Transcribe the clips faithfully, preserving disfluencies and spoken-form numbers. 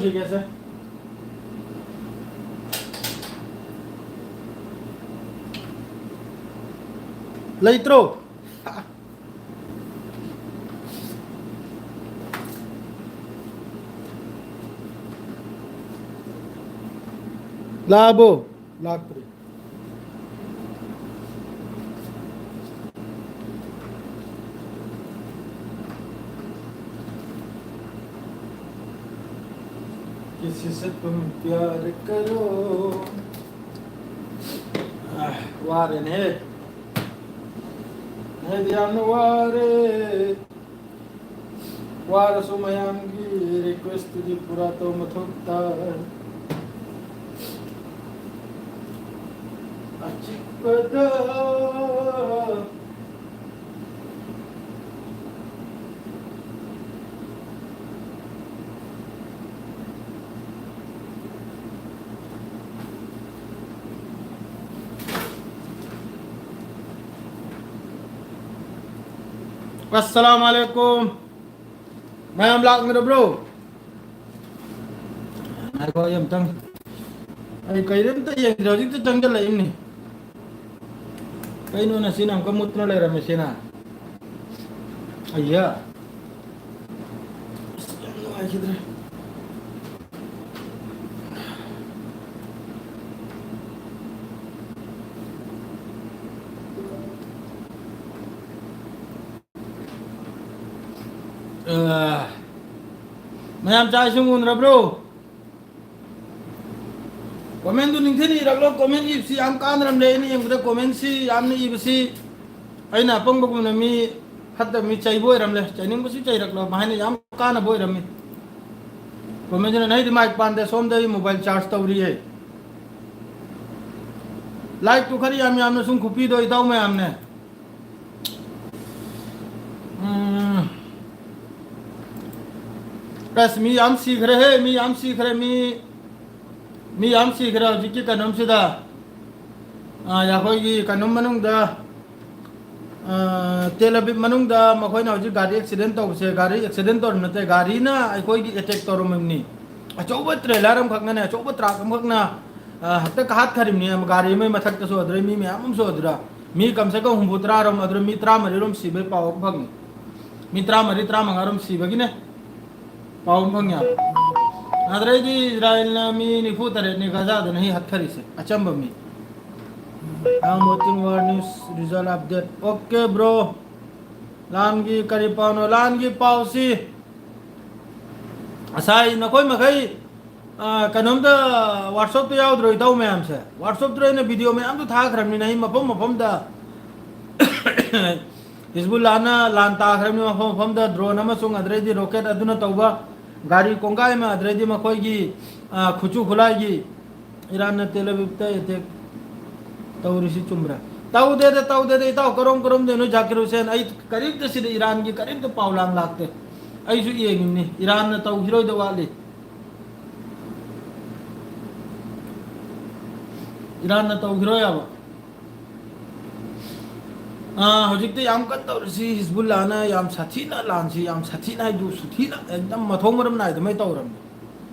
ꯁꯤꯒꯦꯁꯦ꯫ ꯂꯩꯇ꯭ꯔꯣ? ꯂꯥꯛꯑꯕꯣ? ꯂꯥꯛꯇ꯭ꯔꯤ꯫ किसी से तुम प्यार करो। ꯑꯥ, ꯋꯥꯔꯦꯅꯦꯍꯦ꯫ ꯑꯩꯗꯤ ꯌꯥꯝꯅ ꯋꯥꯔꯦ꯫ ꯋꯥꯔꯁꯨ ꯃꯌꯥꯝꯒꯤ request ꯇꯨꯗꯤ ꯄꯨꯔꯥ ꯇꯧ ꯃꯊꯧ ꯇꯥꯏ꯫ ꯑꯆꯤꯛꯄꯗ꯫ ꯑꯁꯂꯥꯃꯨ ꯑꯂꯥꯏꯀꯨꯝ꯫ ꯃꯌꯥꯝ ꯂꯥꯛꯅꯔꯕ꯭ꯔꯣ? ꯉꯥꯏꯈꯣ, ꯑꯩ ꯑꯝꯇꯪ, ꯑꯩ ꯀꯩꯅꯣꯝꯇ ꯌꯦꯡꯗ꯭ꯔꯦ, ꯍꯧꯖꯤꯛꯇ ꯆꯪꯁꯤꯜꯂꯛꯏꯕꯅꯤ꯫ ꯀꯩꯅꯣ ꯅꯁꯤꯅ ꯑꯃꯨꯛꯀ ꯃꯨꯠꯇꯅ ꯂꯩꯔꯝꯃꯤꯁꯤꯅ? ꯑꯩꯌꯥ꯫ ꯑꯁ, ꯌꯥꯝ ꯅꯨꯡꯉꯥꯏꯈꯤꯗ꯭ꯔꯦ꯫ ꯑ, ꯃꯌꯥꯝ ꯆꯥꯛ ꯏꯁꯤꯡ ꯎꯅꯔꯕ꯭ꯔꯣ? Comment ꯗꯨ ꯅꯤꯡꯊꯤꯅ ꯏꯔꯛꯂꯣ꯫ Comment ꯏꯕꯁꯤ ꯌꯥꯝ ꯀꯥꯟꯅꯔꯝꯂꯦ꯫ ꯑꯩꯅ ꯌꯦꯡꯕꯗ comment ꯁꯤ ꯌꯥꯝꯅ ꯏꯕꯁꯤ ꯑꯩꯅ ꯑꯄꯪꯕꯒꯨꯝꯅ ꯃꯤ ꯐꯠꯇꯕ ꯃꯤ ꯆꯩꯕ ꯑꯣꯏꯔꯝꯂꯦ꯫ ꯆꯩꯅꯤꯡꯕꯁꯨ ꯆꯩꯔꯛꯂꯣ, ꯃꯍꯥꯏꯅ ꯌꯥꯝ ꯀꯥꯟꯅꯕ ꯑꯣꯏꯔꯝꯃꯤ꯫ Comment ꯁꯤꯅ ꯑꯩꯗꯤ mic ꯄꯥꯟꯗꯦ, ꯁꯣꯝꯗ ꯑꯩ mobile charge ꯇꯧꯔꯤꯌꯦ꯫ Like ꯇꯨ ꯈꯔ ꯌꯥꯝ ꯌꯥꯝꯅ ꯁꯨꯝ ꯈꯨꯄꯤꯗꯣ ꯏꯇꯥꯎ ꯃꯌꯥꯝꯅꯦ꯫ ꯎꯝ꯫ ꯑꯁ, ꯃꯤ ꯌꯥꯝ ꯁꯤꯈ꯭ꯔꯦꯍꯦ, ꯃꯤ ꯌꯥꯝ ꯁꯤꯈ꯭ꯔꯦ, ꯃꯤ, ꯃꯤ ꯌꯥꯝ ꯁꯤꯈ꯭ꯔꯦ ꯍꯧꯖꯤꯛꯀꯤ ꯀꯩꯅꯣꯝꯁꯤꯗ꯫ ꯑꯥ, ꯑꯩꯈꯣꯏꯒꯤ ꯀꯩꯅꯣꯝ ꯃꯅꯨꯡꯗ, ꯑꯥ, ꯇꯦꯜ ꯑꯕꯤꯕ ꯃꯅꯨꯡꯗ ꯃꯈꯣꯏꯅ ꯍꯧꯖꯤꯛ ꯒꯥꯔꯤ accident ꯇꯧꯕꯁꯦ, ꯒꯥꯔꯤ accident ꯇꯧꯔꯝ ꯅꯠꯇꯦ, ꯒꯥꯔꯤꯅ ꯑꯩꯈꯣꯏꯒꯤ attack ꯇꯧꯔꯝꯃꯤꯕꯅꯤ꯫ ꯑꯆꯧꯕ trailer ꯑꯃꯈꯛꯅꯅꯦ, ꯑꯆꯧꯕ truck ꯑꯃꯈꯛꯅ, ꯑ, ꯍꯦꯛꯇ ꯀꯥꯍꯠꯈ꯭ꯔꯤꯕꯅꯦ, ꯒꯥꯔꯤ ꯑꯃꯒꯤ ꯃꯊꯛꯇꯁꯨ, ꯑꯗꯨꯗꯩ ꯃꯤ ꯃꯌꯥꯝ ꯑꯃꯁꯨ꯫ ꯑꯗꯨꯗ ꯃꯤ ꯀꯝꯁꯦ ꯀꯝ ꯍꯨꯝꯐꯨ ꯇꯔꯥꯔꯣꯝ, ꯑꯗꯨꯗ ꯃꯤ ꯇꯔꯥꯃꯔꯤꯔꯣꯝ ꯁꯤꯕꯩ ꯄꯥꯎ ꯑꯃ ꯐꯪꯉꯤ꯫ ꯃꯤ ꯇꯔꯥꯃꯔꯤ, ꯇꯔꯥꯃꯉꯥꯔꯣꯝ ꯁꯤꯕꯒꯤꯅꯦ ꯄꯥꯎ ꯑꯃ ꯐꯪꯉꯦ ꯍꯥꯏꯕ꯫ ꯑꯗꯨꯗꯩꯗꯤ ꯏꯖꯔꯥꯌꯦꯜꯅ ꯃꯤ ꯅꯤꯐꯨ ꯇꯔꯦꯠꯅꯤ ꯒꯥꯖꯥꯗꯅ ꯍꯤ ꯍꯠꯈꯔꯤꯁꯦ, ꯑꯆꯝꯕ ꯃꯤ꯫ I'm watching war news result update. Okay, bro. ꯂꯥꯟꯒꯤ ꯀꯔꯤ ꯄꯥꯎꯅꯣ? ꯂꯥꯟꯒꯤ ꯄꯥꯎꯁꯤ ꯉꯁꯥꯏ ꯅꯈꯣꯏ ꯃꯈꯩ, ꯑ, ꯀꯩꯅꯣꯝꯇ WhatsApp-ꯇ ꯌꯥꯎꯗ꯭ꯔꯣ, ꯏꯇꯥꯎ ꯃꯌꯥꯝꯁꯦ? WhatsApp-ꯇ ꯑꯩꯅ video ꯃꯌꯥꯝꯗꯣ ꯊꯥꯈ꯭ꯔꯕꯅꯤꯅ, ꯑꯩ ꯃꯐꯝ ꯃꯐꯝꯗ ꯍꯤꯖꯕꯨꯜꯂꯥꯅ ꯂꯥꯟ ꯇꯥꯈ꯭ꯔꯕꯅꯤ, ꯃꯐꯝ ꯃꯐꯝꯗ drone ꯑꯃꯁꯨꯡ ꯑꯗꯨꯗꯩꯗꯤ rocket ꯑꯗꯨꯅ ꯇꯧꯕ ꯒꯥꯔꯤ ꯀꯣꯡꯒꯥꯏ ꯑꯃ, ꯑꯗꯨꯗꯩꯗꯤ ꯃꯈꯣꯏꯒꯤ, ꯑ, ꯈꯨꯠꯁꯨ ꯈꯨꯠꯂꯥꯏꯒꯤ ꯏꯔꯥꯟꯅ ꯇꯦꯜ ꯑꯕꯤꯕꯇ attack ꯇꯧꯔꯤꯁꯤ ꯆꯨꯝꯕ꯭ꯔꯥ? ꯇꯧꯗꯦꯗ, ꯇꯧꯗꯦꯗ, ꯏꯇꯥꯎ, ꯀꯔꯣꯝ ꯀꯔꯣꯝꯗꯩꯅꯣ ꯖꯥꯀꯤꯔ ꯍꯨꯁꯦꯟ? ꯑꯩ ꯀꯔꯤꯝꯇ ꯁꯤꯗ ꯏꯔꯥꯟꯒꯤ ꯀꯔꯤꯝꯇ ꯄꯥꯎ ꯂꯥꯡ ꯂꯥꯛꯇꯦ꯫ ꯑꯩꯁꯨ ꯌꯦꯡꯉꯤꯕꯅꯤ, ꯏꯔꯥꯟꯅ ꯇꯧꯈꯤꯔꯣꯏꯗ ꯋꯥꯠꯂꯤ꯫ ꯏꯔꯥꯟꯅ ꯇꯧꯈꯤꯔꯣꯏ ꯍꯥꯏꯕ꯫ ꯑꯥ, ꯍꯧꯖꯤꯛꯇꯤ ꯌꯥꯝ ꯀꯟꯅ ꯇꯧꯔꯤꯁꯤ ꯍꯤꯖꯕꯨꯜꯂꯥꯅ ꯌꯥꯝ ꯁꯥꯊꯤꯅ ꯂꯥꯟꯁꯤ, ꯌꯥꯝ ꯁꯥꯊꯤꯅ ꯍꯥꯏꯗꯨ, ꯁꯥꯊꯤꯅ ꯑꯦꯛꯗꯝ ꯃꯊꯣꯡ ꯃꯔꯝ ꯅꯥꯏꯗꯃꯩ ꯇꯧꯔꯝꯃꯤ꯫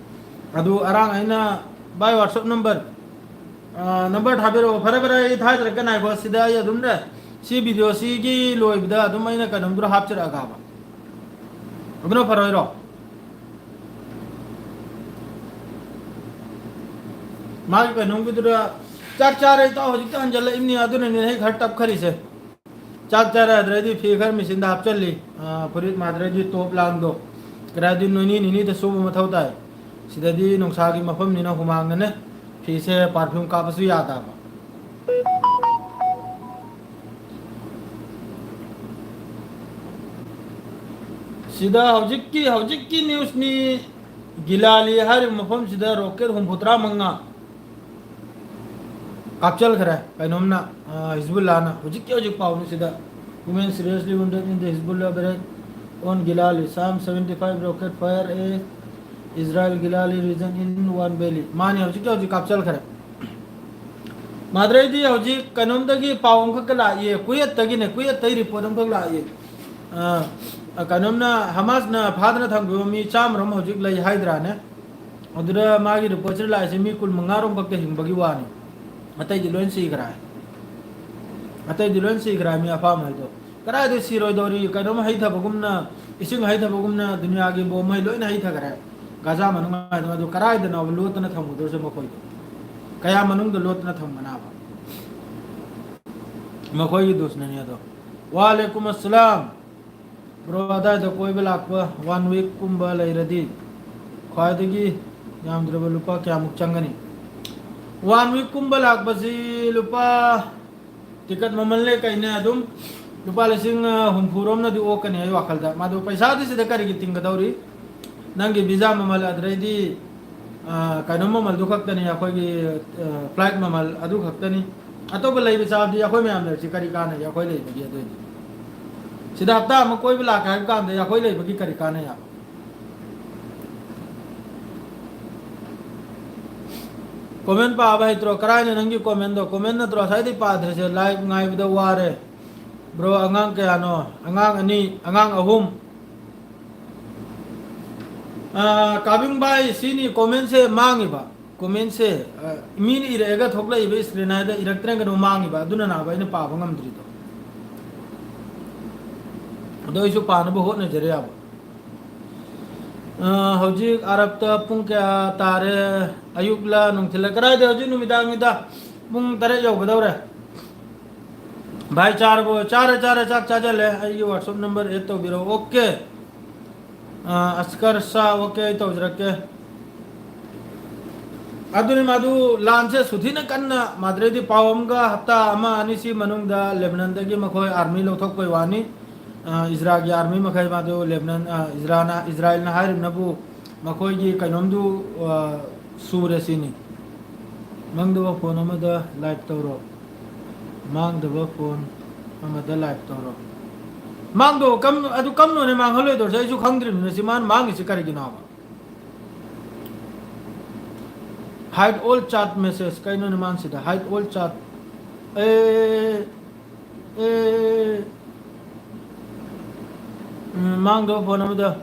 ꯑꯗꯨ ꯑꯔꯥꯡ ꯑꯩꯅ, "ꯚꯥꯏ, WhatsApp number, ꯑꯥ, number ꯊꯥꯕꯤꯔꯛꯑꯣ꯫" "ꯐꯔꯦ, ꯐꯔꯦ, ꯑꯩ ꯊꯥꯖꯔꯛꯀꯦ, ꯉꯥꯏꯈꯣ, ꯁꯤꯗ ꯑꯩ ꯑꯗꯨꯝ ꯂꯩ꯫ ꯁꯤ video ꯁꯤꯒꯤ ꯂꯣꯏꯕꯗ ꯑꯗꯨꯝ ꯑꯩꯅ ꯀꯩꯅꯣꯝꯗꯨꯗ ꯍꯥꯞꯆꯔꯛꯑꯒꯕ꯫ ꯑꯗꯨꯅ ꯐꯔꯣꯏꯔꯣ?" ꯃꯥꯒꯤ ꯀꯩꯅꯣꯝꯒꯤꯗꯨꯗ, "ꯆꯥꯛ ꯆꯥꯔꯦ ꯏꯇꯥꯎ, ꯍꯧꯖꯤꯛꯇ ꯍꯟꯖꯜꯂꯛꯏꯕꯅꯤ, ꯑꯗꯨꯅꯅꯦ ꯑꯩ ꯈꯔ ꯇꯞꯈꯔꯤꯁꯦ꯫ ꯆꯥꯛ ꯆꯥꯔꯦ, ꯑꯗꯨꯗꯩꯗꯤ ꯐꯤ ꯈꯔ ꯃꯦꯆꯤꯟꯗ ꯍꯥꯞꯆꯜꯂꯤ, ꯑ, ꯐꯨꯔꯤꯠ ꯃꯥꯗ꯭ꯔꯗꯤ ꯇꯣꯞ ꯂꯥꯡꯗꯣ, ꯀꯗꯥꯏꯗꯤ ꯅꯣꯏꯅꯤ ꯅꯤꯅꯤꯗ ꯁꯨꯕ ꯃꯊꯧ ꯇꯥꯏ꯫ ꯁꯤꯗꯗꯤ ꯅꯨꯡꯁꯥꯒꯤ ꯃꯐꯝꯅꯤꯅ ꯍꯨꯃꯥꯡꯅꯅꯦ ꯐꯤꯁꯦ perfume ꯀꯥꯞꯄꯁꯨ ꯌꯥꯗꯕ"꯫ ꯁꯤꯗ ꯍꯧꯖꯤꯛꯀꯤ, ꯍꯧꯖꯤꯛꯀꯤ newsꯅꯤ꯫ ꯒꯤꯂꯥꯂꯤ ꯍꯥꯏꯔꯤꯕ ꯃꯐꯝꯁꯤꯗ rocket ꯍꯨꯝꯐꯨꯇꯔꯥ ꯃꯉꯥ ꯀꯥꯞꯆꯜꯈ꯭ꯔꯦ ꯀꯩꯅꯣꯝꯅ, ꯑ, ꯍꯤꯖꯕꯨꯜꯂꯥꯅ꯫ ꯍꯧꯖꯤꯛꯀꯤ ꯍꯧꯖꯤꯛ ꯄꯥꯎꯅꯤ ꯁꯤꯗ꯫ "Women seriously wounded in the Hezbollah barrage on Gilali. Sam seventy five rocket fire a Israel Gilali region in one valley." ꯃꯥꯅꯤ, ꯍꯧꯖꯤꯛꯀꯤ ꯍꯧꯖꯤꯛ ꯀꯥꯞꯆꯜꯈ꯭ꯔꯦ꯫ ꯃꯥꯗ꯭ꯔꯩꯗꯤ ꯍꯧꯖꯤꯛ ꯀꯩꯅꯣꯝꯗꯒꯤ ꯄꯥꯎ ꯑꯃꯈꯛꯀ ꯂꯥꯛꯏꯌꯦ, ꯀꯨꯋꯦꯠꯇꯒꯤꯅꯦ, ꯀꯨꯋꯦꯠꯇꯒꯤ report ꯑꯃꯈꯛ ꯂꯥꯛꯏꯌꯦ꯫ ꯑ, ꯀꯩꯅꯣꯝꯅ ꯍꯃꯥꯁꯅ ꯐꯥꯗꯅ ꯊꯝꯈꯤꯕ ꯃꯤ ꯆꯥꯝꯃꯔꯣꯝ ꯍꯧꯖꯤꯛ ꯂꯩ ꯍꯥꯏꯗ꯭ꯔꯥꯅꯦ? ꯑꯗꯨꯗ ꯃꯥꯒꯤ ꯔꯤꯄꯣꯔꯠꯁꯤꯗ ꯂꯥꯛꯏꯁꯦ ꯃꯤ ꯀꯨꯟ ꯃꯉꯥꯔꯣꯝ ꯈꯛꯇ ꯍꯤꯡꯕꯒꯤ ꯋꯥꯅꯤ꯫ ꯑꯇꯩꯗꯤ ꯂꯣꯏ ꯁꯤꯈ꯭ꯔꯦ꯫ ꯑꯇꯩꯗꯤ ꯂꯣꯏ ꯁꯤꯈ꯭ꯔꯦ, ꯃꯤ ꯑꯐꯥꯝ ꯍꯩꯗꯣ꯫ ꯀꯗꯥꯏꯗ ꯁꯤꯔꯣꯏꯗꯧꯔꯤ? ꯀꯩꯅꯣꯝ ꯍꯩꯊꯕꯒꯨꯝꯅ, ꯏꯁꯤꯡ ꯍꯩꯊꯕꯒꯨꯝꯅ ꯗꯨꯅꯤꯌꯥꯒꯤ ꯕꯣꯝ ꯃꯩ ꯂꯣꯏꯅ ꯍꯩꯊꯈꯔꯦ꯫ ꯒꯥꯖꯥ ꯃꯅꯨꯡ ꯍꯥꯏꯗꯅ ꯑꯗꯨ ꯀꯗꯥꯏꯗꯅꯣꯕ ꯂꯣꯠꯇꯅ ꯊꯝꯒꯗꯧꯔꯤꯁꯦ ꯃꯈꯣꯏꯗꯣ? ꯀꯌꯥ ꯃꯅꯨꯡꯗ ꯂꯣꯠꯇꯅ ꯊꯝꯒꯅꯥꯕ? ꯃꯈꯣꯏꯒꯤ ꯗꯨꯁꯅꯅꯤ ꯑꯗꯣ꯫ ꯋꯥꯂꯦꯀꯨꯝ ꯑꯁꯂꯥꯝ꯫ ꯕ꯭ꯔꯣ, ꯑꯗꯥꯏꯗ ꯀꯣꯏꯕ ꯂꯥꯛꯄ ꯋꯥꯟ ꯋꯤꯛꯀꯨꯝꯕ ꯂꯩꯔꯗꯤ ꯈ꯭ꯋꯥꯏꯗꯒꯤ ꯌꯥꯝꯗ꯭ꯔꯕ ꯂꯨꯄꯥ ꯀꯌꯥꯃꯨꯛ ꯆꯪꯒꯅꯤ? ꯋꯥꯟ ꯋꯤꯛꯀꯨꯝꯕ ꯂꯥꯛꯄꯁꯤ ꯂꯨꯄꯥ, ꯇꯤꯀꯠ ꯃꯃꯜꯅꯦ ꯀꯩꯅꯦ ꯑꯗꯨꯝ ꯂꯨꯄꯥ ꯂꯤꯁꯤꯡ ꯍꯨꯝꯐꯨꯔꯣꯝꯅꯗꯤ ꯑꯣꯛꯀꯅꯤ ꯑꯩ ꯋꯥꯈꯜꯗ꯫ ꯃꯥꯗꯣ ꯄꯩꯁꯥꯗꯤ ꯁꯤꯗ ꯀꯔꯤꯒꯤ ꯇꯤꯡꯒꯗꯧꯔꯤ? ꯅꯪꯒꯤ ꯚꯤꯖꯥ ꯃꯃꯜ, ꯑꯗꯨꯗꯩꯗꯤ, ꯑ, ꯀꯩꯅꯣ ꯃꯃꯜꯗꯨ ꯈꯛꯇꯅꯤ, ꯑꯩꯈꯣꯏꯒꯤ, ꯑ, ꯐ꯭ꯂꯥꯏꯠ ꯃꯃꯜ ꯑꯗꯨ ꯈꯛꯇꯅꯤ꯫ ꯑꯇꯣꯞꯄ ꯂꯩꯕ ꯆꯥꯕꯗꯤ ꯑꯩꯈꯣꯏ ꯃꯌꯥꯝ ꯂꯩꯔꯤꯁꯤ ꯀꯔꯤ ꯀꯥꯟꯅꯒꯦ? ꯑꯩꯈꯣꯏ ꯂꯩꯕꯒꯤ ꯑꯗꯨꯏꯗꯤ ꯁꯤꯗ ꯍꯞꯇꯥ ꯑꯃ ꯀꯣꯏꯕ ꯂꯥꯛꯀꯦ ꯍꯥꯏꯕ ꯀꯥꯟꯗ ꯑꯩꯈꯣꯏ ꯂꯩꯕꯒꯤ ꯀꯔꯤ ꯀꯥꯟꯅꯩ ꯍꯥꯏꯕ? ꯀꯣꯃꯦꯟ ꯄꯥꯕ ꯍꯩꯇ꯭ꯔꯣ? ꯀꯔꯥꯏꯅꯣ ꯅꯪꯒꯤ ꯀꯣꯃꯦꯟꯗꯣ? ꯀꯣꯃꯦꯟ ꯅꯠꯇ꯭ꯔꯣ ꯉꯁꯥꯏꯗꯩ ꯄꯥꯗ꯭ꯔꯤꯁꯦ? ꯂꯥꯏꯚ ꯉꯥꯏꯕꯗ ꯋꯥꯔꯦ꯫ ꯕ꯭ꯔꯣ, ꯑꯉꯥꯡ ꯀꯌꯥꯅꯣ? ꯑꯉꯥꯡ ꯑꯅꯤ, ꯑꯉꯥꯡ ꯑꯍꯨꯝ꯫ ꯑꯥ, ꯀꯥꯕꯤꯡ ꯚꯥꯏ, ꯁꯤꯅꯤ ꯀꯣꯃꯦꯟꯁꯦ ꯃꯥꯡꯉꯤꯕ꯫ ꯀꯣꯃꯦꯟꯁꯦ, ꯑ, ꯃꯤꯅ ꯏꯔꯛꯑꯒ ꯊꯣꯛꯂꯛꯏꯕ ꯁ꯭ꯀ꯭ꯔꯤꯟ ꯍꯥꯏꯗ ꯏꯔꯛꯇ꯭ꯔꯒꯅ ꯃꯥꯡꯉꯤꯕ꯫ ꯑꯗꯨꯅ ꯅꯥꯕ ꯑꯩꯅ ꯄꯥꯕ ꯉꯝꯗ꯭ꯔꯤꯗꯣ꯫ ꯑꯗꯣ ꯑꯩꯁꯨ ꯄꯥꯅꯕ ꯍꯣꯠꯅꯖꯔꯦ ꯌꯥꯕ꯫ ꯑ, ꯍꯧꯖꯤꯛ ꯑꯔꯕꯇ ꯄꯨꯡ ꯀꯌꯥ ꯇꯥꯔꯦ? ꯑꯌꯨꯛꯂ ꯅꯨꯡꯊꯤꯜꯂ? ꯀꯗꯥꯏꯗ ꯍꯧꯖꯤꯛ ꯅꯨꯃꯤꯗꯥꯡꯅꯤꯗ? ꯄꯨꯡ ꯇꯔꯦꯠ ꯌꯧꯒꯗꯧꯔꯦ꯫ ꯚꯥꯏ, ꯆꯥꯔꯕꯣ? ꯆꯥꯔꯦ, ꯆꯥꯔꯦ, ꯆꯥꯛ ꯆꯥꯖꯜꯂꯦ꯫ ꯑꯩꯒꯤ WhatsApp number add ꯇꯧꯕꯤꯔꯛꯑꯣ꯫ OK꯫ ꯑ, ꯑꯁꯀꯔ ꯁꯥ, OK, ꯑꯩ ꯇꯧꯖꯔꯛꯀꯦ꯫ ꯑꯗꯨꯅꯤ, ꯃꯥꯗꯨ ꯂꯥꯟꯁꯦ ꯁꯨꯊꯤꯅ ꯀꯟꯅ ꯃꯥꯗ꯭ꯔꯦꯗꯤ ꯄꯥꯎ ꯑꯃꯒ ꯍꯞꯇꯥ ꯑꯃ ꯑꯅꯤꯁꯤ ꯃꯅꯨꯡꯗ ꯂꯦꯕꯅꯟꯗꯒꯤ ꯃꯈꯣꯏ ꯑꯥꯔꯃꯤ ꯂꯧꯊꯣꯛꯄꯩ ꯋꯥꯅꯤ꯫ ꯑ, ꯏꯖꯔꯥꯒꯤ ꯑꯥꯔꯃꯤ ꯃꯈꯩ ꯃꯥꯗꯨ ꯂꯦꯕꯅꯟ, ꯑ, ꯏꯖꯔꯥꯅ, ꯏꯖꯔꯥꯏꯜꯅ ꯍꯥꯏꯔꯤꯕꯅꯕꯨ ꯃꯈꯣꯏꯒꯤ ꯀꯩꯅꯣꯝꯗꯨ, ꯑ, ꯁꯨꯔꯦ ꯁꯤꯅꯤ꯫ ꯃꯥꯡꯗꯕ ꯐꯣꯟ ꯑꯃꯗ ꯂꯥꯏꯚ ꯇꯧꯔꯣ꯫ ꯃꯥꯡꯗꯕ ꯐꯣꯟ ꯑꯃꯗ ꯂꯥꯏꯚ ꯇꯧꯔꯣ꯫ ꯃꯥꯡꯗꯣ ꯀꯝ-, ꯑꯗꯨ ꯀꯝꯅꯣꯅꯦ ꯃꯥꯡꯍꯜꯂꯣꯏꯗꯧꯔꯤꯁꯦ? ꯑꯩꯁꯨ ꯈꯪꯗ꯭ꯔꯤꯕꯅꯤꯅ ꯁꯤ ꯃꯥꯅ ꯃꯥꯡꯉꯤꯁꯤ ꯀꯔꯤꯒꯤꯅꯣꯕ? Hide all chat message꯫ ꯀꯩꯅꯣꯅꯦ ꯃꯥꯅ ꯁꯤꯗ hide all chat? ꯑꯦ, ꯑꯦ, ꯎꯝ, ꯃꯥꯡꯗꯕ ꯐꯣꯟ ꯑꯃꯗ꯫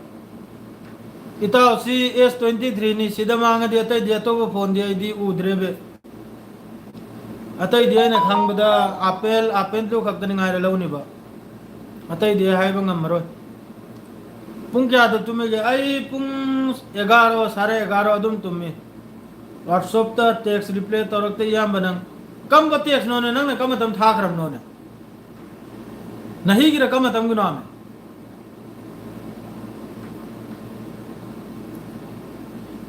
ꯏꯇꯥꯎꯁꯤ ꯑꯦꯁ ꯇ꯭ꯋꯦꯟꯇꯤ ꯊ꯭ꯔꯤꯅꯤ, ꯁꯤꯗ ꯃꯥꯡꯉꯗꯤ ꯑꯇꯩꯗꯤ, ꯑꯇꯣꯞꯄ ꯐꯣꯟꯗꯤ ꯑꯩꯗꯤ ꯎꯗ꯭ꯔꯦꯕ꯫ ꯑꯇꯩꯗꯤ ꯑꯩꯅ ꯈꯪꯕꯗ ꯑꯦꯄꯜ, ꯑꯦꯄꯜ ꯇꯨ ꯈꯛꯇꯅꯤ ꯉꯥꯏꯔꯦ ꯂꯧꯅꯤꯕ꯫ ꯑꯇꯩꯗꯤ ꯑꯩ ꯍꯥꯏꯕ ꯉꯝꯃꯔꯣꯏ꯫ ꯄꯨꯡ ꯀꯌꯥꯗ ꯇꯨꯝꯃꯤꯒꯦ? ꯑꯩ ꯄꯨꯡ ꯑꯦꯒꯥꯔꯣ, ꯁꯥꯔꯦ ꯑꯦꯒꯥꯔꯣ ꯑꯗꯨꯝ ꯇꯨꯝꯃꯤ꯫ WhatsApp-ꯇ text reply ꯇꯧꯔꯛꯇꯦ ꯏꯌꯥꯝꯕ ꯅꯪ꯫ ꯀꯝꯕ text-ꯅꯣꯅꯦ? ꯅꯪꯅ ꯀꯝꯕ ꯃꯇꯝ ꯊꯥꯈ꯭ꯔꯕꯅꯣꯅꯦ? ꯅꯍꯤꯒꯤꯔ ꯀꯝꯕ ꯃꯇꯝꯒꯤꯅꯣꯃꯦ?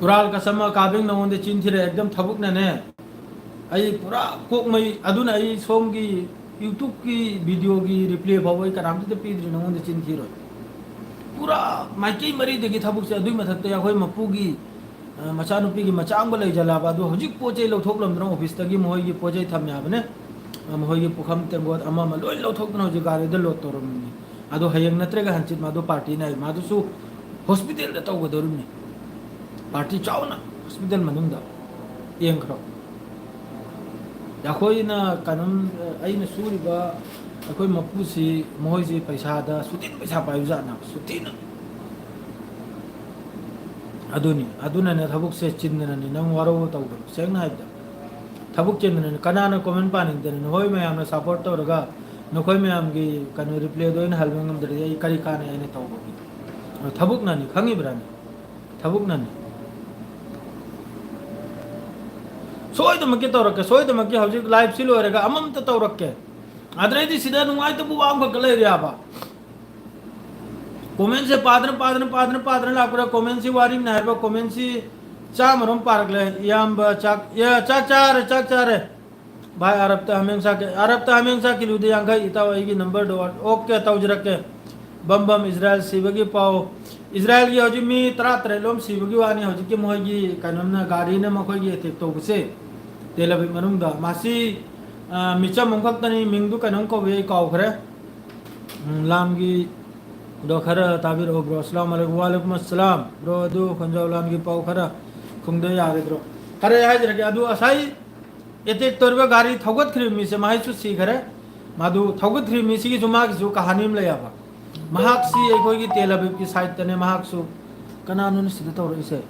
ꯀꯨꯔꯥꯜ ꯀꯁꯝ ꯀꯥꯕꯤꯡ ꯅꯉꯣꯟꯗ ꯆꯤꯟ ꯊꯤꯔꯦ, ꯑꯦꯛꯗꯝ ꯊꯕꯛꯅꯅꯦ꯫ ꯑꯩ ꯄꯨꯔꯥ ꯀꯣꯛꯃꯩ, ꯑꯗꯨꯅ ꯑꯩ ꯁꯣꯝꯒꯤ YouTube-ꯀꯤ video-ꯒꯤ reply ꯐꯥꯎꯕ ꯑꯩ ꯀꯅꯥꯝꯇꯗ ꯄꯤꯗ꯭ꯔꯤ, ꯅꯉꯣꯟꯗ ꯆꯤꯟ ꯊꯤꯔꯣꯏ꯫ ꯄꯨꯔꯥ ꯃꯥꯏꯀꯩ ꯃꯔꯤꯗꯒꯤ ꯊꯕꯛꯁꯦ, ꯑꯗꯨꯏ ꯃꯊꯛꯇ ꯑꯩꯈꯣꯏ ꯃꯄꯨꯒꯤ, ꯑ, ꯃꯆꯥꯅꯨꯄꯤꯒꯤ ꯃꯆꯥ ꯑꯃꯒ ꯂꯩꯖꯜꯂꯕ, ꯑꯗꯨ ꯍꯧꯖꯤꯛ ꯄꯣꯠ ꯆꯩ ꯂꯧꯊꯣꯛꯂꯝꯗꯅ office-ꯇꯒꯤ ꯃꯈꯣꯏꯒꯤ ꯄꯣꯠ ꯆꯩ ꯊꯝꯃꯦ ꯍꯥꯏꯕꯅꯦ꯫ ꯑ, ꯃꯈꯣꯏꯒꯤ ꯄꯨꯈꯝ ꯇꯦꯡꯀꯣꯠ ꯑꯃ ꯑꯃ ꯂꯣꯏ ꯂꯧꯊꯣꯛꯇꯅ ꯍꯧꯖꯤꯛ ꯒꯥꯔꯤꯗ load ꯇꯧꯔꯝꯃꯤꯅꯤ꯫ ꯑꯗꯣ ꯍꯌꯦꯡ ꯅꯠꯇ꯭ꯔꯒ ꯍꯪꯆꯤꯠ ꯃꯥꯗꯣ party ꯅꯥꯏ, ꯃꯥꯗꯨꯁꯨ hospital-ꯗ ꯇꯧꯒꯗꯧꯔꯤꯕꯅꯤ꯫ Party ꯆꯥꯎꯅ hospital ꯃꯅꯨꯡꯗ꯫ ꯌꯦꯡꯈ꯭ꯔꯣ꯫ ꯑꯩꯈꯣꯏꯅ ꯀꯩꯅꯣꯝ, ꯑꯩꯅ ꯁꯨꯔꯤꯕ ꯑꯩꯈꯣꯏ ꯃꯄꯨꯁꯤ, ꯃꯈꯣꯏꯁꯤ ꯄꯩꯁꯥꯗ ꯁꯨꯇꯤꯅ ꯄꯩꯁꯥ ꯄꯥꯏꯕ ꯖꯥꯠꯅꯦꯕ, ꯁꯨꯇꯤꯅ꯫ ꯑꯗꯨꯅꯤ, ꯑꯗꯨꯅꯅꯦ ꯊꯕꯛꯁꯦ ꯆꯤꯟꯗꯅꯅꯤ, ꯅꯪ ꯋꯥꯔꯧꯕ ꯇꯧꯒꯅꯨ꯫ ꯁꯦꯡꯅ ꯍꯥꯏꯕꯗ, ꯊꯕꯛ ꯆꯤꯟꯗꯅꯅꯤ꯫ ꯀꯅꯥꯅ comment ꯄꯥꯅꯤꯡꯗꯅ? ꯅꯈꯣꯏ ꯃꯌꯥꯝꯅ support ꯇꯧꯔꯒ ꯅꯈꯣꯏ ꯃꯌꯥꯝꯒꯤ ꯀꯩꯅꯣ reply-ꯗꯣ ꯑꯩꯅ ꯍꯟꯕ ꯉꯝꯗ꯭ꯔꯗꯤ ꯑꯩ ꯀꯔꯤ ꯀꯥꯟꯅꯩ ꯑꯩꯅ ꯇꯧꯕꯒꯤ? ꯊꯕꯛꯅꯅꯤ, ꯈꯪꯉꯤꯕ꯭ꯔꯥꯅꯦ? ꯊꯕꯛꯅꯅꯤ꯫ ꯁꯣꯏꯗꯃꯛꯀꯤ ꯇꯧꯔꯛꯀꯦ, ꯁꯣꯏꯗꯃꯛꯀꯤ ꯍꯧꯖꯤꯛ live-ꯁꯤ ꯂꯣꯏꯔꯒ ꯑꯃꯃꯝꯇ ꯇꯧꯔꯛꯀꯦ꯫ ꯑꯗꯨꯗꯩꯗꯤ ꯁꯤꯗ ꯅꯨꯡꯉꯥꯏꯇꯕ ꯋꯥ ꯑꯃꯈꯛꯀ ꯂꯩꯔꯦꯕ꯫ Comment-ꯁꯦ ꯄꯥꯗꯅ, ꯄꯥꯗꯅ, ꯄꯥꯗꯅ, ꯄꯥꯗꯅ ꯂꯥꯛꯄꯗ comment-ꯁꯤ ꯋꯥꯔꯤꯅ ꯍꯥꯏꯕ comment-ꯁꯤ ꯆꯥꯝꯃꯔꯣꯝ ꯄꯥꯔꯛꯂꯦ꯫ ꯏꯌꯥꯝꯕ ꯆꯥꯛ, ꯏꯌꯥ-, ꯆꯥꯛ ꯆꯥꯔꯦ, ꯆꯥꯛ ꯆꯥꯔꯦ꯫ ꯚꯥꯏ, ꯑꯔꯕꯇ ꯍꯥꯃꯦꯡ ꯆꯥꯛ, ꯑꯔꯕꯇ ꯍꯥꯃꯦꯡ ꯆꯥꯛ ꯀꯤꯂꯣꯗ ꯌꯥꯡꯈꯩ, ꯏꯇꯥꯎ ꯑꯩꯒꯤ number-ꯗꯣ꯫ Okay, ꯇꯧꯖꯔꯛꯀꯦ꯫ ꯕꯝ ꯕꯝ ꯏꯖꯔꯥꯏꯜ ꯁꯤꯕꯒꯤ ꯄꯥꯎ꯫ ꯏꯖꯔꯥꯏꯜꯒꯤ ꯍꯧꯖꯤꯛ ꯃꯤ ꯇꯔꯥꯇꯔꯦꯠ ꯂꯣꯝ ꯁꯤꯕꯒꯤ ꯋꯥꯅꯤ, ꯍꯧꯖꯤꯛꯀꯤ ꯃꯈꯣꯏꯒꯤ ꯀꯩꯅꯣꯝꯅ, ꯒꯥꯔꯤꯅ ꯃꯈꯣꯏꯒꯤ attack ꯇꯧꯕꯁꯦ꯫ ꯇꯦꯜ ꯑꯕꯤꯕ ꯃꯅꯨꯡꯗ꯫ ꯃꯁꯤ, ꯑ, ꯃꯤꯆꯝ ꯑꯃꯈꯛꯇꯅꯤ, ꯃꯤꯡꯗꯨ ꯀꯩꯅꯣꯝ ꯀꯧꯏ, ꯑꯩ ꯀꯥꯎꯈ꯭ꯔꯦ꯫ ꯎꯝ, ꯂꯥꯟꯒꯤ ꯗꯣ ꯈꯔ ꯇꯥꯕꯤꯔꯛꯑꯣ, bro꯫ ꯑꯁꯂꯥꯝ ꯑꯂꯩꯀꯨꯝ꯫ ꯋꯥꯂꯩꯀꯨꯝ ꯑꯁꯂꯥꯝ꯫ Bro, ꯑꯗꯨ ꯈꯣꯟꯖꯥꯎ ꯂꯥꯟꯒꯤ ꯄꯥꯎ ꯈꯔ ꯈꯨꯝꯗ ꯌꯥꯔꯣꯏꯗ꯭ꯔꯣ? ꯈꯔ ꯍꯥꯏꯖꯔꯛꯀꯦ꯫ ꯑꯗꯨ ꯉꯁꯥꯏ attack ꯇꯧꯔꯤꯕ ꯒꯥꯔꯤ ꯊꯧꯒꯠꯈ꯭ꯔꯤꯕ ꯃꯤꯁꯦ ꯃꯍꯩꯁꯨ ꯁꯤꯈꯔꯦ꯫ ꯃꯗꯨ ꯊꯧꯒꯠꯈ꯭ꯔꯤꯕ ꯃꯤꯁꯤꯒꯤꯁꯨ ꯃꯥꯒꯤꯁꯨ ꯀꯍꯥꯅꯤ ꯑꯃ ꯂꯩꯌꯦꯕ꯫ ꯃꯍꯥꯛꯁꯤ ꯑꯩꯈꯣꯏꯒꯤ ꯇꯦꯜ ꯑꯕꯤꯕꯀꯤ side-ꯇꯅꯦ꯫ ꯃꯍꯥꯛꯁꯨ ꯀꯅꯥꯅꯣꯅꯦ ꯁꯤꯗ ꯇꯧꯔꯛꯏꯁꯦ?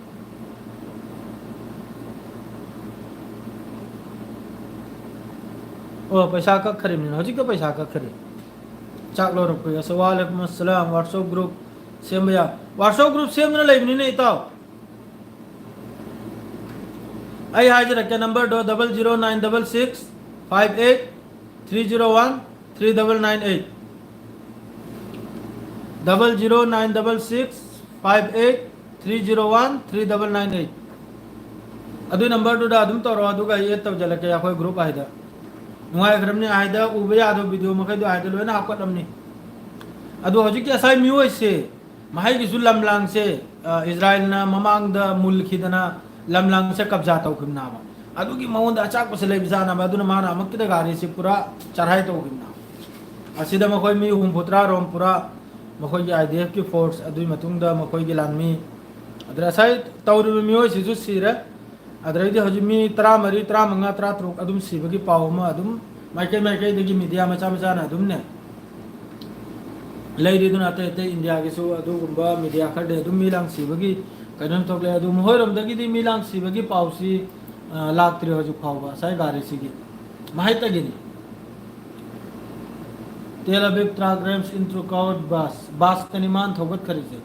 ꯑꯣ, ꯄꯩꯁꯥ ꯀꯛꯈ꯭ꯔꯤꯕꯅꯤꯅ, ꯍꯧꯖꯤꯛꯇ ꯄꯩꯁꯥ ꯀꯛꯈ꯭ꯔꯦ꯫ ꯆꯥꯛ ꯂꯧꯔꯛꯄꯒꯤ꯫ ꯑꯁ, ꯋꯥꯂꯦꯀꯨꯝ ꯑꯁꯂꯥꯝ꯫ WhatsApp group ꯁꯦꯝꯕ ꯌꯥ-, WhatsApp group ꯁꯦꯝꯗꯨꯅ ꯂꯩꯕꯅꯤꯅꯦ, ꯏꯇꯥꯎ꯫ ꯑꯩ ꯍꯥꯏꯖꯔꯛꯀꯦ, number ꯗꯣ: double zero nine double six five eight three zero one three double nine eight꯫ Double zero nine double six five eight three zero one three double nine eight꯫ ꯑꯗꯨ number ꯗꯨꯗ ꯑꯗꯨꯝ ꯇꯧꯔꯣ, ꯑꯗꯨꯒ ꯑꯩ add ꯇꯧꯖꯜꯂꯛꯀꯦ ꯑꯩꯈꯣꯏ group ꯍꯥꯏꯗ꯫ ꯅꯨꯡꯉꯥꯏꯈ꯭ꯔꯕꯅꯤ ꯍꯥꯏꯗ, ꯎꯕ ꯌꯥꯗꯕ video ꯃꯈꯩꯗꯣ ꯍꯥꯏꯗ ꯂꯣꯏꯅ ꯍꯥꯞꯀꯠꯂꯝꯅꯤ꯫ ꯑꯗꯣ ꯍꯧꯖꯤꯛꯀꯤ ꯉꯁꯥꯏ ꯃꯤꯑꯣꯏꯁꯦ, ꯃꯍꯩꯒꯤꯁꯨ ꯂꯝꯂꯥꯡꯁꯦ, ꯑ, ꯏꯖꯔꯥꯏꯜꯅ ꯃꯃꯥꯡꯗ ꯃꯨꯜꯈꯤꯗꯅ ꯂꯝꯂꯥꯡꯁꯦ ꯀꯕꯖꯥ ꯇꯧꯈꯤꯕꯅꯦꯕ꯫ ꯑꯗꯨꯒꯤ ꯃꯉꯣꯟꯗ ꯑꯆꯥꯛꯄꯁꯦ ꯂꯩꯕꯖꯥꯠꯅꯕ, ꯑꯗꯨꯅ ꯃꯥꯅ ꯑꯃꯨꯛꯀꯤꯗ ꯒꯥꯔꯤꯁꯤ ꯄꯨꯔꯥ ꯆꯔꯥꯏ ꯇꯧꯈꯤꯕꯅꯦ꯫ ꯑꯁꯤꯗ ꯃꯈꯣꯏ ꯃꯤ ꯍꯨꯝꯐꯨꯇꯔꯥ ꯔꯣꯝ ꯄꯨꯔꯥ, ꯃꯈꯣꯏꯒꯤ IDF ꯀꯤ force, ꯑꯗꯨꯒꯤ ꯃꯇꯨꯡꯗ ꯃꯈꯣꯏꯒꯤ ꯂꯥꯟꯃꯤ, ꯑꯗꯨꯗ ꯉꯁꯥꯏ ꯇꯧꯔꯤꯕ ꯃꯤꯑꯣꯏꯁꯤꯁꯨ ꯁꯤꯔꯦ꯫ ꯑꯗꯨꯗꯩꯗꯤ ꯍꯧꯖꯤꯛ ꯃꯤ ꯇꯔꯥꯃꯔꯤ, ꯇꯔꯥꯃꯉꯥ, ꯇꯔꯥꯇꯔꯨꯛ ꯑꯗꯨꯝ ꯁꯤꯕꯒꯤ ꯄꯥꯎ ꯑꯃ ꯑꯗꯨꯝ ꯃꯥꯏꯀꯩ ꯃꯥꯏꯀꯩꯗꯒꯤ media ꯃꯆꯥ ꯃꯆꯥꯅ ꯑꯗꯨꯝꯅꯦ ꯂꯩꯔꯤ꯫ ꯑꯗꯨꯅ ꯑꯇꯩ ꯑꯇꯩ ꯏꯟꯗꯤꯌꯥꯒꯤꯁꯨ ꯑꯗꯨꯒꯨꯝꯕ media ꯈꯔꯗꯤ ꯑꯗꯨꯝ ꯃꯤ ꯂꯥꯡ ꯁꯤꯕꯒꯤ ꯀꯩꯅꯣꯝ ꯊꯣꯛꯂꯛꯑꯦ꯫ ꯑꯗꯨ ꯃꯈꯣꯏꯔꯣꯝꯗꯒꯤꯗꯤ ꯃꯤ ꯂꯥꯡ ꯁꯤꯕꯒꯤ ꯄꯥꯎꯁꯤ, ꯑ, ꯂꯥꯛꯇ꯭ꯔꯤ ꯍꯧꯖꯤꯛ ꯐꯥꯎꯕ꯫ ꯉꯁꯥꯏ ꯒꯥꯔꯤꯁꯤꯒꯤ ꯃꯍꯩꯇꯒꯤꯅꯤ꯫ Tel Aviv truck rams into covered bus꯫ Bus ꯇꯅꯤ ꯃꯥꯅ ꯊꯧꯒꯠꯈ꯭ꯔꯤꯁꯦ꯫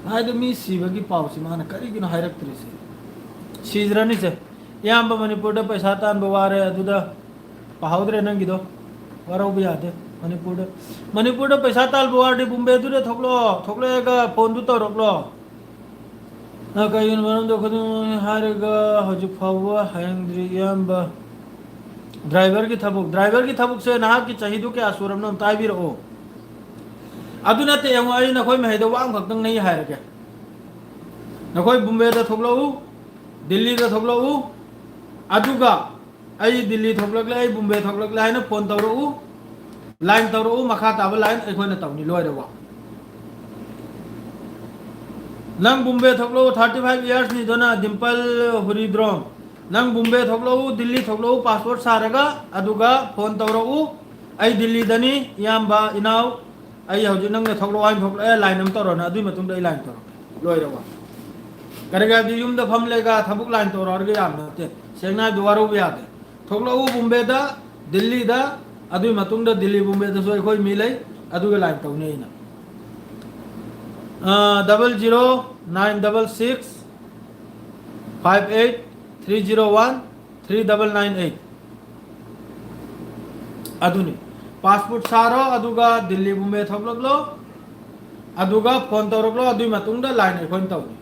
ꯍꯥꯏꯗꯤ ꯃꯤ ꯁꯤꯕꯒꯤ ꯄꯥꯎꯁꯤ ꯃꯥꯅ ꯀꯔꯤꯒꯤꯅꯣ ꯍꯥꯏꯔꯛꯇ꯭ꯔꯤꯁꯦ? ꯁꯤꯖꯔꯅꯤꯁꯦ꯫ ꯏꯌꯥꯝꯕ, ꯃꯅꯤꯄꯨꯔꯗ ꯄꯩꯁꯥ ꯇꯥꯟꯕ ꯋꯥꯔꯦ, ꯑꯗꯨꯗ ꯄꯥꯍꯧꯗ꯭ꯔꯦ ꯅꯪꯒꯤꯗꯣ꯫ ꯋꯥꯔꯧꯕ ꯌꯥꯗꯦ꯫ ꯃꯅꯤꯄꯨꯔꯗ, ꯃꯅꯤꯄꯨꯔꯗ ꯄꯩꯁꯥ ꯇꯥꯟꯕ ꯋꯥꯔꯗꯤ ꯕꯣꯝꯕꯦꯗꯨꯗ ꯊꯣꯛꯂꯛꯑꯣ, ꯊꯣꯛꯂꯛꯑꯒ phone ꯗꯨ ꯇꯧꯔꯛꯂꯣ꯫ ꯅ ꯀꯩꯒꯤꯅꯣ ꯃꯔꯝꯗꯣ ꯈꯨꯗꯤꯡꯃꯛ ꯍꯥꯏꯔꯒ ꯍꯧꯖꯤꯛ ꯐꯥꯎꯕ ꯍꯌꯦꯡꯗ꯭ꯔꯤ ꯏꯌꯥꯝꯕ꯫ Driver ꯒꯤ ꯊꯕꯛ, driver ꯒꯤ ꯊꯕꯛꯁꯦ ꯅꯍꯥꯛꯀꯤ ꯆꯍꯤꯗꯨ ꯀꯌꯥ ꯁꯨꯔꯕꯅꯣ ꯑꯝꯇ ꯍꯥꯏꯕꯤꯔꯛꯑꯣ꯫ ꯑꯗꯨ ꯅꯠꯇꯦ, ꯌꯦꯡꯉꯣ, ꯑꯩ ꯅꯈꯣꯏ ꯃꯍꯩꯗ ꯋꯥ ꯑꯃꯈꯛꯇꯪ ꯅꯩ ꯍꯥꯏꯔꯒꯦ꯫ ꯅꯈꯣꯏ ꯕꯣꯝꯕꯦꯗ ꯊꯣꯛꯂꯛꯎ, ꯗꯤꯜꯂꯤꯗ ꯊꯣꯛꯂꯛꯎ, ꯑꯗꯨꯒ ꯑꯩ ꯗꯤꯜꯂꯤ ꯊꯣꯛꯂꯛꯂꯦ, ꯑꯩ ꯕꯣꯝꯕꯦ ꯊꯣꯛꯂꯛꯂꯦ ꯍꯥꯏꯅ phone ꯇꯧꯔꯛꯎ꯫ Line ꯇꯧꯔꯛꯎ, ꯃꯈꯥ ꯇꯥꯕ line ꯑꯩꯈꯣꯏꯅ ꯇꯧꯅꯤ, ꯂꯣꯏꯔꯦ ꯋꯥ꯫ ꯅꯪ ꯕꯣꯝꯕꯦ ꯊꯣꯛꯂꯛꯎ, thirty five years ꯅꯤꯗꯣꯅ, ꯗꯤꯝꯄꯜ ꯍꯨꯔꯤꯗ꯭ꯔꯣꯝ꯫ ꯅꯪ ꯕꯣꯝꯕꯦ ꯊꯣꯛꯂꯛꯎ, ꯗꯤꯜꯂꯤ ꯊꯣꯛꯂꯛꯎ, passport ꯁꯥꯔꯒ, ꯑꯗꯨꯒ phone ꯇꯧꯔꯛꯎ꯫ ꯑꯩ ꯗꯤꯜꯂꯤꯗꯅꯤ, ꯏꯌꯥꯝꯕ, ꯏꯅꯥꯎ꯫ ꯑꯩ ꯍꯧꯖꯤꯛ ꯅꯪꯅ ꯊꯣꯛꯂꯛꯑꯣ ꯍꯥꯏꯅ ꯊꯣꯛꯂꯛꯑꯦ, line ꯑꯃ ꯇꯧꯔꯣꯅꯦ, ꯑꯗꯨꯒꯤ ꯃꯇꯨꯡꯗ ꯑꯩ line ꯇꯧꯔꯛꯀꯦ꯫ ꯂꯣꯏꯔꯕ? ꯀꯔꯤꯒꯤ ꯍꯥꯏꯗꯤ ꯌꯨꯝꯗ ꯐꯝ ꯂꯩꯒ ꯊꯕꯛ ꯂꯥꯏꯟ ꯇꯧꯔꯛꯑꯒ ꯌꯥꯝ ꯅꯠꯇꯦ꯫ ꯁꯦꯡꯅ ꯍꯥꯏꯕꯗꯤ ꯋꯥꯔꯧꯕ ꯌꯥꯗꯦ꯫ ꯊꯣꯛꯂꯛꯎ ꯕꯣꯝꯕꯦꯗ, ꯗꯤꯜꯂꯤꯗ, ꯑꯗꯨꯒꯤ ꯃꯇꯨꯡꯗ ꯗꯤꯜꯂꯤ ꯕꯣꯝꯕꯦꯗꯁꯨ ꯑꯩꯈꯣꯏ ꯃꯤ ꯂꯩ, ꯑꯗꯨꯒ ꯂꯥꯏꯟ ꯇꯧꯅꯤ ꯑꯩꯅ꯫ Double zero nine double six five eight three zero one three double nine eight꯫ ꯑꯗꯨꯅꯤ꯫ ꯄꯥꯁꯄꯣꯔꯠ ꯁꯥꯔꯣ, ꯑꯗꯨꯒ ꯗꯤꯜꯂꯤ ꯕꯣꯝꯕꯦ ꯊꯣꯛꯂꯛꯂꯣ, ꯑꯗꯨꯒ ꯐꯣꯟ ꯇꯧꯔꯛꯂꯣ, ꯑꯗꯨꯒꯤ ꯃꯇꯨꯡꯗ ꯂꯥꯏꯟ ꯑꯩꯈꯣꯏꯅ ꯇꯧꯅꯤ꯫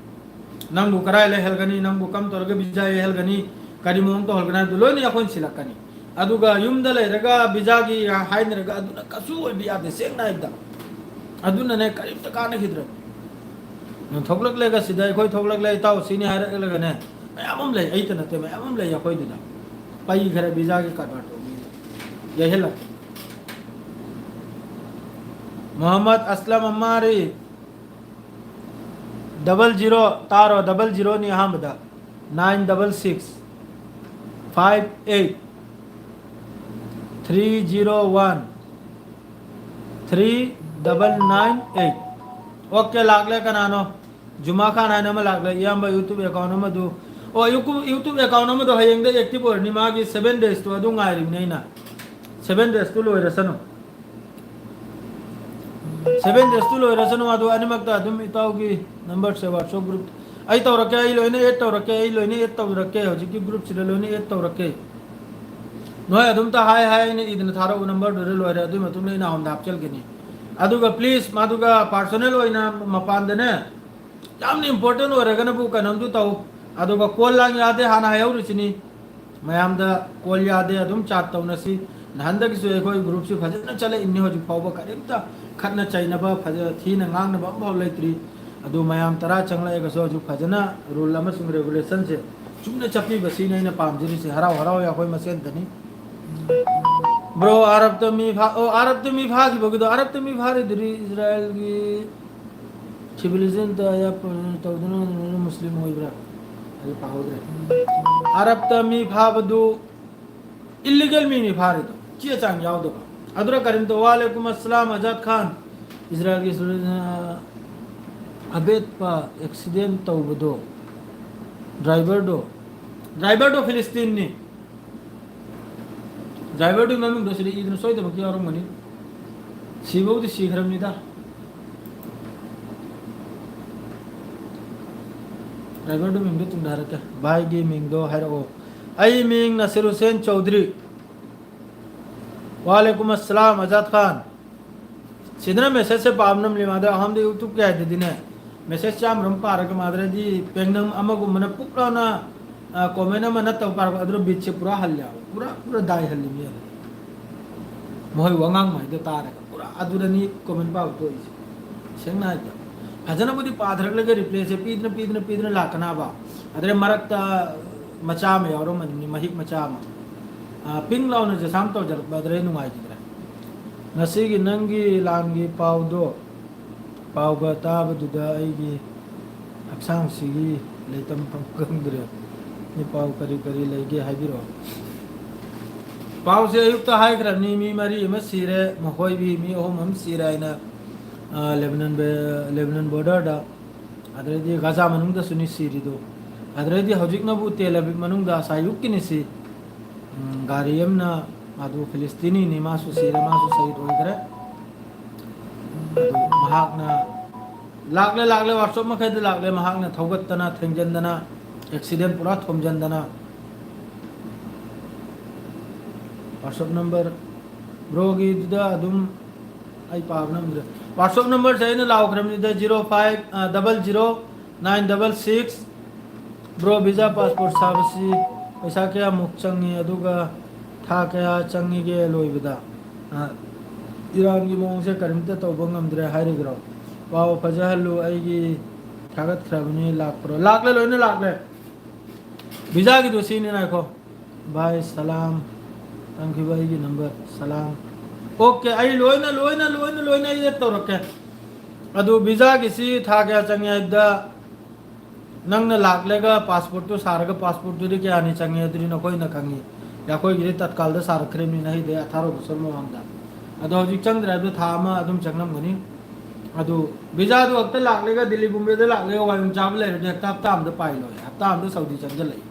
ꯅꯪꯕꯨ ꯀꯗꯥꯏ ꯂꯩꯍꯜꯒꯅꯤ, ꯅꯪꯕꯨ ꯀꯝ ꯇꯧꯔꯒ ꯚꯤꯖꯥ ꯌꯩꯍꯜꯒꯅꯤ, ꯀꯔꯤ ꯃꯑꯣꯡ ꯇꯧꯍꯜꯒꯅꯤ ꯍꯥꯏꯕꯗꯨ ꯂꯣꯏꯅ ꯑꯩꯈꯣꯏꯅ ꯁꯤꯜꯂꯛꯀꯅꯤ꯫ ꯑꯗꯨꯒ ꯌꯨꯝꯗ ꯂꯩꯔꯒ ꯚꯤꯖꯥꯒꯤ ꯍꯥꯏꯅꯔꯒ ꯑꯗꯨꯅ ꯀꯩꯁꯨ ꯑꯣꯏꯕ ꯌꯥꯗꯦ, ꯁꯦꯡꯅ ꯍꯥꯏꯕꯗ꯫ ꯑꯗꯨꯅꯅꯦ ꯀꯔꯤꯝꯇ ꯀꯥꯟꯅꯈꯤꯗ꯭ꯔꯕꯅꯤ꯫ ꯅꯪ ꯊꯣꯛꯂꯛꯂꯒ ꯁꯤꯗ ꯑꯩꯈꯣꯏ ꯊꯣꯛꯂꯛꯂꯦ ꯏꯇꯥꯎ ꯁꯤꯅꯤ ꯍꯥꯏꯔꯛꯂꯒꯅꯦ, ꯃꯌꯥꯝ ꯑꯃ ꯂꯩ, ꯑꯩꯇ ꯅꯠꯇꯦ, ꯃꯌꯥꯝ ꯑꯃ ꯂꯩ ꯑꯩꯈꯣꯏꯗꯨꯗ꯫ ꯄꯩ ꯈꯔ ꯚꯤꯖꯥꯒꯤ ꯀꯔꯕꯥꯔ ꯇꯧꯕꯤꯗ ꯌꯩꯍꯜꯂꯛꯀꯦ꯫ ꯃꯣꯍꯝꯃꯗ ꯑꯁꯂꯝ ꯑꯃꯥꯔꯤ꯫ Double zero ꯇꯥꯔꯣ, double zero ꯅꯤ ꯑꯍꯥꯟꯕꯗ꯫ Nine double six five eight three zero one three double nine eight꯫ Okay, ꯂꯥꯛꯂꯦ꯫ ꯀꯅꯥꯅꯣ? ꯖꯨꯃꯥ ꯈꯥꯟ ꯍꯥꯏꯅ ꯑꯃ ꯂꯥꯛꯂꯦ, ꯏꯌꯥꯝꯕ꯫ YouTube account ꯑꯃꯗꯨ, ꯑꯣ, YouTube, YouTube account ꯑꯃꯗꯣ ꯍꯌꯦꯡꯗ active ꯑꯣꯏꯔꯅꯤ꯫ ꯃꯥꯒꯤ seven days ꯇꯨ ꯑꯗꯨ ꯉꯥꯏꯔꯤꯕꯅꯤ ꯑꯩꯅ꯫ Seven days ꯇꯨ ꯂꯣꯏꯔꯁꯅꯨ꯫ Seven days ꯇꯨ ꯂꯣꯏꯔꯁꯅꯨ, ꯑꯗꯨ ꯑꯅꯤꯃꯛꯇ ꯑꯗꯨꯝ ꯏꯇꯥꯎꯒꯤ number ꯁꯦ WhatsApp group ꯑꯩ ꯇꯧꯔꯛꯀꯦ, ꯑꯩ ꯂꯣꯏꯅ add ꯇꯧꯔꯛꯀꯦ, ꯑꯩ ꯂꯣꯏꯅ add ꯇꯧꯔꯛꯀꯦ, ꯍꯧꯖꯤꯛꯀꯤ group ꯁꯤꯗ ꯂꯣꯏꯅ add ꯇꯧꯔꯛꯀꯦ꯫ ꯅꯣꯏ ꯑꯗꯨꯝꯇ hi hi ꯑꯩꯅ ꯏꯗꯅ ꯊꯥꯔꯛꯎ, number ꯗꯨꯗ ꯂꯣꯏꯔꯦ, ꯑꯗꯨꯒꯤ ꯃꯇꯨꯡꯗ ꯑꯩꯅ ꯍꯣꯝꯗ ꯍꯥꯞꯆꯤꯟꯒꯅꯤ꯫ ꯑꯗꯨꯒ please ꯃꯗꯨꯒ personal ꯑꯣꯏꯅ ꯃꯄꯥꯟꯗꯅꯦ, ꯌꯥꯝꯅ important ꯑꯣꯏꯔꯒꯅꯕꯨ ꯀꯩꯅꯣꯝꯗꯨ ꯇꯧ꯫ ꯑꯗꯨꯒ call ꯂꯥꯡ ꯌꯥꯗꯦ, ꯍꯥꯟꯅ ꯍꯥꯏꯍꯧꯔꯤꯁꯤꯅꯤ꯫ ꯃꯌꯥꯝꯗ call ꯌꯥꯗꯦ, ꯑꯗꯨꯝ chat ꯇꯧꯅꯁꯤ꯫ ꯅꯍꯥꯟꯗꯒꯤꯁꯨ ꯑꯩꯈꯣꯏ group ꯁꯤ ꯐꯖꯅ ꯆꯠꯂꯛꯏꯕꯅꯤ, ꯍꯧꯖꯤꯛ ꯐꯥꯎꯕ ꯀꯔꯤꯝꯇ ꯈꯠꯅ ꯆꯩꯅꯕ, ꯐꯖ-, ꯊꯤꯅ ꯉꯥꯡꯅꯕ ꯑꯃꯐꯥꯎ ꯂꯩꯇ꯭ꯔꯤ꯫ ꯑꯗꯨ ꯃꯌꯥꯝ ꯇꯔꯥ ꯆꯪꯂꯛꯑꯒꯁꯨ ꯍꯧꯖꯤꯛ ꯐꯖꯅ rule ꯑꯃꯁꯨꯡ regulation ꯁꯦ ꯆꯨꯝꯅ ꯆꯠꯄꯤꯕ, ꯁꯤꯅꯤ ꯑꯩꯅ ꯄꯥꯝꯖꯔꯤꯁꯦ꯫ ꯍꯔꯥꯎ ꯍꯔꯥꯎ ꯑꯩꯈꯣꯏ ꯃꯁꯦꯟꯗꯅꯤ꯫ Bro, ꯑꯔꯕꯇ ꯃꯤ ꯐꯥ-, ꯑꯣ, ꯑꯔꯕꯇ ꯃꯤ ꯐꯥꯈꯤꯕꯒꯤꯗꯣ, ꯑꯔꯕꯇ ꯃꯤ ꯐꯥꯔꯤꯗꯨꯗꯤ ꯏꯖꯔꯥꯏꯜꯒꯤ civilian ꯇ ꯑꯌꯥ ꯇꯧꯗꯨꯅ ꯃꯨꯁꯂꯤꯝ ꯑꯣꯏꯕ꯭ꯔꯥ? ꯑꯩ ꯄꯥꯍꯧꯗ꯭ꯔꯦ꯫ ꯑꯔꯕꯇ ꯃꯤ ꯐꯥꯕꯗꯨ illegal ꯃꯤꯅꯤ ꯐꯥꯔꯤꯗꯣ, ꯆꯦ ꯆꯥꯡ ꯌꯥꯎꯗꯕ꯫ ꯑꯗꯨꯔ ꯀꯔꯤꯝꯇ꯫ ꯋꯥꯂꯦꯀꯨꯝ ꯑꯁꯂꯥꯝ ꯑꯖꯥꯗ ꯈꯥꯟ꯫ ꯏꯖꯔꯥꯏꯜꯒꯤ civilian, ꯑ, ꯑꯕꯦꯠꯄ ꯑꯦꯛꯁꯤꯗꯦꯟ ꯇꯧꯕꯗꯣ, ꯗ꯭ꯔꯥꯏꯚꯔꯗꯣ, ꯗ꯭ꯔꯥꯏꯚꯔꯗꯣ ꯐꯤꯂꯤꯁꯇꯤꯟꯅꯤ꯫ ꯗ꯭ꯔꯥꯏꯚꯔꯗꯨꯒꯤ ꯃꯃꯤꯡꯗꯣ ꯁꯤꯗ ꯏꯗꯅ ꯁꯣꯏꯗꯃꯛꯀꯤ ꯌꯥꯎꯔꯝꯒꯅꯤ꯫ ꯁꯤꯕꯕꯨꯗꯤ ꯁꯤꯈ꯭ꯔꯕꯅꯤꯗ꯫ ꯗ꯭ꯔꯥꯏꯚꯔꯗꯨ ꯃꯤꯡꯗꯣ ꯇꯨꯡꯗ ꯍꯥꯏꯔꯛꯀꯦ꯫ ꯚꯥꯏꯒꯤ ꯃꯤꯡꯗꯣ ꯍꯥꯏꯔꯛꯑꯣ꯫ ꯑꯩ ꯃꯤꯡ ꯅꯁꯤꯔ ꯍꯨꯁꯦꯟ ꯆꯧꯗ꯭ꯔꯤ꯫ ꯋꯥꯂꯦꯀꯨꯝ ꯑꯁꯂꯥꯝ ꯑꯖꯥꯗ ꯈꯥꯟ꯫ ꯁꯤꯗꯅ ꯃꯦꯁꯦꯖꯁꯦ ꯄꯥꯕ ꯅꯝꯂꯤ ꯃꯥꯗ ꯑꯍꯝꯗ ꯌꯨꯇ꯭ꯌꯨꯕꯀꯤ ꯍꯥꯏꯗꯗꯤꯅꯦ, ꯃꯦꯁꯦꯖ ꯆꯥꯝꯃꯔꯣꯝ ꯄꯥꯔꯒ ꯃꯥꯗ꯭ꯔꯗꯤ ꯄꯦꯡꯅꯝ ꯑꯃꯒꯨꯝꯕꯅ ꯄꯨꯛ ꯂꯥꯎꯅ, ꯑ, ꯀꯣꯃꯦꯟ ꯑꯃ ꯅꯠꯇꯕ ꯄꯥꯔꯛꯄ ꯑꯗꯨꯅ ꯕꯤꯠꯁꯦ ꯄꯨꯔꯥ ꯍꯜꯂꯦ ꯍꯥꯏꯕ꯫ ꯄꯨꯔꯥ, ꯄꯨꯔꯥ ꯗꯥꯏ ꯍꯜꯂꯤ ꯃꯤ ꯑꯗꯨ꯫ ꯃꯈꯣꯏ ꯋꯥꯉꯥꯡ ꯃꯥꯏꯗ ꯇꯥꯔꯒ ꯄꯨꯔꯥ ꯑꯗꯨꯗꯅꯤ ꯀꯣꯃꯦꯟ ꯄꯥꯕ ꯇꯣꯛꯏꯁꯦ꯫ ꯁꯦꯡꯅ ꯍꯥꯏꯕꯗ ꯐꯖꯅꯕꯨꯗꯤ ꯄꯥꯊꯔꯛꯂꯒ ꯔꯤꯄ꯭ꯂꯦꯁꯦ ꯄꯤꯗꯅ, ꯄꯤꯗꯅ, ꯄꯤꯗꯅ ꯂꯥꯛꯀꯅꯕ꯫ ꯑꯗꯩ ꯃꯔꯛꯇ ꯃꯆꯥ ꯑꯃ ꯌꯥꯎꯔꯝꯃꯅꯤ, ꯃꯍꯤꯛ ꯃꯆꯥ ꯑꯃ꯫ ꯑ, ꯄꯤꯡ ꯂꯥꯎꯅ ꯖꯁꯥꯝ ꯇꯧꯖꯔꯛꯄ ꯑꯗꯨꯗ ꯑꯩ ꯅꯨꯡꯉꯥꯏꯈꯤꯗ꯭ꯔꯦ꯫ ꯉꯁꯤꯒꯤ ꯅꯪꯒꯤ ꯂꯥꯟꯒꯤ ꯄꯥꯎꯗꯣ, ꯄꯥꯎꯒ ꯇꯥꯕꯗꯨꯗ ꯑꯩꯒꯤ ꯍꯛꯆꯥꯡꯁꯤꯒꯤ ꯂꯩꯇꯝꯐꯝ ꯈꯪꯗ꯭ꯔꯦ꯫ ꯅꯤ ꯄꯥꯎ ꯀꯔꯤ ꯀꯔꯤ ꯂꯩꯒꯦ ꯍꯥꯏꯕꯤꯔꯛꯑꯣ꯫ ꯄꯥꯎꯁꯦ ꯑꯌꯨꯛꯇ ꯍꯥꯏꯈ꯭ꯔꯕꯅꯤ, ꯃꯤ ꯃꯔꯤ ꯑꯃ ꯁꯤꯔꯦ, ꯃꯈꯣꯏꯒꯤ ꯃꯤ ꯑꯍꯨꯝ ꯑꯃ ꯁꯤꯔꯦ ꯍꯥꯏꯅ, ꯑ, ꯂꯦꯕꯅꯟ ꯕꯦ-, ꯂꯦꯕꯅꯟ ꯕꯣꯔꯗꯔꯗ, ꯑꯗꯨꯗꯩꯗꯤ ꯒꯥꯖꯥ ꯃꯅꯨꯡꯗꯁꯨꯅꯤ ꯁꯤꯔꯤꯗꯣ, ꯑꯗꯨꯗꯩꯗꯤ ꯍꯧꯖꯤꯛꯅꯕꯨ ꯇꯦꯜ ꯑꯕꯤꯕ ꯃꯅꯨꯡꯗ ꯉꯁꯥꯏ ꯑꯌꯨꯛꯀꯤꯅꯤ ꯁꯤ꯫ ꯎꯝ, ꯒꯥꯔꯤ ꯑꯃꯅ, ꯃꯥꯗꯨ ꯐꯤꯂꯤꯁꯇꯤꯅꯤꯅꯤ, ꯃꯥꯁꯨ ꯁꯤꯔꯦ, ꯃꯥꯁꯨ ꯁꯍꯤꯗ ꯑꯣꯏꯈ꯭ꯔꯦ꯫ ꯑꯗꯨ ꯃꯍꯥꯛꯅ ꯂꯥꯛꯂꯦ, ꯂꯥꯛꯂꯦ, ꯋꯥꯔꯁꯣꯞ ꯃꯈꯩꯗ ꯂꯥꯛꯂꯦ, ꯃꯍꯥꯛꯅ ꯊꯧꯒꯠꯇꯅ, ꯊꯦꯡꯖꯤꯟꯗꯅ, ꯑꯦꯛꯁꯤꯗꯦꯟ ꯄꯨꯔꯥ ꯊꯣꯝꯖꯤꯟꯗꯅ꯫ ꯋꯥꯔꯁꯣꯞ ꯅꯝꯕꯔ, ꯕ꯭ꯔꯣꯒꯤꯗꯨꯗ ꯑꯗꯨꯝ ꯑꯩ ꯄꯥꯕ ꯅꯝꯗ꯭ꯔꯦ꯫ ꯋꯥꯔꯁꯣꯞ ꯅꯝꯕꯔꯁꯦ ꯑꯩꯅ ꯂꯥꯎꯈ꯭ꯔꯕꯅꯤꯗ, zero five, uh, double zero nine double six. Bro, visa passport ꯁꯥꯕꯁꯤ ꯄꯩꯁꯥ ꯀꯌꯥꯃꯨꯛ ꯆꯪꯉꯤ, ꯑꯗꯨꯒ ꯊꯥ ꯀꯌꯥ ꯆꯪꯉꯤꯒꯦ ꯂꯣꯏꯕꯗ? ꯑ, ꯏꯔꯥꯟꯒꯤ ꯃꯑꯣꯡꯁꯦ ꯀꯔꯤꯝꯇ ꯇꯧꯕ ꯉꯝꯗ꯭ꯔꯦ ꯍꯥꯏꯔꯤꯕ꯭ꯔꯣ? ꯄꯥꯎ ꯐꯖꯍꯜꯂꯨ, ꯑꯩꯒꯤ ꯊꯥꯒꯠꯈ꯭ꯔꯕꯅꯤ, ꯂꯥꯛꯄ꯭ꯔꯣ? ꯂꯥꯛꯂꯦ, ꯂꯣꯏꯅ ꯂꯥꯛꯂꯦ꯫ ꯚꯤꯖꯥꯒꯤꯗꯣ ꯁꯤꯅꯤ, ꯉꯥꯏꯈꯣ꯫ ꯚꯥꯏ ꯁꯂꯥꯝ, ꯇꯝꯈꯤꯕ ꯑꯩꯒꯤ ꯅꯝꯕꯔ, ꯁꯂꯥꯝ꯫ ꯑꯣꯀꯦ, ꯑꯩ ꯂꯣꯏꯅ, ꯂꯣꯏꯅ, ꯂꯣꯏꯅ, ꯂꯣꯏꯅ ꯑꯩ ꯑꯦꯗ ꯇꯧꯔꯛꯀꯦ꯫ ꯑꯗꯨ ꯚꯤꯖꯥꯒꯤꯁꯤ ꯊꯥ ꯀꯌꯥ ꯆꯪꯉꯤ ꯍꯥꯏꯕꯗ, ꯅꯪꯅ ꯂꯥꯛꯂꯒ ꯄꯥꯁꯄꯣꯔꯠꯇꯨ ꯁꯥꯔꯒ, ꯄꯥꯁꯄꯣꯔꯠꯇꯨꯗꯤ ꯀꯌꯥꯅꯤ ꯆꯪꯉꯤ ꯑꯗꯨꯗꯤ ꯅꯈꯣꯏꯅ ꯈꯪꯉꯤ꯫ ꯑꯩꯈꯣꯏꯒꯤꯗꯤ ꯇꯠꯀꯥꯜꯗ ꯁꯥꯔꯛꯈ꯭ꯔꯤꯕꯅꯤꯅ ꯑꯩꯗꯤ ꯑꯊꯥꯔ ꯕꯣꯁꯣꯔ ꯃꯃꯥꯡꯗ꯫ ꯑꯗꯣ ꯍꯧꯖꯤꯛ ꯆꯪꯗ꯭ꯔꯦ ꯍꯥꯏꯕꯗꯣ ꯊꯥ ꯑꯃ ꯑꯗꯨꯝ ꯆꯪꯂꯝꯒꯅꯤ꯫ ꯑꯗꯨ ꯚꯤꯖꯥꯗꯨ ꯍꯦꯛꯇ ꯂꯥꯛꯂꯒ, ꯗꯤꯜꯂꯤ ꯕꯣꯝꯕꯦꯗ ꯂꯥꯛꯂꯒ ꯋꯥꯌꯣꯡ ꯆꯥꯕ ꯂꯩꯔꯗꯤ ꯍꯦꯛꯇ ꯍꯞꯇꯥ ꯑꯃꯗ ꯄꯥꯏ ꯂꯣꯏꯔꯦ, ꯍꯞꯇꯥ ꯑꯃꯗ ꯁꯥꯎꯗꯤ ꯆꯪꯁꯤꯜꯂꯛꯏ꯫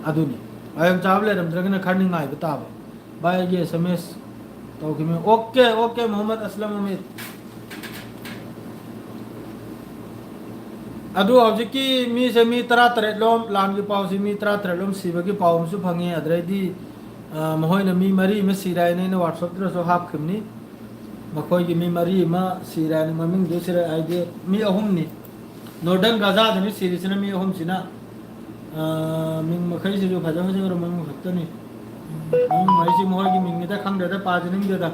ꯑꯗꯨꯅꯤ, ꯋꯥꯌꯣꯡ ꯆꯥꯕ ꯂꯩꯔꯝꯗ꯭ꯔꯒꯅ ꯈꯔꯅꯤ ꯉꯥꯏꯕ ꯇꯥꯕ꯫ ꯚꯥꯏ, ꯑꯩꯒꯤ ꯑꯦꯁ ꯑꯦꯝ ꯑꯦꯁ ꯇꯧꯈꯤꯕꯅꯤ꯫ Okay, okay, Mohammad Aslam Amit. ꯑꯗꯨ ꯍꯧꯖꯤꯛꯀꯤ ꯃꯤꯁꯦ ꯃꯤ ꯇꯔꯥꯇꯔꯦꯠ ꯂꯣꯝ, ꯂꯥꯟꯒꯤ ꯄꯥꯎꯁꯤ ꯃꯤ ꯇꯔꯥꯇꯔꯦꯠ ꯂꯣꯝ ꯁꯤꯕꯒꯤ ꯄꯥꯎ ꯑꯃꯁꯨ ꯐꯪꯉꯤ꯫ ꯑꯗꯨꯗꯩꯗꯤ, ꯑ, ꯃꯈꯣꯏꯅ ꯃꯤ ꯃꯔꯤ ꯑꯃ ꯁꯤꯔꯦ ꯍꯥꯏꯅ ꯑꯩꯅ WhatsApp-ꯇꯁꯨ ꯍꯥꯞꯈꯤꯕꯅꯤ꯫ ꯃꯈꯣꯏꯒꯤ ꯃꯤ ꯃꯔꯤ ꯑꯃ ꯁꯤꯔꯦ ꯍꯥꯏꯅ, ꯃꯃꯤꯡꯗꯨ ꯁꯤꯔꯦ ꯍꯥꯏꯗꯤ ꯃꯤ ꯑꯍꯨꯝꯅꯤ꯫ Northern Gaza-ꯗꯅꯤ ꯁꯤꯔꯤꯁꯤꯅ ꯃꯤ ꯑꯍꯨꯝꯁꯤꯅ꯫ ꯑ, ꯃꯤꯡ ꯃꯈꯩꯁꯤꯁꯨ ꯐꯖ ꯐꯖꯈ꯭ꯔꯕ ꯃꯃꯤꯡ ꯈꯛꯇꯅꯤ꯫ ꯃꯃꯤꯡ ꯍꯥꯏꯁꯤ ꯃꯈꯣꯏꯒꯤ ꯃꯤꯡꯅꯤꯗ, ꯈꯪꯗ꯭ꯔꯦꯗ, ꯄꯥꯖꯅꯤꯡꯗꯦꯗ꯫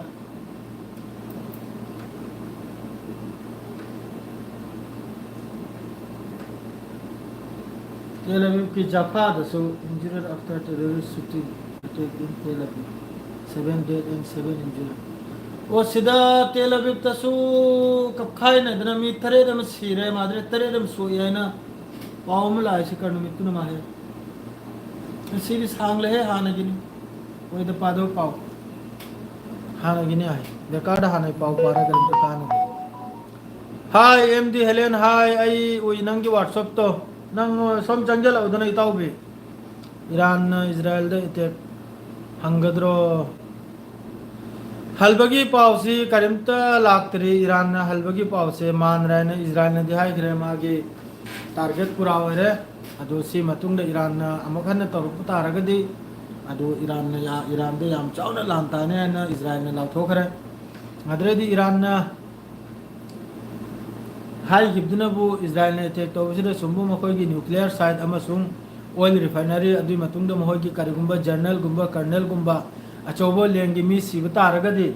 ꯇꯦꯜ ꯑꯕꯤꯕꯀꯤ ꯖꯐꯥꯗꯁꯨ injured after terrorist shooting attack in Tel Aviv, seven dead and seven injured꯫ ꯑꯣ, ꯁꯤꯗ ꯇꯦꯜ ꯑꯕꯤꯕꯇꯁꯨ ꯀꯞꯈꯥꯏꯅꯗꯅ ꯃꯤ ꯇꯔꯦꯠ ꯑꯃ ꯁꯤꯔꯦ, ꯃꯥꯗ꯭ꯔꯦ ꯇꯔꯦꯠ ꯑꯃ ꯁꯣꯛꯏ ꯍꯥꯏꯅ ꯄꯥꯎ ꯑꯃ ꯂꯥꯛꯏꯁꯤ ꯀꯔꯤ ꯅꯨꯃꯤꯠꯇꯨꯅꯣ ꯃꯥꯍꯦ? ꯁꯤꯗꯤ ꯁꯥꯡꯂꯦꯍꯦ, ꯍꯥꯟꯅꯒꯤꯅꯤ꯫ ꯑꯣꯏꯗ ꯄꯥꯗꯕ ꯄꯥꯎ꯫ ꯍꯥꯟꯅꯒꯤꯅꯤ ꯍꯥꯏ꯫ ꯗꯔꯀꯥꯔꯗ ꯍꯥꯟꯅꯒꯤ ꯄꯥꯎ ꯄꯥꯔꯒ ꯀꯔꯤꯝꯇ ꯀꯥꯟꯅꯗꯦ꯫ ꯍꯥꯏ, ꯑꯦꯝ ꯗꯤ ꯍꯦꯂꯦꯟ, ꯍꯥꯏ, ꯑꯩ ꯎꯏ ꯅꯪꯒꯤ WhatsApp-ꯇꯣ꯫ ꯅꯪ ꯁꯣꯝ ꯆꯪꯁꯤꯜꯂꯛꯎꯗꯅ, ꯏꯇꯥꯎꯕꯤ꯫ ꯏꯔꯥꯟꯅ ꯏꯖꯔꯥꯌꯦꯜꯗ attack ꯍꯪꯒꯗ꯭ꯔꯣ? ꯍꯜꯕꯒꯤ ꯄꯥꯎꯁꯤ ꯀꯔꯤꯝꯇ ꯂꯥꯛꯇ꯭ꯔꯤ꯫ ꯏꯔꯥꯟꯅ ꯍꯜꯕꯒꯤ ꯄꯥꯎꯁꯦ ꯃꯥꯟꯅꯔꯦ ꯍꯥꯏꯅ ꯏꯖꯔꯥꯌꯦꯜꯅꯗꯤ ꯍꯥꯏꯈ꯭ꯔꯦ, ꯃꯥꯒꯤ target ꯄꯨꯔꯥ ꯑꯣꯏꯔꯦ꯫ ꯑꯗꯨ ꯁꯤ ꯃꯇꯨꯡꯗ ꯏꯔꯥꯟꯅ ꯑꯃꯨꯛ ꯍꯟꯅ ꯇꯧꯔꯛꯄ ꯇꯥꯔꯒꯗꯤ, ꯑꯗꯨ ꯏꯔꯥꯟꯅ ꯌꯥ-, ꯏꯔꯥꯟꯗ ꯌꯥꯝ ꯆꯥꯎꯅ ꯂꯥꯟ ꯇꯥꯅꯤ ꯍꯥꯏꯅ ꯏꯖꯔꯥꯌꯦꯜꯅ ꯂꯥꯎꯊꯣꯛꯈ꯭ꯔꯦ꯫ ꯑꯗꯨꯗꯩꯗꯤ ꯏꯔꯥꯟꯅ ꯍꯥꯏꯈꯤꯕꯗꯨꯅꯕꯨ ꯏꯖꯔꯥꯌꯦꯜꯅ attack ꯇꯧꯕꯁꯤꯗ ꯆꯨꯝꯕ ꯃꯈꯣꯏꯒꯤ nuclear site ꯑꯃꯁꯨꯡ oil refinery, ꯑꯗꯨꯒꯤ ꯃꯇꯨꯡꯗ ꯃꯈꯣꯏꯒꯤ ꯀꯔꯤꯒꯨꯝꯕ general-ꯒꯨꯝꯕ, colonel-ꯒꯨꯝꯕ ꯑꯆꯧꯕ ꯂꯦꯡꯒꯤ ꯃꯤ ꯁꯤꯕ ꯇꯥꯔꯒꯗꯤ,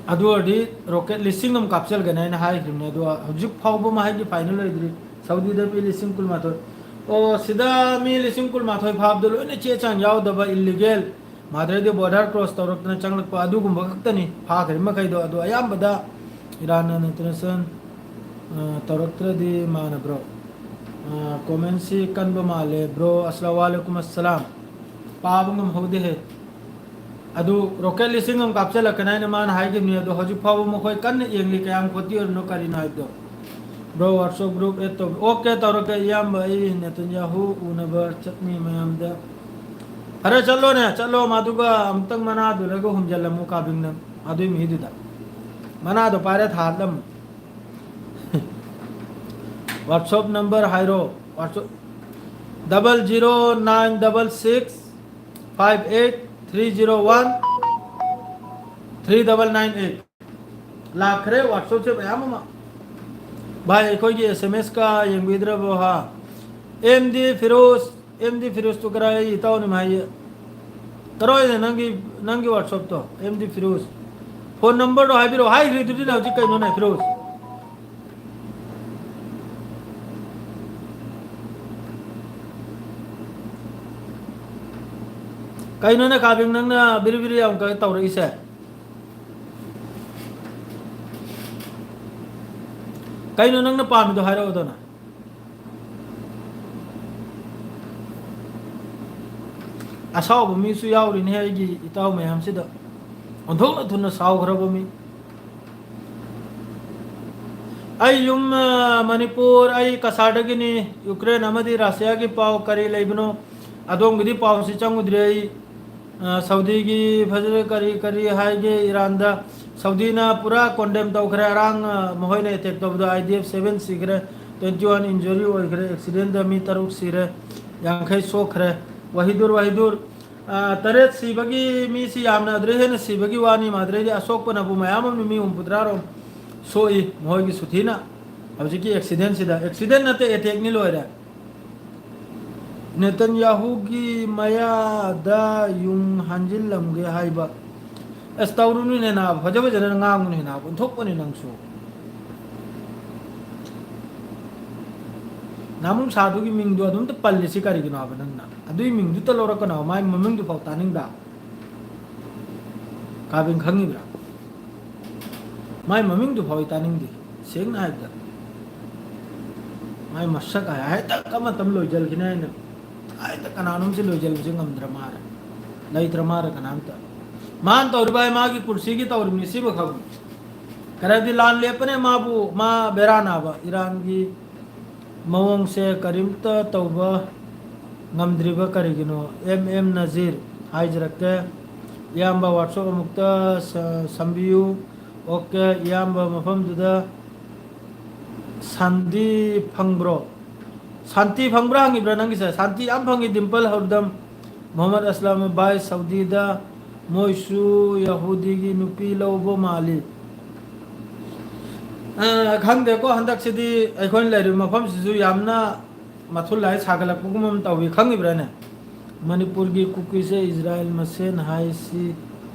ꯑꯗꯨ ꯑꯣꯏꯔꯗꯤ rocket ꯂꯤꯁꯤꯡ ꯑꯃ ꯀꯥꯞꯆꯒꯅꯤ ꯍꯥꯏꯅ ꯍꯥꯏꯈꯤꯕꯅꯤ꯫ ꯑꯗꯣ ꯍꯧꯖꯤꯛ ꯐꯥꯎꯕ ꯃꯍꯩꯒꯤ final ꯑꯣꯏꯗ꯭ꯔꯤ꯫ ꯁꯥꯎꯗꯤꯗ ꯃꯤ ꯂꯤꯁꯤꯡ ꯀꯨꯟꯃꯥꯊꯣꯏ꯫ ꯑꯣ, ꯁꯤꯗ ꯃꯤ ꯂꯤꯁꯤꯡ ꯀꯨꯟꯃꯥꯊꯣꯏ ꯐꯥꯕꯗ ꯂꯣꯏꯅ ꯆꯦ ꯆꯥꯡ ꯌꯥꯎꯗꯕ, illegal, ꯃꯥꯗ꯭ꯔꯦꯗꯤ border cross ꯇꯧꯔꯛꯇꯅ ꯆꯪꯂꯛꯄ ꯑꯗꯨꯒꯨꯝꯕ ꯈꯛꯇꯅꯤ ꯐꯥꯈ꯭ꯔꯤ ꯃꯈꯩꯗꯣ꯫ ꯑꯗꯣ ꯑꯌꯥꯝꯕꯗ ꯏꯔꯥꯟꯅ international, ꯑ, ꯇꯧꯔꯛꯇ꯭ꯔꯗꯤ ꯃꯥꯟꯅꯕ꯭ꯔꯣ? ꯑ, comment-ꯁꯤ ꯀꯟꯕ ꯃꯥꯜꯂꯦ꯫ Bro, ꯑꯁꯂꯥꯃꯨ ꯑꯂꯥꯏꯀꯨꯝ ꯑꯁꯂꯥꯝ꯫ ꯄꯥꯕ ꯉꯝꯍꯧꯗꯦꯍꯦ꯫ ꯑꯗꯨ ꯔꯣꯀꯦꯠ ꯂꯤꯁꯤꯡ ꯑꯃ ꯀꯥꯞꯆꯜꯂꯛꯀꯅꯤ ꯍꯥꯏꯅ ꯃꯥꯅ ꯍꯥꯏꯈꯤꯕꯅꯤ꯫ ꯑꯗꯣ ꯍꯧꯖꯤꯛ ꯐꯥꯎꯕ ꯃꯈꯣꯏ ꯀꯟꯅ ꯌꯦꯡꯂꯤ, ꯀꯌꯥꯝ ꯈꯣꯠꯇꯤ ꯑꯣꯏꯔꯤꯅꯣ, ꯀꯔꯤꯅꯣ ꯍꯥꯏꯕꯗꯣ꯫ ꯕ꯭ꯔꯣ, ꯋꯥꯠꯁꯑꯞ ꯒ꯭ꯔꯨꯞ ꯑꯦꯗ ꯇꯧꯕꯤ꯫ ꯑꯣꯀꯦ, ꯇꯧꯔꯛꯀꯦ ꯏꯌꯥꯝꯕ, ꯑꯩ ꯅꯦꯇꯟꯌꯥꯍꯨ ꯎꯅꯕ ꯆꯠꯅꯤ ꯃꯌꯥꯝꯗ꯫ ꯐꯔꯦ, ꯆꯠꯂꯣꯅꯦ, ꯆꯠꯂꯣ꯫ ꯃꯗꯨꯒ ꯑꯃꯨꯛꯇꯪ ꯃꯅꯥꯗꯨꯗꯒ ꯍꯨꯝꯖꯤꯜꯂꯝꯃꯨ ꯀꯥꯕꯤꯡꯅ, ꯑꯗꯨꯏ ꯃꯤꯗꯨꯗ ꯃꯅꯥꯗꯣ ꯄꯥꯏꯔ ꯊꯥꯍꯜꯂꯝꯃꯨ꯫ ꯋꯥꯠꯁꯑꯞ ꯅꯝꯕꯔ ꯍꯥꯏꯔꯣ꯫ WhatsApp double zero nine double six five eight three zero one three double nine eight꯫ ꯂꯥꯛꯈ꯭ꯔꯦ ꯋꯥꯠꯁꯑꯞꯁꯦ ꯃꯌꯥꯝ ꯑꯃ꯫ ꯚꯥꯏ, ꯑꯩꯈꯣꯏꯒꯤ ꯑꯦꯁ ꯑꯦꯝ ꯑꯦꯁꯀ ꯌꯦꯡꯕꯤꯗ꯭ꯔꯕꯣ ꯍꯥ? M D Firoz, M D ꯐꯤꯔꯣꯖꯇꯨ ꯀꯔꯥꯏ, ꯑꯩ ꯏꯇꯥꯎꯅꯤ ꯍꯥꯏꯌꯦ꯫ ꯀꯔꯥꯏꯗ ꯅꯪꯒꯤ, ꯅꯪꯒꯤ ꯋꯥꯠꯁꯑꯞꯇꯣ? M D Firoz. ꯐꯣꯟ ꯅꯝꯕꯔꯗꯣ ꯍꯥꯏꯕꯤꯔꯛꯑꯣ꯫ ꯍꯥꯏꯈ꯭ꯔꯤꯗꯨꯗꯤ ꯅꯪ ꯍꯧꯖꯤꯛ, ꯀꯩꯅꯣꯅꯦ ꯐꯤꯔꯣꯖ? ꯀꯩꯅꯣꯅꯦ ꯀꯥꯕꯤꯡ, ꯅꯪꯅ ꯕꯤꯔꯤ ꯕꯤꯔꯤ ꯌꯥꯝ ꯀꯩꯅꯣ ꯇꯧꯔꯛꯏꯁꯦ? ꯀꯩꯅꯣ ꯅꯪꯅ ꯄꯥꯝꯃꯤꯗꯣ ꯍꯥꯏꯔꯛꯑꯣꯗꯅ꯫ ꯑꯁꯥꯎꯕ ꯃꯤꯁꯨ ꯌꯥꯎꯔꯤꯅꯦ ꯑꯩꯒꯤ ꯏꯇꯥꯎ ꯃꯌꯥꯝꯁꯤꯗ꯫ ꯑꯣꯟꯊꯣꯛꯅ ꯊꯨꯅ ꯁꯥꯎꯈ꯭ꯔꯕ ꯃꯤ꯫ ꯑꯩ ꯌꯨꯝ, ꯑ, ꯃꯅꯤꯄꯨꯔ, ꯑꯩ ꯀꯁꯥꯔꯗꯒꯤꯅꯤ꯫ ꯌꯨꯀ꯭ꯔꯦꯟ ꯑꯃꯗꯤ ꯔꯁꯤꯌꯥꯒꯤ ꯄꯥꯎ ꯀꯔꯤ ꯂꯩꯕꯅꯣ? ꯑꯗꯣꯝꯒꯤꯗꯤ ꯄꯥꯎꯁꯤ ꯆꯪꯉꯨꯗ꯭ꯔꯦ ꯑꯩ꯫ ꯑ, ꯁꯥꯎꯗꯤꯒꯤ ꯐꯖꯅ ꯀꯔꯤ ꯀꯔꯤ ꯍꯥꯏꯒꯦ ꯏꯔꯥꯟꯗ? ꯁꯥꯎꯗꯤꯅ ꯄꯨꯔꯥ ꯀꯣꯟꯗꯦꯝ ꯇꯧꯈ꯭ꯔꯦ꯫ ꯑꯔꯥꯡ, ꯑ, ꯃꯈꯣꯏꯅ ꯑꯦꯇꯦꯛ ꯇꯧꯕꯗ ꯑꯥꯏ ꯗꯤ ꯑꯦꯐ ꯁꯚꯦꯟ ꯁꯤꯈ꯭ꯔꯦ, ꯇ꯭ꯋꯦꯟꯇꯤ ꯋꯥꯟ ꯏꯟꯖꯨꯔꯤ ꯑꯣꯏꯈ꯭ꯔꯦ, ꯑꯦꯛꯁꯤꯗꯦꯟꯗ ꯃꯤ ꯇꯔꯨꯛ ꯁꯤꯔꯦ, ꯌꯥꯡꯈꯩ ꯁꯣꯛꯈ꯭ꯔꯦ꯫ ꯋꯥꯍꯤꯗꯨꯔ, ꯋꯥꯍꯤꯗꯨꯔ, ꯑ, ꯇꯔꯦꯠ ꯁꯤꯕꯒꯤ ꯃꯤꯁꯤ ꯌꯥꯝꯅ ꯑꯗꯨꯗꯩ ꯍꯦꯟꯅ ꯁꯤꯕꯒꯤ ꯋꯥꯅꯤ, ꯃꯗꯨꯗꯩꯗꯤ ꯑꯁꯣꯛꯄꯅꯕꯨ ꯃꯌꯥꯝ ꯑꯃ, ꯃꯤ ꯍꯨꯝꯐꯨꯇꯔꯥ ꯔꯣꯝ ꯁꯣꯛꯏ ꯃꯈꯣꯏꯒꯤ ꯁꯨꯊꯤꯅ꯫ ꯍꯧꯖꯤꯛꯀꯤ ꯑꯦꯛꯁꯤꯗꯦꯟꯁꯤꯗ, ꯑꯦꯛꯁꯤꯗꯦꯟ ꯅꯠꯇꯦ, ꯑꯦꯇꯦꯛꯅꯤ ꯂꯣꯏꯔꯦ꯫ ꯅꯦꯇꯟꯌꯥꯍꯨꯒꯤ ꯃꯌꯥꯗ ꯌꯨꯡ ꯍꯥꯟꯖꯤꯜꯂꯝꯒꯦ ꯍꯥꯏꯕ꯫ ꯑꯁ, ꯇꯧꯔꯨꯅꯨꯅꯦ ꯅꯥꯕ, ꯐꯖ ꯐꯖꯅ ꯉꯥꯡꯉꯨꯅꯦ ꯅꯥꯕ, ꯑꯣꯟꯊꯣꯛꯄꯅꯦ ꯅꯪꯁꯨ꯫ ꯅꯥꯃꯨꯡ ꯁꯥꯗꯨꯒꯤ ꯃꯤꯡꯗꯣ ꯑꯗꯨꯝꯇ ꯄꯜꯂꯤꯁꯤ ꯀꯔꯤꯒꯤꯅꯣ ꯍꯥꯏꯕ ꯅꯪꯅ? ꯑꯗꯨꯏ ꯃꯤꯡꯗꯨꯇ ꯂꯧꯔꯛꯀꯅꯣ ꯍꯥꯏꯕ, ꯃꯥꯏ ꯃꯃꯤꯡꯗꯨ ꯐꯥꯎ ꯇꯥꯅꯤꯡꯗ꯫ ꯀꯥꯕꯤꯟ ꯈꯪꯉꯤꯕ꯭ꯔꯥ? ꯃꯥꯏ ꯃꯃꯤꯡꯗꯨ ꯐꯥꯎ ꯑꯩ ꯇꯥꯅꯤꯡꯗꯦ꯫ ꯁꯦꯡꯅ ꯍꯥꯏꯕꯗ, ꯃꯥꯏ ꯃꯁꯛ ꯍꯥꯏ-, ꯍꯦꯛꯇ ꯑꯃꯇ ꯂꯣꯏꯖꯤꯟꯈꯤꯅꯤ ꯍꯥꯏꯅ, ꯍꯦꯛꯇ ꯀꯅꯥꯅꯣꯝꯁꯦ ꯂꯣꯏꯖꯤꯟꯕꯁꯦ ꯉꯝꯗ꯭ꯔ ꯃꯥꯜꯂꯦ, ꯂꯩꯇ꯭ꯔ ꯃꯥꯜꯂꯦ ꯀꯅꯥꯝꯇ꯫ ꯃꯥꯅ ꯇꯧꯔꯤꯕ ꯍꯥꯏ ꯃꯥꯒꯤ ꯀꯨꯔꯁꯤꯒꯤ ꯇꯧꯔꯤꯕꯅꯤ, ꯁꯤꯕꯨ ꯈꯪꯉꯨ꯫ ꯀꯔꯗꯤ ꯂꯥꯟ ꯂꯦꯞꯄꯅꯦ ꯃꯥꯕꯨ, ꯃꯥ ꯕꯦꯔꯥ ꯅꯥꯕ꯫ ꯏꯔꯥꯟꯒꯤ ꯃꯑꯣꯡꯁꯦ ꯀꯔꯤꯝꯇ ꯇꯧꯕ ꯉꯝꯗ꯭ꯔꯤꯕ ꯀꯔꯤꯒꯤꯅꯣ? ꯑꯦꯝ ꯑꯦꯝ ꯅꯖꯤꯔ ꯍꯥꯏꯖꯔꯛꯀꯦ꯫ ꯏꯌꯥꯝꯕ WhatsApp ꯑꯃꯨꯛꯇ ꯁ-, ꯁꯝꯕꯤꯌꯨ꯫ ꯑꯣꯀꯦ, ꯏꯌꯥꯝꯕ ꯃꯐꯝꯗꯨꯗ ꯁꯥꯟꯇꯤ ꯐꯪꯕ꯭ꯔꯣ? ꯁꯥꯟꯇꯤ ꯐꯪꯕ꯭ꯔꯥ ꯍꯪꯉꯤꯕ꯭ꯔꯥ ꯅꯪꯒꯤꯁꯦ? ꯁꯥꯟꯇꯤ ꯌꯥꯝ ꯐꯪꯉꯤ, ꯗꯤꯝꯄꯜ ꯍꯧꯔꯗꯝ, ꯃꯣꯍꯝꯃꯗ ꯑꯁꯂꯝ ꯚꯥꯏ, ꯁꯥꯎꯗꯤꯗ ꯃꯣꯏꯁꯨ ꯌꯍꯨꯗꯤꯒꯤ ꯅꯨꯄꯤ ꯂꯧꯕ ꯃꯥꯜꯂꯤ꯫ ꯑ, ꯈꯪꯗꯦꯀꯣ, ꯍꯟꯗꯛꯁꯤꯗꯤ ꯑꯩꯈꯣꯏꯅ ꯂꯩꯔꯤꯕ ꯃꯐꯝꯁꯤꯁꯨ ꯌꯥꯝꯅ ꯃꯊꯨꯜ ꯂꯥꯏ ꯁꯥꯒꯠꯂꯛꯄꯒꯨꯝꯕ ꯑꯃ ꯇꯧꯏ, ꯈꯪꯉꯤꯕ꯭ꯔꯥꯅꯦ? ꯃꯅꯤꯄꯨꯔꯒꯤ ꯀꯨꯀꯤꯁꯦ ꯏꯖꯔꯥꯏꯜ ꯃꯁꯦꯟ ꯍꯥꯏꯁꯤ,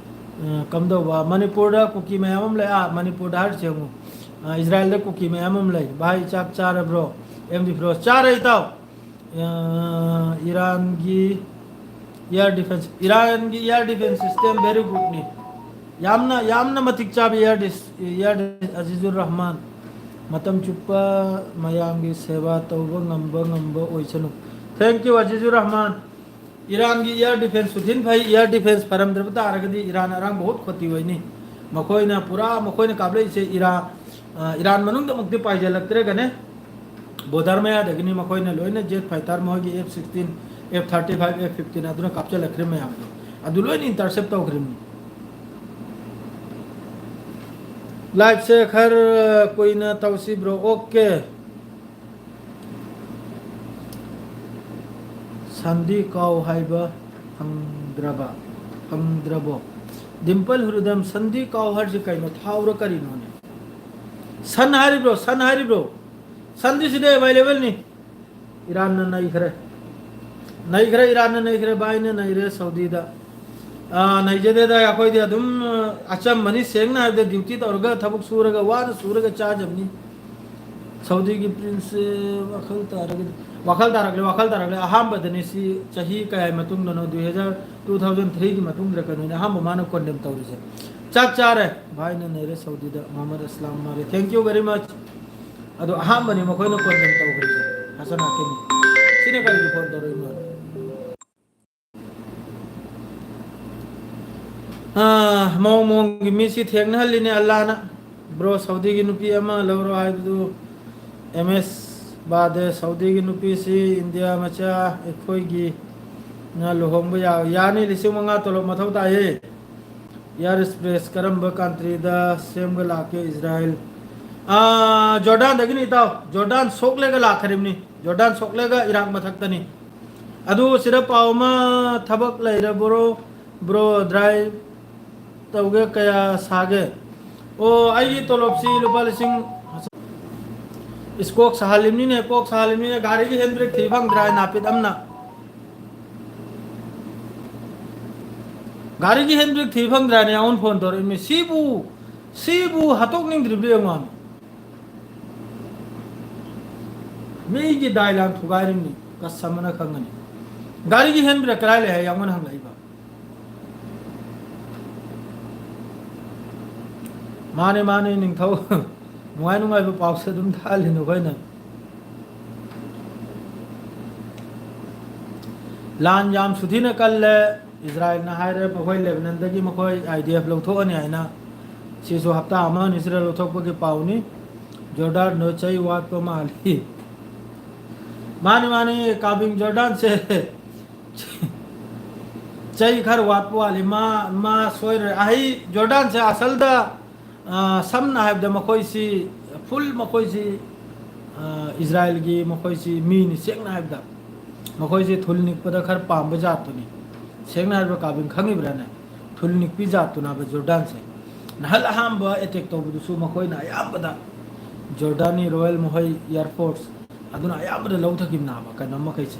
ꯑ, ꯀꯝꯗꯧꯕ? ꯃꯅꯤꯄꯨꯔꯗ ꯀꯨꯀꯤ ꯃꯌꯥꯝ ꯑꯃ ꯂꯩ꯫ ꯑꯥ, ꯃꯅꯤꯄꯨꯔꯗ ꯍꯥꯏꯔꯤꯁꯦ ꯌꯦꯡꯉꯨ꯫ ꯑ, ꯏꯖꯔꯥꯏꯜꯗ ꯀꯨꯀꯤ ꯃꯌꯥꯝ ꯑꯃ ꯂꯩ꯫ ꯚꯥꯏ, ꯆꯥꯛ ꯆꯥꯔꯕ꯭ꯔꯣ? ꯑꯦꯝ ꯗꯤ ꯐꯤꯔꯣꯖ, ꯆꯥꯔꯦ ꯏꯇꯥꯎ꯫ ꯑ, ꯏꯔꯥꯟꯒꯤ air defense, ꯏꯔꯥꯟꯒꯤ air defense system very goodꯅꯤ꯫ ꯌꯥꯝꯅ, ꯌꯥꯝꯅ ꯃꯇꯤꯛ ꯆꯥꯕ air dis-, air dis-, ꯑꯖꯤꯖꯨꯔ Rahman. ꯃꯇꯝ ꯆꯨꯞꯄ ꯃꯌꯥꯝꯒꯤ ꯁꯦꯕꯥ ꯇꯧꯕ ꯉꯝꯕ, ꯉꯝꯕ ꯑꯣꯏꯁꯅꯨ꯫ Thank you, ꯑꯖꯤꯖꯨꯔ Rahman. ꯏꯔꯥꯟꯒꯤ air defense ꯁꯨ ꯊꯤꯟ ꯐꯩ꯫ Air defense ꯐꯔꯝꯗ꯭ꯔꯕ ꯇꯥꯔꯒꯗꯤ ꯏꯔꯥꯟ ꯑꯔꯥꯡꯕ ꯍꯨꯠ ꯈꯣꯠꯇꯤ ꯑꯣꯏꯅꯤ꯫ ꯃꯈꯣꯏꯅ ꯄꯨꯔꯥ, ꯃꯈꯣꯏꯅ ꯀꯥꯞꯂꯛꯏꯁꯦ ꯏꯔꯥ-, ꯑ, ꯏꯔꯥꯟ ꯃꯅꯨꯡꯗꯃꯛꯇꯤ ꯄꯥꯏꯁꯤꯜꯂꯛꯇ꯭ꯔꯦꯒꯅꯦ꯫ Border ꯃꯌꯥꯗꯒꯤꯅꯤ ꯃꯈꯣꯏꯅ ꯂꯣꯏꯅ jet fighter, ꯃꯈꯣꯏꯒꯤ F sixteen, F thirty five, F fifteen ꯑꯗꯨꯅ ꯀꯥꯞꯁꯤꯜꯂꯛꯈ꯭ꯔꯦ ꯃꯌꯥꯝꯗꯣ꯫ ꯑꯗꯨ ꯂꯣꯏꯅ intercept ꯇꯧꯈ꯭ꯔꯤꯕꯅꯤ꯫ Live ꯁꯦ ꯈꯔ ꯀꯨꯏꯅ ꯇꯧꯁꯤ bro꯫ Okay꯫ ꯁꯟꯗꯤ ꯀꯥꯎ ꯍꯥꯏꯕ ꯐꯪꯗ꯭ꯔꯕ, ꯐꯪꯗ꯭ꯔꯕꯣ? ꯗꯤꯝꯄꯜ ꯍꯨꯔꯨꯗꯝ, ꯁꯟꯗꯤ ꯀꯥꯎ ꯍꯥꯏꯔꯤꯁꯦ ꯀꯩꯅꯣ? ꯊꯥꯎꯔ ꯀꯔꯤꯅꯣꯅꯦ? ꯁꯟ ꯍꯥꯏꯔꯤꯕ꯭ꯔꯣ? ꯁꯟ ꯍꯥꯏꯔꯤꯕ꯭ꯔꯣ? ꯁꯟꯗꯤ ꯁꯤꯗ available ꯅꯤ꯫ ꯏꯔꯥꯟꯅ ꯅꯩꯈ꯭ꯔꯦ꯫ ꯅꯩꯈ꯭ꯔꯦ, ꯏꯔꯥꯟꯅ ꯅꯩꯈ꯭ꯔꯦ, ꯚꯥꯏꯅ ꯅꯩꯔꯦ ꯁꯥꯎꯗꯤꯗ꯫ ꯑꯥ, ꯅꯩꯖꯗꯦꯗ, ꯑꯩꯈꯣꯏꯗꯤ ꯑꯗꯨꯝ, ꯑ, ꯑꯆꯝꯕꯅꯤ, ꯁꯦꯡꯅ ꯍꯥꯏꯕꯗ duty ꯇꯧꯔꯒ, ꯊꯕꯛ ꯁꯨꯔꯒ, ꯋꯥꯅ ꯁꯨꯔꯒ ꯆꯥꯖꯕꯅꯤ꯫ ꯁꯥꯎꯗꯤꯒꯤ prince ꯁꯦ ꯋꯥꯈꯜ ꯇꯥꯔꯒꯗꯤ, ꯋꯥꯈꯜ ꯇꯥꯔꯛꯂꯦ, ꯋꯥꯈꯜ ꯇꯥꯔꯛꯂꯦ꯫ ꯑꯍꯥꯟꯕꯗꯅꯤ ꯁꯤ, ꯆꯍꯤ ꯀꯌꯥꯒꯤ ꯃꯇꯨꯡꯗꯅꯣ, ꯗꯨꯏ ꯍꯖꯥꯔ, two thousand three ꯒꯤ ꯃꯇꯨꯡꯗꯔ ꯀꯩꯅꯣꯅꯦ ꯑꯍꯥꯟꯕ ꯃꯥꯅ condemn ꯇꯧꯔꯤꯁꯦ꯫ ꯆꯥꯛ ꯆꯥꯔꯦ꯫ ꯚꯥꯏꯅ ꯅꯩꯔꯦ ꯁꯥꯎꯗꯤꯗ꯫ ꯃꯣꯍꯝꯃꯗ ꯑꯁꯂꯥꯝ ꯃꯥꯔꯦ꯫ Thank you very much꯫ ꯑꯗꯣ ꯑꯍꯥꯟꯕꯅꯤ ꯃꯈꯣꯏꯅ condemn ꯇꯧꯈ꯭ꯔꯤꯁꯦ꯫ ꯍꯁꯟ ꯍꯥꯀꯤꯝ꯫ ꯁꯤꯅ ꯀꯔꯤꯒꯤ phone ꯇꯧꯔꯛꯏꯅꯣ? ꯑꯥ, ꯃꯑꯣꯡ ꯃꯑꯣꯡꯒꯤ ꯃꯤꯁꯤ ꯊꯦꯡꯅꯍꯜꯂꯤꯅꯦ ꯑꯜꯂꯥꯅ꯫ ꯕ꯭ꯔꯣ, ꯁꯥꯎꯗꯤꯒꯤ ꯅꯨꯄꯤ ꯑꯃ ꯂꯧꯔꯣ ꯍꯥꯏꯕꯗꯨ ꯑꯦꯝ ꯑꯦꯁ ꯕꯥꯗꯦ꯫ ꯁꯥꯎꯗꯤꯒꯤ ꯅꯨꯄꯤꯁꯤ ꯏꯟꯗꯤꯌꯥ ꯃꯆꯥ ꯑꯩꯈꯣꯏꯒꯤ ꯅ ꯂꯨꯍꯣꯡꯕ ꯌꯥ-, ꯌꯥꯅꯤ꯫ ꯂꯤꯁꯤꯡ ꯃꯉꯥ ꯇꯣꯂꯣꯞ ꯃꯊꯧ ꯇꯥꯏꯌꯦ꯫ ꯏꯌꯥꯔ ꯏꯁꯄꯦꯁ ꯀꯔꯝꯕ ꯀꯟꯇ꯭ꯔꯤꯗ ꯁꯦꯝꯒ ꯂꯥꯛꯀꯦ? ꯏꯖꯔꯥꯏꯜ꯫ ꯑꯥ, ꯖꯣꯔꯗꯥꯟꯗꯒꯤꯅꯤ ꯏꯇꯥꯎ꯫ ꯖꯣꯔꯗꯥꯟ ꯁꯣꯛꯂꯦꯒ ꯂꯥꯛꯈ꯭ꯔꯤꯕꯅꯤ꯫ ꯖꯣꯔꯗꯥꯟ ꯁꯣꯛꯂꯦꯒ ꯏꯔꯥꯛ ꯃꯊꯛꯇꯅꯤ꯫ ꯑꯗꯨ ꯁꯤꯗ ꯄꯥꯎ ꯑꯃ, ꯊꯕꯛ ꯂꯩꯔꯕ꯭ꯔꯣ? ꯕ꯭ꯔꯣ, ꯗ꯭ꯔꯥꯏꯚ ꯇꯧꯒꯦ, ꯀꯌꯥ ꯁꯥꯒꯦ? ꯑꯣ, ꯑꯩꯒꯤ ꯇꯣꯂꯣꯞꯁꯤ ꯂꯨꯄꯥ ꯂꯤꯁꯤꯡ, ꯏꯁ, ꯀꯣꯛ ꯁꯥꯍꯜꯂꯤꯕꯅꯤꯅꯦ, ꯀꯣꯛ ꯁꯥꯍꯜꯂꯤꯕꯅꯤꯅꯦ꯫ ꯒꯥꯔꯤꯒꯤ ꯍꯦꯟ ꯕ꯭ꯔꯦꯛ ꯊꯤ ꯐꯪꯗ꯭ꯔꯦ ꯍꯥꯏ ꯅꯥꯄꯤꯠ ꯑꯃꯅ꯫ ꯒꯥꯔꯤꯒꯤ ꯍꯦꯟ ꯕ꯭ꯔꯦꯛ ꯊꯤ ꯐꯪꯗ꯭ꯔꯦ ꯍꯥꯏꯅ ꯑꯩꯉꯣꯟꯗ ꯐꯣꯟ ꯇꯧꯔꯛꯏꯃꯤ꯫ ꯁꯤꯕꯨ, ꯁꯤꯕꯨ ꯍꯥꯠꯇꯣꯛꯅꯤꯡꯗ꯭ꯔꯤꯕ꯭ꯔꯥ ꯌꯦꯡꯉꯣ꯫ ꯃꯤꯒꯤ ꯗꯥꯏꯂꯥꯟ ꯊꯨꯒꯥꯏꯔꯤꯕꯅꯤ, ꯀꯁꯇꯃꯔꯅ ꯈꯪꯒꯅꯤ꯫ ꯒꯥꯔꯤꯒꯤ ꯍꯦꯟ ꯕ꯭ꯔꯦꯛ ꯀꯗꯥꯏ ꯂꯩ ꯍꯥꯏ ꯑꯩꯉꯣꯟꯗ ꯍꯪꯂꯛꯏꯕ꯫ ꯃꯥꯅꯦ, ꯃꯥꯅꯦ, ꯅꯤꯡꯊꯧ꯫ ꯅꯨꯡꯉꯥꯏ ꯅꯨꯡꯉꯥꯏꯕ ꯄꯥꯎꯁꯦ ꯑꯗꯨꯝ ꯊꯥꯍꯜꯂꯤ ꯅꯈꯣꯏꯅ꯫ ꯂꯥꯟ ꯌꯥꯝ ꯁꯨꯊꯤꯅ ꯀꯜꯂꯦ꯫ ꯏꯖꯔꯥꯏꯜꯅ ꯍꯥꯏꯔꯦ, ꯃꯈꯣꯏ ꯂꯦꯕꯅꯟꯗꯒꯤ ꯃꯈꯣꯏ ꯑꯥꯏ ꯗꯤ ꯑꯦꯐ ꯂꯧꯊꯣꯛꯑꯅꯤ ꯍꯥꯏꯅ꯫ ꯁꯤꯁꯨ ꯍꯞꯇꯥ ꯑꯃ ꯑꯅꯤꯁꯤꯗ ꯂꯧꯊꯣꯛꯄꯒꯤ ꯄꯥꯎꯅꯤ꯫ ꯖꯣꯔꯗꯥꯟꯗꯣ ꯆꯩ ꯋꯥꯠꯄ ꯃꯥꯜꯂꯤ꯫ ꯃꯥꯅꯤ, ꯃꯥꯅꯤ, ꯀꯥꯕꯤꯡ ꯖꯣꯔꯗꯥꯟꯁꯦ ꯆꯩ ꯈꯔ ꯋꯥꯠꯄ ꯋꯥꯠꯂꯤ꯫ ꯃꯥ, ꯃꯥ ꯁꯣꯏꯔꯣꯏ꯫ ꯑꯍꯩ ꯖꯣꯔꯗꯥꯟꯁꯦ ꯑꯁꯜꯗ, ꯑ, ꯁꯝꯅ ꯍꯥꯏꯔꯕꯗ ꯃꯈꯣꯏꯁꯤ, ꯐꯨꯜ ꯃꯈꯣꯏꯁꯤ, ꯑ, ꯏꯖꯔꯥꯏꯜꯒꯤ ꯃꯈꯣꯏꯁꯤ ꯃꯤꯅꯤ꯫ ꯁꯦꯡꯅ ꯍꯥꯏꯔꯕꯗ ꯃꯈꯣꯏꯁꯤ ꯊꯨꯜ ꯅꯤꯛꯄꯗ ꯈꯔ ꯄꯥꯝꯕ ꯖꯥꯠꯇꯨꯅꯤ꯫ ꯁꯦꯡꯅ ꯍꯥꯏꯔꯕꯗ ꯀꯥꯕꯤꯡ ꯈꯪꯉꯤꯕ꯭ꯔꯥꯅꯦ? ꯊꯨꯜ ꯅꯤꯛꯄꯤ ꯖꯥꯠꯇꯨꯅꯕ ꯖꯣꯔꯗꯥꯟꯁꯦ꯫ ꯅꯍꯥꯟ ꯑꯍꯥꯟꯕ ꯑꯦꯇꯦꯛ ꯇꯧꯕꯗꯨꯁꯨ ꯃꯈꯣꯏꯅ ꯑꯌꯥꯝꯕꯗ ꯖꯣꯔꯗꯥꯟꯒꯤ ꯔꯣꯌꯦꯜ ꯃꯈꯣꯏ ꯏꯌꯥꯔ ꯐꯣꯔꯁ ꯑꯗꯨꯅ ꯑꯌꯥꯝꯕꯗ ꯂꯧꯊꯈꯤꯕꯅꯦꯕ ꯀꯩꯅꯣ ꯃꯈꯩꯁꯦ꯫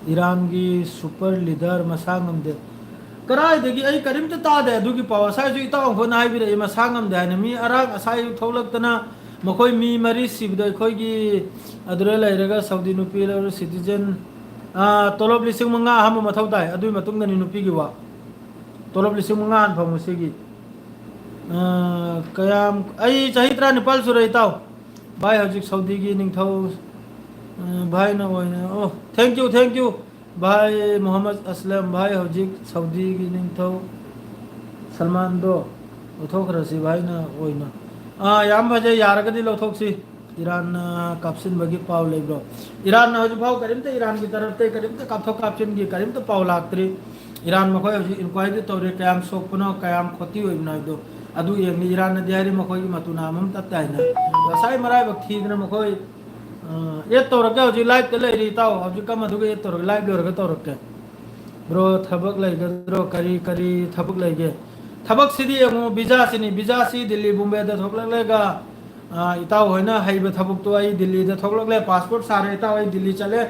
ꯏꯔꯥꯟꯒꯤ ꯁꯨꯄꯔ ꯂꯤꯗꯔ ꯃꯁꯥ ꯉꯝꯗꯦ꯫ ꯀꯗꯥꯏꯗꯒꯤ? ꯑꯩ ꯀꯔꯤꯝꯇ ꯇꯥꯗꯦ ꯑꯗꯨꯒꯤ ꯄꯥꯎ꯫ ꯉꯁꯥꯏꯁꯨ ꯏꯇꯥꯎ ꯑꯃꯈꯣꯏꯅ ꯍꯥꯏꯕꯤꯔꯛꯏ, ꯃꯁꯥ ꯉꯝꯗꯦ ꯍꯥꯏꯅ꯫ ꯃꯤ ꯑꯔꯥꯡ ꯑꯁꯥꯏ ꯊꯣꯛꯂꯛꯇꯅ ꯃꯈꯣꯏ ꯃꯤ ꯃꯔꯤ ꯁꯤꯕꯗꯣ ꯑꯩꯈꯣꯏꯒꯤ ꯑꯗꯨꯗ ꯂꯩꯔꯒ ꯁꯥꯎꯗꯤ ꯅꯨꯄꯤ ꯂꯧꯔ ꯁꯤꯇꯤꯖꯦꯟ, ꯑꯥ, ꯇꯣꯂꯣꯞ ꯂꯤꯁꯤꯡ ꯃꯉꯥ ꯑꯍꯥꯟꯕ ꯃꯊꯧ ꯇꯥꯏ꯫ ꯑꯗꯨꯒꯤ ꯃꯇꯨꯡꯗꯅꯤ ꯅꯨꯄꯤꯒꯤ ꯋꯥ꯫ ꯇꯣꯂꯣꯞ ꯂꯤꯁꯤꯡ ꯃꯉꯥ ꯍꯥꯟꯅ ꯐꯪꯉꯨ ꯁꯤꯒꯤ꯫ ꯑꯥ, ꯀꯌꯥꯝ, ꯑꯩ ꯆꯍꯤ ꯇꯔꯥꯅꯤꯄꯥꯜ ꯁꯨꯔꯦ ꯏꯇꯥꯎ꯫ ꯚꯥꯏ ꯍꯧꯖꯤꯛ ꯁꯥꯎꯗꯤꯒꯤ ꯅꯤꯡꯊꯧ, ꯑꯥ, ꯚꯥꯏꯅ ꯑꯣꯏꯅ, ꯑꯣ, thank you, thank you꯫ ꯚꯥꯏ ꯃꯣꯍꯝꯃꯗ ꯑꯁꯂꯝ, ꯚꯥꯏ, ꯍꯧꯖꯤꯛ ꯁꯥꯎꯗꯤꯒꯤ ꯅꯤꯡꯊꯧ ꯁꯜꯃꯥꯟꯗꯣ ꯂꯧꯊꯣꯛꯈ꯭ꯔꯁꯤ ꯚꯥꯏꯅ ꯑꯣꯏꯅ꯫ ꯑꯥ, ꯌꯥꯝ ꯐꯖꯩ, ꯌꯥꯔꯒꯗꯤ ꯂꯧꯊꯣꯛꯁꯤ꯫ ꯏꯔꯥꯟꯅ ꯀꯥꯞꯁꯤꯟꯕꯒꯤ ꯄꯥꯎ ꯂꯩꯕ꯭ꯔꯣ? ꯏꯔꯥꯟꯅ ꯍꯧꯖꯤꯛ ꯐꯥꯎ ꯀꯔꯤꯝꯇ, ꯏꯔꯥꯟꯒꯤ ꯇꯔꯐꯇ ꯀꯔꯤꯝꯇ ꯀꯥꯞꯊꯣꯛ ꯀꯥꯞꯁꯤꯟꯒꯤ ꯀꯔꯤꯝꯇ ꯄꯥꯎ ꯂꯥꯛꯇ꯭ꯔꯤ꯫ ꯏꯔꯥꯟ ꯃꯈꯣꯏ ꯍꯧꯖꯤꯛ ꯏꯟꯀ꯭ꯋꯥꯏꯔꯤ ꯇꯧꯔꯤ, ꯀꯌꯥꯝ ꯁꯣꯛꯄꯅꯣ, ꯀꯌꯥꯝ ꯈꯣꯇꯤ ꯑꯣꯏꯕꯅꯣ ꯍꯥꯏꯕꯗꯣ ꯑꯗꯨ ꯌꯦꯡꯂꯤ꯫ ꯏꯔꯥꯟꯅꯗꯤ ꯍꯥꯏꯔꯤ ꯃꯈꯣꯏꯒꯤ ꯃꯇꯨ ꯅꯥꯝ ꯑꯃ ꯇꯠꯇꯦ ꯍꯥꯏꯅ꯫ ꯉꯁꯥꯏ ꯃꯔꯥꯏꯕꯛ ꯊꯤꯗꯅ ꯃꯈꯣꯏ, ꯑ, ꯑꯦꯗ ꯇꯧꯔꯛꯀꯦ, ꯍꯧꯖꯤꯛ ꯂꯥꯏꯞꯇ ꯂꯩꯔꯤ ꯏꯇꯥꯎ, ꯍꯧꯖꯤꯛ ꯀꯝ ꯑꯗꯨꯒ ꯑꯦꯗ ꯇꯧꯔꯒꯦ, ꯂꯥꯏꯞ ꯂꯣꯏꯔꯒ ꯇꯧꯔꯛꯀꯦ꯫ ꯕ꯭ꯔꯣ, ꯊꯕꯛ ꯂꯩꯒꯗ꯭ꯔꯣ? ꯀꯔꯤ ꯀꯔꯤ ꯊꯕꯛ ꯂꯩꯒꯦ? ꯊꯕꯛꯁꯤꯗꯤ ꯌꯦꯡꯉꯨ, ꯚꯤꯖꯥꯁꯤꯅꯤ, ꯚꯤꯖꯥꯁꯤ ꯗꯤꯜꯂꯤ ꯕꯣꯝꯕꯦꯗ ꯊꯣꯛꯂꯛꯂꯒ, ꯑ, ꯏꯇꯥꯎ ꯍꯣꯏꯅ ꯍꯩꯕ ꯊꯕꯛꯇꯣ ꯑꯩ ꯗꯤꯜꯂꯤꯗ ꯊꯣꯛꯂꯛꯂꯦ, ꯄꯥꯁꯄꯣꯔꯠ ꯁꯥꯔꯦ ꯏꯇꯥꯎ, ꯑꯩ ꯗꯤꯜꯂꯤ ꯆꯠꯂꯦ,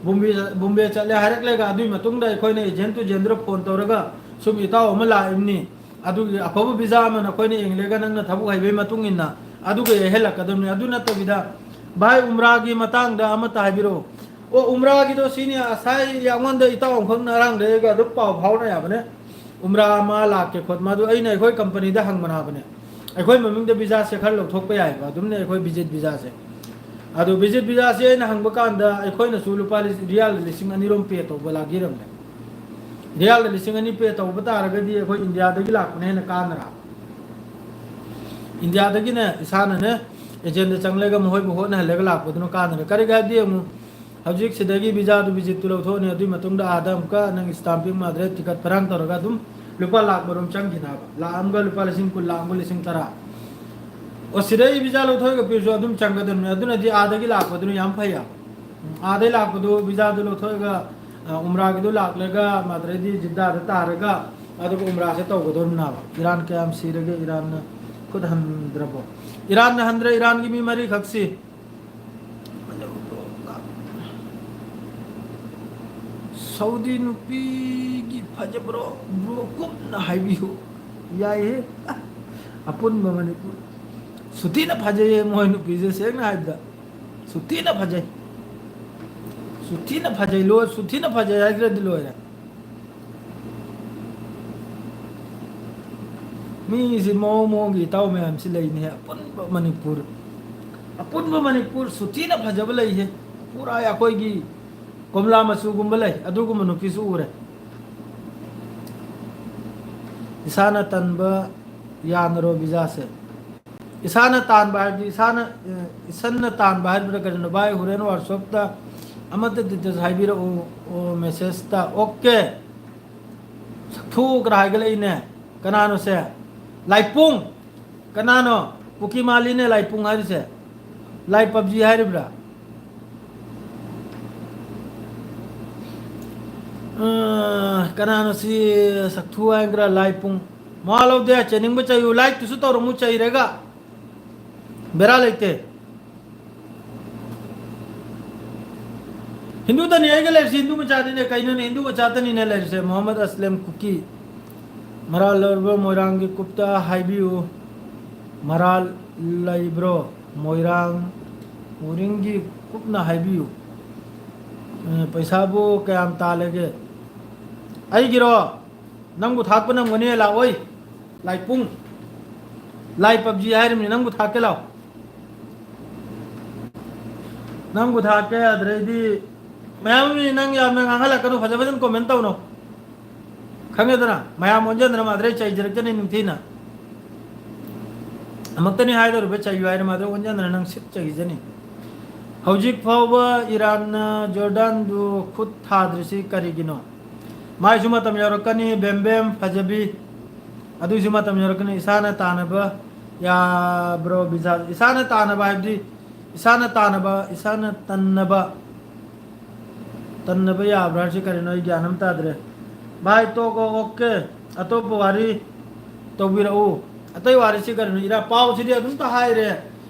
ꯕꯣꯝꯕꯦ, ꯕꯣꯝꯕꯦ ꯆꯠꯂꯦ ꯍꯥꯏꯔꯛꯂꯒ ꯑꯗꯨꯒꯤ ꯃꯇꯨꯡꯗ ꯑꯩꯈꯣꯏꯅ ꯑꯦꯖꯦꯟ ꯇꯨ ꯑꯦꯖꯦꯟꯗꯨꯗ ꯐꯣꯟ ꯇꯧꯔꯒ ꯁꯨꯝ ꯏꯇꯥꯎ ꯑꯃ ꯂꯥꯛꯏꯕꯅꯤ, ꯑꯗꯨꯒꯤ ꯑꯐꯕ ꯚꯤꯖꯥ ꯑꯃ ꯅꯈꯣꯏꯅ ꯌꯦꯡꯂꯒ ꯅꯪꯅ ꯊꯕꯛ ꯍꯩꯕꯒꯤ ꯃꯇꯨꯡ ꯏꯟꯅ ꯑꯗꯨꯒ ꯌꯩꯍꯜꯂꯛꯀꯗꯕꯅꯤ꯫ ꯑꯗꯨ ꯅꯠꯇꯕꯤꯗ ꯚꯥꯏ ꯎꯝꯔꯥꯒꯤ ꯃꯇꯥꯡꯗ ꯑꯃꯠꯇ ꯍꯥꯏꯕꯤꯔꯛꯑꯣ꯫ ꯑꯣ, ꯎꯝꯔꯥꯒꯤꯗꯣ ꯁꯤꯅꯤ, ꯉꯁꯥꯏ ꯑꯩꯉꯣꯟꯗ ꯏꯇꯥꯎ ꯑꯃꯈꯛ ꯉꯔꯥꯡꯗꯒꯤ ꯑꯗꯨꯝ ꯄꯥꯎ ꯐꯥꯎꯅ ꯌꯥꯕꯅꯦ꯫ ꯎꯝꯔꯥ ꯑꯃ ꯂꯥꯛꯀꯦ ꯈꯣꯠ, ꯃꯗꯨ ꯑꯩꯅ ꯑꯩꯈꯣꯏ ꯀꯝꯄꯅꯤꯗ ꯍꯪꯕꯅꯕꯅꯦ꯫ ꯑꯩꯈꯣꯏ ꯃꯃꯤꯡꯗ ꯚꯤꯖꯥꯁꯦ ꯈꯔ ꯂꯧꯊꯣꯛꯄ ꯌꯥꯏꯕ, ꯑꯗꯨꯝꯅ ꯑꯩꯈꯣꯏ ꯚꯤꯖꯤꯠ ꯚꯤꯖꯥꯁꯦ꯫ ꯑꯗꯨ ꯚꯤꯖꯤꯠ ꯚꯤꯖꯥꯁꯦ ꯑꯩꯅ ꯍꯪꯕ ꯀꯥꯟꯗ ꯑꯩꯈꯣꯏꯅꯁꯨ ꯂꯨꯄꯥ ꯂꯤꯁ-, ꯔꯤꯌꯥꯜ ꯂꯤꯁꯤꯡ ꯑꯅꯤ ꯔꯣꯝ ꯄꯦ ꯇꯧꯕ ꯂꯥꯛꯈꯤꯔꯝꯃꯦ꯫ ꯔꯤꯌꯥꯜꯗ ꯂꯤꯁꯤꯡ ꯑꯅꯤ ꯄꯦ ꯇꯧꯕ ꯇꯥꯔꯒꯗꯤ ꯑꯩꯈꯣꯏ ꯏꯟꯗꯤꯌꯥꯗꯒꯤ ꯂꯥꯛꯄꯅ ꯍꯦꯟꯅ ꯀꯥꯟꯅꯔꯥ? ꯏꯟꯗꯤꯌꯥꯗꯒꯤꯅꯦ, ꯏꯁꯥꯅꯅꯦ, ꯑꯦꯖꯦꯟꯗ ꯆꯪꯂꯒ ꯃꯈꯣꯏꯕꯨ ꯍꯣꯠꯅꯍꯜꯂꯒ ꯂꯥꯛꯄꯗꯨꯅ ꯀꯥꯟꯅꯔꯦ꯫ ꯀꯔꯤꯒꯤ ꯍꯥꯏꯕꯗꯤ ꯌꯦꯡꯉꯨ, ꯍꯧꯖꯤꯛ ꯁꯤꯗꯒꯤ ꯚꯤꯖꯥꯗꯨ ꯚꯤꯖꯤꯠꯇꯨ ꯂꯧꯊꯣꯛꯑꯅꯤ, ꯑꯗꯨꯒꯤ ꯃꯇꯨꯡꯗ ꯑꯥꯗ ꯑꯃꯨꯛꯀ ꯅꯪ ꯁ꯭ꯇꯥꯝꯄꯤꯡ ꯃꯥꯗ꯭ꯔꯦ ꯇꯤꯀꯠ ꯐꯔꯥꯡ ꯇꯧꯔꯒ ꯑꯗꯨꯝ ꯂꯨꯄꯥ ꯂꯥꯛ ꯃꯔꯣꯝ ꯆꯪꯈꯤꯅꯕ, ꯂꯥꯛ ꯑꯃꯒ ꯂꯨꯄꯥ ꯂꯤꯁꯤꯡ ꯀꯨꯟ, ꯂꯥꯛ ꯑꯃꯒ ꯂꯤꯁꯤꯡ ꯇꯔꯥ꯫ ꯑꯣ, ꯁꯤꯗꯩ ꯚꯤꯖꯥ ꯂꯧꯊꯣꯛꯑꯒ ꯄꯤꯔꯁꯨ ꯑꯗꯨꯝ ꯆꯪꯒꯗꯕꯅꯤ, ꯑꯗꯨꯅꯗꯤ ꯑꯥꯗꯒꯤ ꯂꯥꯛꯄꯗꯨꯅ ꯌꯥꯝ ꯐꯩ ꯍꯥꯏꯕ꯫ ꯎꯝ, ꯑꯥꯗꯩ ꯂꯥꯛꯄꯗꯨ ꯚꯤꯖꯥꯗꯨ ꯂꯧꯊꯣꯛꯑꯒ, ꯑ, ꯎꯝꯔꯥꯒꯤꯗꯨ ꯂꯥꯛꯂꯒ ꯃꯥꯗ꯭ꯔꯦꯗꯤ ꯖꯤꯗꯥꯗ ꯇꯥꯔꯒ ꯑꯗꯨꯒ ꯎꯝꯔꯥꯁꯦ ꯇꯧꯒꯗꯧꯔꯤꯕꯅꯦꯕ꯫ ꯏꯔꯥꯟ ꯀꯌꯥꯝ ꯁꯤꯔꯒꯦ? ꯏꯔꯥꯟꯅ ꯈꯨꯠ ꯍꯟꯗ꯭ꯔꯕꯣ? ꯏꯔꯥꯟꯅ ꯍꯟꯗ꯭ꯔꯦ, ꯏꯔꯥꯟꯒꯤ ꯃꯤ ꯃꯔꯤꯈꯛ ꯁꯤ꯫ ꯁꯥꯎꯗꯤ ꯅꯨꯄꯤꯒꯤ ꯐꯖꯕ꯭ꯔꯣ? ꯕ꯭ꯔꯣ ꯀꯨꯞꯅ ꯍꯥꯏꯕꯤꯌꯨ꯫ ꯌꯥꯏꯍꯦ꯫ ꯑꯄꯨꯟꯕ ꯃꯅꯤꯄꯨꯔ꯫ ꯁꯨꯊꯤꯅ ꯐꯖꯩꯌꯦ ꯃꯣꯏ ꯅꯨꯄꯤꯁꯦ, ꯁꯦꯡꯅ ꯍꯥꯏꯕꯗ꯫ ꯁꯨꯊꯤꯅ ꯐꯖꯩ꯫ ꯁꯨꯊꯤꯅ ꯐꯖꯩ, ꯂꯣꯏ-, ꯁꯨꯊꯤꯅ ꯐꯖꯩ ꯍꯥꯏꯈ꯭ꯔꯗꯤ ꯂꯣꯏꯔꯦ꯫ ꯃꯤꯁꯤ ꯃꯑꯣꯡ ꯃꯑꯣꯡꯒꯤ ꯏꯇꯥꯎ ꯃꯌꯥꯝꯁꯤ ꯂꯩꯅꯦ꯫ ꯑꯄꯨꯟꯕ ꯃꯅꯤꯄꯨꯔ, ꯑꯄꯨꯟꯕ ꯃꯅꯤꯄꯨꯔ ꯁꯨꯊꯤꯅ ꯐꯖꯕ ꯂꯩꯍꯦ꯫ ꯄꯨꯔꯥ ꯑꯩꯈꯣꯏꯒꯤ ꯀꯣꯝꯂꯥ ꯃꯆꯨꯒꯨꯝꯕ ꯂꯩ, ꯑꯗꯨꯒꯨꯝꯕ ꯅꯨꯄꯤꯁꯨ ꯎꯔꯦ꯫ ꯏꯁꯥꯅ ꯇꯟꯕ ꯌꯥꯅꯔꯣ ꯚꯤꯖꯥꯁꯦ? ꯏꯁꯥꯅ ꯇꯥꯟꯕ ꯍꯥꯏꯕꯗꯤ ꯏꯁꯥꯅ, ꯑꯦ, ꯏꯁꯟꯅ ꯇꯥꯟꯕ ꯍꯥꯏꯕ꯭ꯔꯥ ꯀꯔꯤꯅꯣ? ꯚꯥꯏ, ꯍꯣꯔꯦꯟ ꯋꯥꯔꯛꯁꯣꯞꯇ ꯑꯃꯠꯇ ꯗꯤꯇꯦꯜꯁ ꯍꯥꯏꯕꯤꯔꯛꯎ, ꯑꯣ, ꯃꯦꯁꯦꯖꯇ꯫ ꯑꯣꯀꯦ꯫ ꯁꯛꯊꯨ ꯈꯔ ꯍꯥꯏꯒꯠꯂꯛꯏꯅꯦ꯫ ꯀꯅꯥꯅꯣꯁꯦ? ꯂꯥꯏꯄꯨꯡ꯫ ꯀꯅꯥꯅꯣ? ꯀꯨꯀꯤ ꯃꯥꯜꯂꯤꯅꯦ ꯂꯥꯏꯄꯨꯡ ꯍꯥꯏꯔꯤꯁꯦ꯫ ꯂꯥꯏ ꯄꯞꯖꯤ ꯍꯥꯏꯔꯤꯕ꯭ꯔꯥ? ꯑ, ꯀꯅꯥꯅꯣ ꯁꯤ ꯁꯛꯊꯨ ꯍꯥꯏꯒ꯭ꯔꯥ? ꯂꯥꯏꯄꯨꯡ꯫ ꯃꯋꯥ ꯂꯧꯗꯦ, ꯆꯩꯅꯤꯡꯕ ꯆꯩꯌꯨ, ꯂꯥꯏꯛꯇꯨꯁꯨ ꯇꯧꯔꯝꯃꯨ ꯆꯩꯔꯒ꯫ ꯕꯦꯔꯥ ꯂꯩꯇꯦ꯫ ꯍꯤꯟꯗꯨꯗꯅꯤ ꯑꯩꯒ ꯂꯩꯔꯤꯁꯦ, ꯍꯤꯟꯗꯨ ꯃꯆꯥꯗꯅꯤꯅꯦ, ꯀꯩꯅꯣꯅꯦ, ꯍꯤꯟꯗꯨ ꯃꯆꯥꯗꯅꯤꯅꯦ ꯂꯩꯔꯤꯁꯦ꯫ ꯃꯣꯍꯝꯃꯗ ꯑꯁꯂꯝ ꯀꯨꯀꯤ꯫ ꯃꯔꯥꯜ ꯂꯩꯕ꯭ꯔꯣ ꯃꯣꯏꯔꯥꯡꯒꯤ ꯀꯨꯞꯇ ꯍꯥꯏꯕꯤꯌꯨ꯫ ꯃꯔꯥꯜ ꯂꯩꯕ꯭ꯔꯣ ꯃꯣꯏꯔꯥꯡ ꯎꯔꯤꯡꯒꯤ ꯀꯨꯞꯅ ꯍꯥꯏꯕꯤꯌꯨ꯫ ꯑꯦ, ꯄꯩꯁꯥꯕꯨ ꯀꯌꯥꯝ ꯇꯥꯜꯂꯒꯦ? ꯑꯩꯒꯤꯔꯣ? ꯅꯪꯕꯨ ꯊꯥꯛꯄ ꯅꯪꯒꯅꯤ, ꯂꯥꯛꯑꯣꯏ꯫ ꯂꯥꯏꯄꯨꯡ꯫ ꯂꯥꯏ ꯄꯞꯖꯤ ꯍꯥꯏꯔꯤꯕꯅꯤ, ꯅꯪꯕꯨ ꯊꯥꯛꯀꯦ ꯂꯥꯛꯑꯣ꯫ ꯅꯪꯕꯨ ꯊꯥꯛꯀꯦ, ꯑꯗꯨꯗꯩꯗꯤ ꯃꯌꯥꯝ ꯃꯤ ꯅꯪ ꯌꯥꯝꯅ ꯉꯥꯡꯍꯜꯂꯛꯀꯅꯨ, ꯐꯖ ꯐꯖꯅ ꯀꯣꯃꯦꯟ ꯇꯧꯅꯣ꯫ ꯈꯪꯉꯦꯗꯅ, ꯃꯌꯥꯝ ꯑꯣꯟꯁꯤꯟꯗꯅ ꯃꯥꯗ꯭ꯔꯦ ꯆꯩꯖꯔꯛꯀꯅꯤ ꯅꯤꯡꯊꯤꯅ꯫ ꯑꯃꯨꯛꯇꯅꯤ ꯍꯥꯏꯗꯧꯔꯤꯕ ꯆꯩꯌꯨ ꯍꯥꯏꯅ ꯃꯥꯗ꯭ꯔꯦ ꯑꯣꯟꯁꯤꯟꯗꯅ ꯅꯪ ꯁꯤꯠ ꯆꯩꯖꯅꯤ꯫ ꯍꯧꯖꯤꯛ ꯐꯥꯎꯕ ꯏꯔꯥꯟꯅ ꯖꯣꯔꯗꯥꯟꯕꯨ ꯈꯨꯠ ꯊꯥꯗ꯭ꯔꯤꯁꯤ ꯀꯔꯤꯒꯤꯅꯣ? ꯃꯥꯏꯁꯨ ꯃꯇꯝ ꯌꯧꯔꯛꯀꯅꯤ, ꯕꯦꯝ ꯕꯦꯝ ꯐꯖꯕꯤ꯫ ꯑꯗꯨꯏꯁꯨ ꯃꯇꯝ ꯌꯧꯔꯛꯀꯅꯤ, ꯏꯁꯥꯅ ꯇꯥꯟꯅꯕ ꯌꯥꯕ꯭ꯔꯣ ꯚꯤꯖꯥ? ꯏꯁꯥꯅ ꯇꯥꯟꯅꯕ ꯍꯥꯏꯕꯗꯤ ꯏꯁꯥꯅ ꯇꯥꯟꯅꯕ, ꯏꯁꯥꯅ ꯇꯟꯅꯕ꯫ ꯇꯟꯅꯕ ꯌꯥꯕ꯭ꯔꯥ ꯍꯥꯏꯁꯤ ꯀꯔꯤꯅꯣ? ꯑꯩ ꯒ꯭ꯌꯥꯟ ꯑꯃ ꯇꯥꯗ꯭ꯔꯦ꯫ ꯚꯥꯏ, ꯇꯣꯛꯑꯣ, ꯑꯣꯀꯦ꯫ ꯑꯇꯣꯞꯄ ꯋꯥꯔꯤ ꯇꯧꯕꯤꯔꯛꯎ꯫ ꯑꯇꯩ ꯋꯥꯔꯤꯁꯤ ꯀꯔꯤꯅꯣ? ꯏꯔꯥ ꯄꯥꯎꯁꯤꯗꯤ ꯑꯗꯨꯝꯇ ꯍꯥꯏꯔꯦ꯫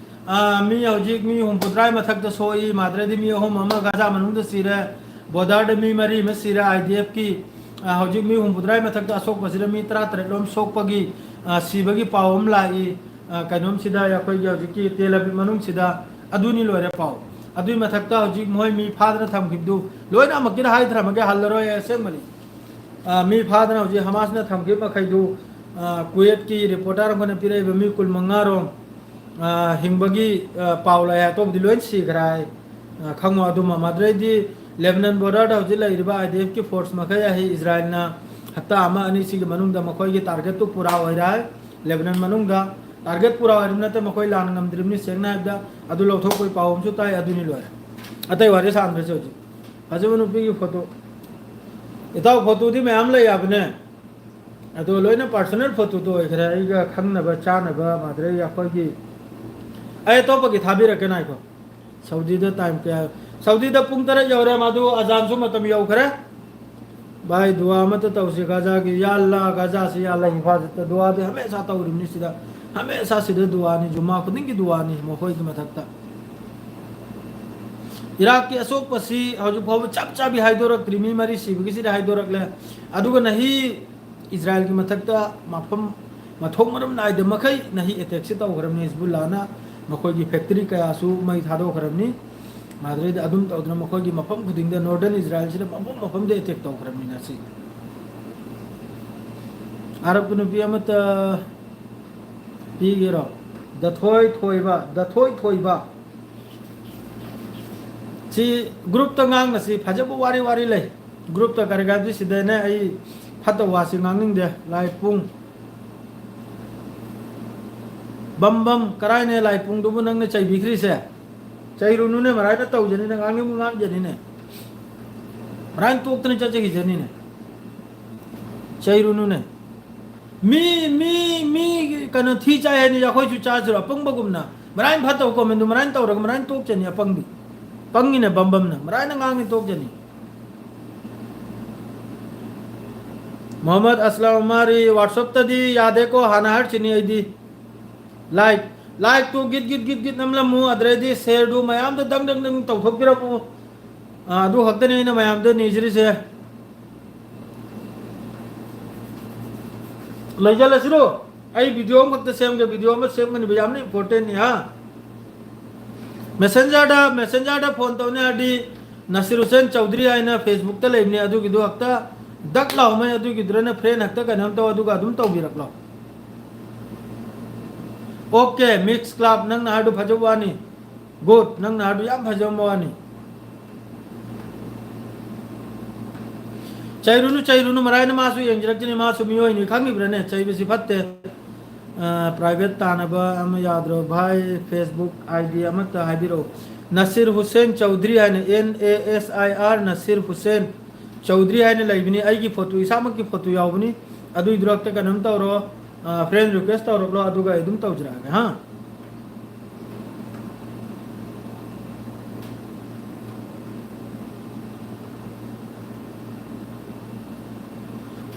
ꯑꯥ, ꯃꯤ ꯍꯧꯖꯤꯛ ꯃꯤ ꯍꯨꯝꯐꯨꯇꯔꯥ ꯃꯊꯛꯇ ꯁꯣꯛꯏ, ꯃꯥꯗ꯭ꯔꯗꯤ ꯃꯤ ꯑꯍꯨꯝ ꯑꯃ ꯒꯥꯖꯥ ꯃꯅꯨꯡꯗ ꯁꯤꯔꯦ, ꯕꯣꯔꯗꯔꯗ ꯃꯤ ꯃꯔꯤ ꯑꯃ ꯁꯤꯔꯦ, ꯑꯥꯏ ꯗꯤ ꯑꯦꯐꯀꯤ꯫ ꯑꯥ, ꯍꯧꯖꯤꯛ ꯃꯤ ꯍꯨꯝꯐꯨꯇꯔꯥ ꯃꯊꯛꯇ ꯑꯁꯣꯛꯄꯁꯤꯗ ꯃꯤ ꯇꯔꯥꯇꯔꯦꯠ ꯂꯣꯝ ꯁꯣꯛꯄꯒꯤ, ꯑꯥ, ꯁꯤꯕꯒꯤ ꯄꯥꯎ ꯑꯃ ꯂꯥꯛꯏ꯫ ꯑꯥ, ꯀꯩꯅꯣꯝꯁꯤꯗ ꯑꯩꯈꯣꯏꯒꯤ ꯍꯧꯖꯤꯛꯀꯤ ꯇꯦꯜ ꯑꯕꯤꯕ ꯃꯅꯨꯡꯁꯤꯗ꯫ ꯑꯗꯨꯅꯤ ꯂꯣꯏꯔꯦ ꯄꯥꯎ꯫ ꯑꯗꯨꯏ ꯃꯊꯛꯇ ꯍꯧꯖꯤꯛ ꯃꯣꯏ ꯃꯤ ꯐꯥꯗꯅ ꯊꯝꯈꯤꯕꯗꯨ ꯂꯣꯏꯅ ꯑꯃꯨꯛꯀꯤꯗ ꯍꯥꯏꯊꯔꯝꯃꯒꯦ, ꯍꯜꯂꯔꯣꯏ ꯑꯁꯦꯡꯕꯅꯤ꯫ ꯑꯥ, ꯃꯤ ꯐꯥꯗꯅ ꯍꯧꯖꯤꯛ ꯍꯃꯥꯁꯅ ꯊꯝꯈꯤꯕ ꯃꯈꯩꯗꯨ, ꯑꯥ, ꯀꯨꯋꯦꯠꯀꯤ ꯔꯤꯄꯣꯔꯇꯔ ꯑꯃꯈꯛꯅ ꯄꯤꯔꯛꯏꯕ ꯃꯤ ꯀꯨꯟꯃꯉꯥ ꯔꯣꯝ, ꯑꯥ, ꯍꯤꯡꯕꯒꯤ, ꯑꯥ, ꯄꯥꯎ ꯂꯥꯛꯑꯦ, ꯑꯇꯣꯞꯄꯗꯤ ꯂꯣꯏ ꯁꯤꯈ꯭ꯔꯦ ꯍꯥꯏ꯫ ꯑꯥ, ꯈꯪꯉꯣ ꯑꯗꯨꯃ꯫ ꯃꯗꯨꯗꯩꯗꯤ ꯂꯦꯕꯅꯟ ꯕꯣꯔꯗꯔꯗ ꯍꯧꯖꯤꯛ ꯂꯩꯔꯤꯕ ꯑꯥꯏ ꯗꯤ ꯑꯦꯐꯀꯤ ꯐꯣꯔꯁ ꯃꯈꯩ ꯑꯁꯤ ꯏꯖꯔꯥꯏꯜꯅ ꯍꯞꯇꯥ ꯑꯃ ꯑꯅꯤꯁꯤꯒꯤ ꯃꯅꯨꯡꯗ ꯃꯈꯣꯏꯒꯤ ꯇꯥꯔꯒꯦꯠꯇꯨ ꯄꯨꯔꯥ ꯑꯣꯏꯔꯦ ꯍꯥꯏ꯫ ꯂꯦꯕꯅꯟ ꯃꯅꯨꯡꯗ ꯇꯥꯔꯒꯦꯠ ꯄꯨꯔꯥ ꯑꯣꯏꯔꯤꯕ ꯅꯠꯇꯦ, ꯃꯈꯣꯏ ꯂꯥꯟ ꯉꯝꯗ꯭ꯔꯤꯕꯅꯤ꯫ ꯁꯦꯡꯅ ꯍꯥꯏꯕꯗ ꯑꯗꯨ ꯂꯧꯊꯣꯛꯄꯒꯤ ꯄꯥꯎ ꯑꯃꯁꯨ ꯇꯥꯏ꯫ ꯑꯗꯨꯅꯤ ꯂꯣꯏꯔꯦ, ꯑꯇꯩ ꯋꯥꯔꯤ ꯁꯥꯟꯗ꯭ꯔꯁꯤ ꯍꯧꯖꯤꯛ꯫ ꯐꯖꯕ ꯅꯨꯄꯤꯒꯤ ꯐꯣꯇꯣ꯫ ꯏꯇꯥꯎ, ꯐꯣꯇꯣꯗꯤ ꯃꯌꯥꯝ ꯂꯩ ꯍꯥꯏꯕꯅꯦ, ꯑꯗꯣ ꯂꯣꯏꯅ ꯄꯥꯔꯁꯣꯅꯦꯜ ꯐꯣꯇꯣꯗꯣ ꯑꯣꯏꯈ꯭ꯔꯦ꯫ ꯑꯩꯒ ꯈꯪꯅꯕ ꯆꯥꯅꯕ ꯃꯥꯗ꯭ꯔꯦ ꯑꯩꯈꯣꯏꯒꯤ꯫ ꯑꯩ ꯑꯇꯣꯞꯄꯒꯤ ꯊꯥꯕꯤꯔꯛꯀꯦ ꯉꯥꯏꯈꯣ꯫ ꯁꯥꯎꯗꯤꯗ ꯇꯥꯏꯝ ꯀꯌꯥ? ꯁꯥꯎꯗꯤꯗ ꯄꯨꯡ ꯇꯔꯦꯠ ꯌꯧꯔꯦ, ꯃꯗꯨ ꯑꯖꯥꯟꯁꯨ ꯃꯇꯝ ꯌꯧꯈ꯭ꯔꯦ꯫ ꯚꯥꯏ, ꯗꯨꯋꯥ ꯑꯃꯠꯇ ꯇꯧꯁꯤ ꯒꯥꯖꯥꯒꯤ꯫ ꯌꯥ ꯑꯜꯂꯥ, ꯒꯥꯖꯥꯁꯤ ꯌꯥ ꯑꯜꯂꯥ, ꯍꯤꯐꯥꯖꯠꯇ ꯗꯨꯋꯥꯗꯤ ꯍꯃꯦꯁꯥ ꯇꯧꯔꯤꯕꯅꯤ ꯁꯤꯗ꯫ ꯍꯃꯦꯁꯥ ꯁꯤꯗ ꯗꯨꯋꯥꯅꯤ, ꯖꯨꯃꯥ ꯈꯨꯗꯤꯡꯒꯤ ꯗꯨꯋꯥꯅꯤ ꯃꯈꯣꯏꯒꯤ ꯃꯊꯛꯇ꯫ ꯏꯔꯥꯛꯀꯤ ꯑꯁꯣꯛꯄꯁꯤ ꯍꯧꯖꯤꯛ ꯐꯥꯎꯕ ꯆꯞ ꯆꯥꯕꯤ ꯍꯥꯏꯗꯣꯔꯛꯇ꯭ꯔꯤ, ꯃꯤ ꯃꯔꯤ ꯁꯤꯕꯒꯤꯁꯤꯗꯤ ꯍꯥꯏꯗꯣꯔꯛꯂꯦ꯫ ꯑꯗꯨꯒ ꯅꯍꯤ ꯏꯖꯔꯥꯏꯜꯒꯤ ꯃꯊꯛꯇ ꯃꯐꯝ ꯃꯊꯣꯡ ꯃꯔꯝ ꯅꯥꯏꯗ ꯃꯈꯩ ꯅꯍꯤ ꯑꯦꯇꯦꯛꯁꯤ ꯇꯧꯈ꯭ꯔꯕꯅꯤ꯫ ꯍꯤꯖꯕꯨꯜꯂꯥꯅ ꯃꯈꯣꯏꯒꯤ ꯐꯦꯛꯇꯔꯤ ꯀꯌꯥꯁꯨ ꯃꯩ ꯊꯥꯗꯣꯛꯈ꯭ꯔꯕꯅꯤ꯫ ꯃꯥꯗ꯭ꯔꯦꯗ ꯑꯗꯨꯝ ꯇꯧꯗꯅ ꯃꯈꯣꯏꯒꯤ ꯃꯐꯝ ꯈꯨꯗꯤꯡꯗ, ꯅꯣꯔꯗꯔꯟ ꯏꯖꯔꯥꯏꯜꯁꯤꯗ ꯃꯐꯝ ꯃꯐꯝꯗ ꯑꯦꯇꯦꯛ ꯇꯧꯈ꯭ꯔꯕꯅꯤ ꯉꯁꯤ꯫ ꯑꯔꯕꯀꯤ ꯅꯨꯄꯤ ꯑꯃꯠꯇ ꯄꯤꯒꯦꯔꯣ? ꯗꯊꯣꯏ ꯊꯣꯏꯕ, ꯗꯊꯣꯏ ꯊꯣꯏꯕ꯫ ꯁꯤ ꯒ꯭ꯔꯨꯞꯇ ꯉꯥꯡꯅꯁꯤ, ꯐꯖꯕ ꯋꯥꯔꯤ ꯋꯥꯔꯤ ꯂꯩ꯫ ꯒ꯭ꯔꯨꯞꯇ ꯀꯔꯤ ꯀꯥꯏꯗꯤ ꯁꯤꯗꯅꯦ ꯑꯩ ꯐꯠꯇꯕ ꯋꯥꯁꯤ ꯉꯥꯡꯅꯤꯡꯗꯦ꯫ ꯂꯥꯏ ꯄꯨꯡ ꯕꯝ ꯕꯝ, ꯀꯔꯥꯏꯅꯦ ꯂꯥꯏ ꯄꯨꯡꯗꯨꯕꯨ ꯅꯪꯅ ꯆꯩꯕꯤꯈ꯭ꯔꯤꯁꯦ? ꯆꯩꯔꯨꯅꯨꯅꯦ, ꯃꯔꯥꯏꯅ ꯇꯧꯖꯅꯤꯅꯦ, ꯉꯥꯡꯅꯤꯡꯕ ꯉꯥꯡꯖꯅꯤꯅꯦ꯫ ꯃꯔꯥꯏꯅ ꯇꯣꯛꯇꯅ ꯆꯠꯆꯈꯤꯖꯅꯤꯅꯦ꯫ ꯆꯩꯔꯨꯅꯨꯅꯦ꯫ ꯃꯤ, ꯃꯤ, ꯃꯤ ꯀꯩꯅꯣ ꯊꯤ ꯆꯥꯏ ꯍꯥꯏꯅꯤ, ꯑꯩꯈꯣꯏꯁꯨ ꯆꯥꯁꯤꯔꯣ? ꯑꯄꯪꯕꯒꯨꯝꯅ꯫ ꯃꯔꯥꯏꯅ ꯐꯠꯇꯕ ꯀꯣꯃꯦꯟꯗꯨ ꯃꯔꯥꯏꯅ ꯇꯧꯔꯒ ꯃꯔꯥꯏꯅ ꯇꯣꯛꯆꯅꯤ ꯑꯄꯪꯕꯤ꯫ ꯄꯪꯉꯤꯅꯦ ꯕꯝꯕꯝꯅ꯫ ꯃꯔꯥꯏꯅ ꯉꯥꯡꯉꯤ ꯇꯣꯛꯆꯅꯤ꯫ ꯃꯣꯍꯝꯃꯗ ꯑꯁꯂꯝ ꯃꯥꯔꯤ, WhatsApp-ꯇꯗꯤ ꯌꯥꯗꯦꯀꯣ, ꯍꯥꯟꯅ ꯍꯥꯏꯔꯁꯤꯅꯤ ꯑꯩꯗꯤ꯫ Like, like-ꯇꯨ ꯒꯤꯠ ꯒꯤꯠ ꯒꯤꯠ ꯒꯤꯠ ꯅꯝꯂꯝꯃꯨ, ꯑꯗꯨꯗꯩꯗꯤ share-ꯗꯨ ꯃꯌꯥꯝꯗ ꯗꯪ ꯗꯪ ꯗꯪ ꯇꯧꯊꯣꯛꯄꯤꯔꯛꯎ꯫ ꯑꯥ, ꯑꯗꯨ ꯈꯛꯇꯅꯤ ꯑꯩꯅ ꯃꯌꯥꯝꯗ ꯅꯤꯖꯔꯤꯁꯦ꯫ ꯂꯩꯖꯜꯂꯁꯤꯔꯣ? ꯑꯩ video ꯑꯃꯈꯛꯇ ꯁꯦꯝꯒꯦ, video ꯑꯃ ꯁꯦꯝꯒꯅꯤꯕ, ꯌꯥꯝꯅ important-ꯅꯤ, ꯍꯥ? Messenger-ꯗ, Messenger-ꯗ phone ꯇꯧꯅꯤ ꯍꯥꯏꯔꯗꯤ, ꯅꯁꯤꯔ ꯍꯨꯁꯦꯟ ꯆꯧꯗ꯭ꯔꯤ ꯍꯥꯏꯅ Facebook-ꯇ ꯂꯩꯕꯅꯦ, ꯑꯗꯨꯒꯤꯗꯨ ꯍꯛꯇ ꯗꯛ ꯂꯥꯎꯃꯩ, ꯑꯗꯨꯒꯤꯗꯨꯗꯅ friend ꯍꯛꯇ ꯀꯩꯅꯣꯝ ꯇꯧ, ꯑꯗꯨꯒ ꯑꯗꯨꯝ ꯇꯧꯕꯤꯔꯛꯂꯣ꯫ Okay, Mix Club, ꯅꯪꯅ ꯍꯥꯏꯗꯨ ꯐꯖꯕ ꯋꯥꯅꯤ꯫ Good, ꯅꯪꯅ ꯍꯥꯏꯗꯨ ꯌꯥꯝ ꯐꯖꯕ ꯋꯥꯅꯤ꯫ ꯆꯩꯔꯨꯅꯨ, ꯆꯩꯔꯨꯅꯨ, ꯃꯔꯥꯏꯅ ꯃꯥꯁꯨ ꯌꯦꯡꯖꯔꯛꯇꯅꯤ, ꯃꯥꯁꯨ ꯃꯤꯑꯣꯏꯅꯤ, ꯈꯪꯉꯤꯕ꯭ꯔꯥꯅꯦ? ꯆꯩꯕꯁꯤ ꯐꯠꯇꯦ꯫ ꯑ, private ꯇꯥꯅꯕ ꯑꯃ ꯌꯥꯗ꯭ꯔꯣ? ꯚꯥꯏ, Facebook ID ꯑꯃꯠꯇ ꯍꯥꯏꯕꯤꯔꯛꯎ꯫ ꯅꯁꯤꯔ ꯍꯨꯁꯦꯟ ꯆꯧꯙꯔꯤ ꯍꯥꯏꯅ, N A S I R, ꯅꯁꯤꯔ ꯍꯨꯁꯦꯟ ꯆꯧꯙꯔꯤ ꯍꯥꯏꯅ ꯂꯩꯕꯅꯤ꯫ ꯑꯩꯒꯤ photo, ꯏꯁꯥꯃꯛꯀꯤ photo ꯌꯥꯎꯕꯅꯤ꯫ ꯑꯗꯨꯏꯗꯨꯔꯛꯇ ꯀꯩꯅꯣꯝ ꯇꯧꯔꯣ, ꯑ, friend request ꯇꯧꯔꯛꯂꯣ, ꯑꯗꯨꯒ ꯑꯩ ꯑꯗꯨꯝ ꯇꯧꯖꯔꯛꯑꯒꯦ, ꯍꯥ?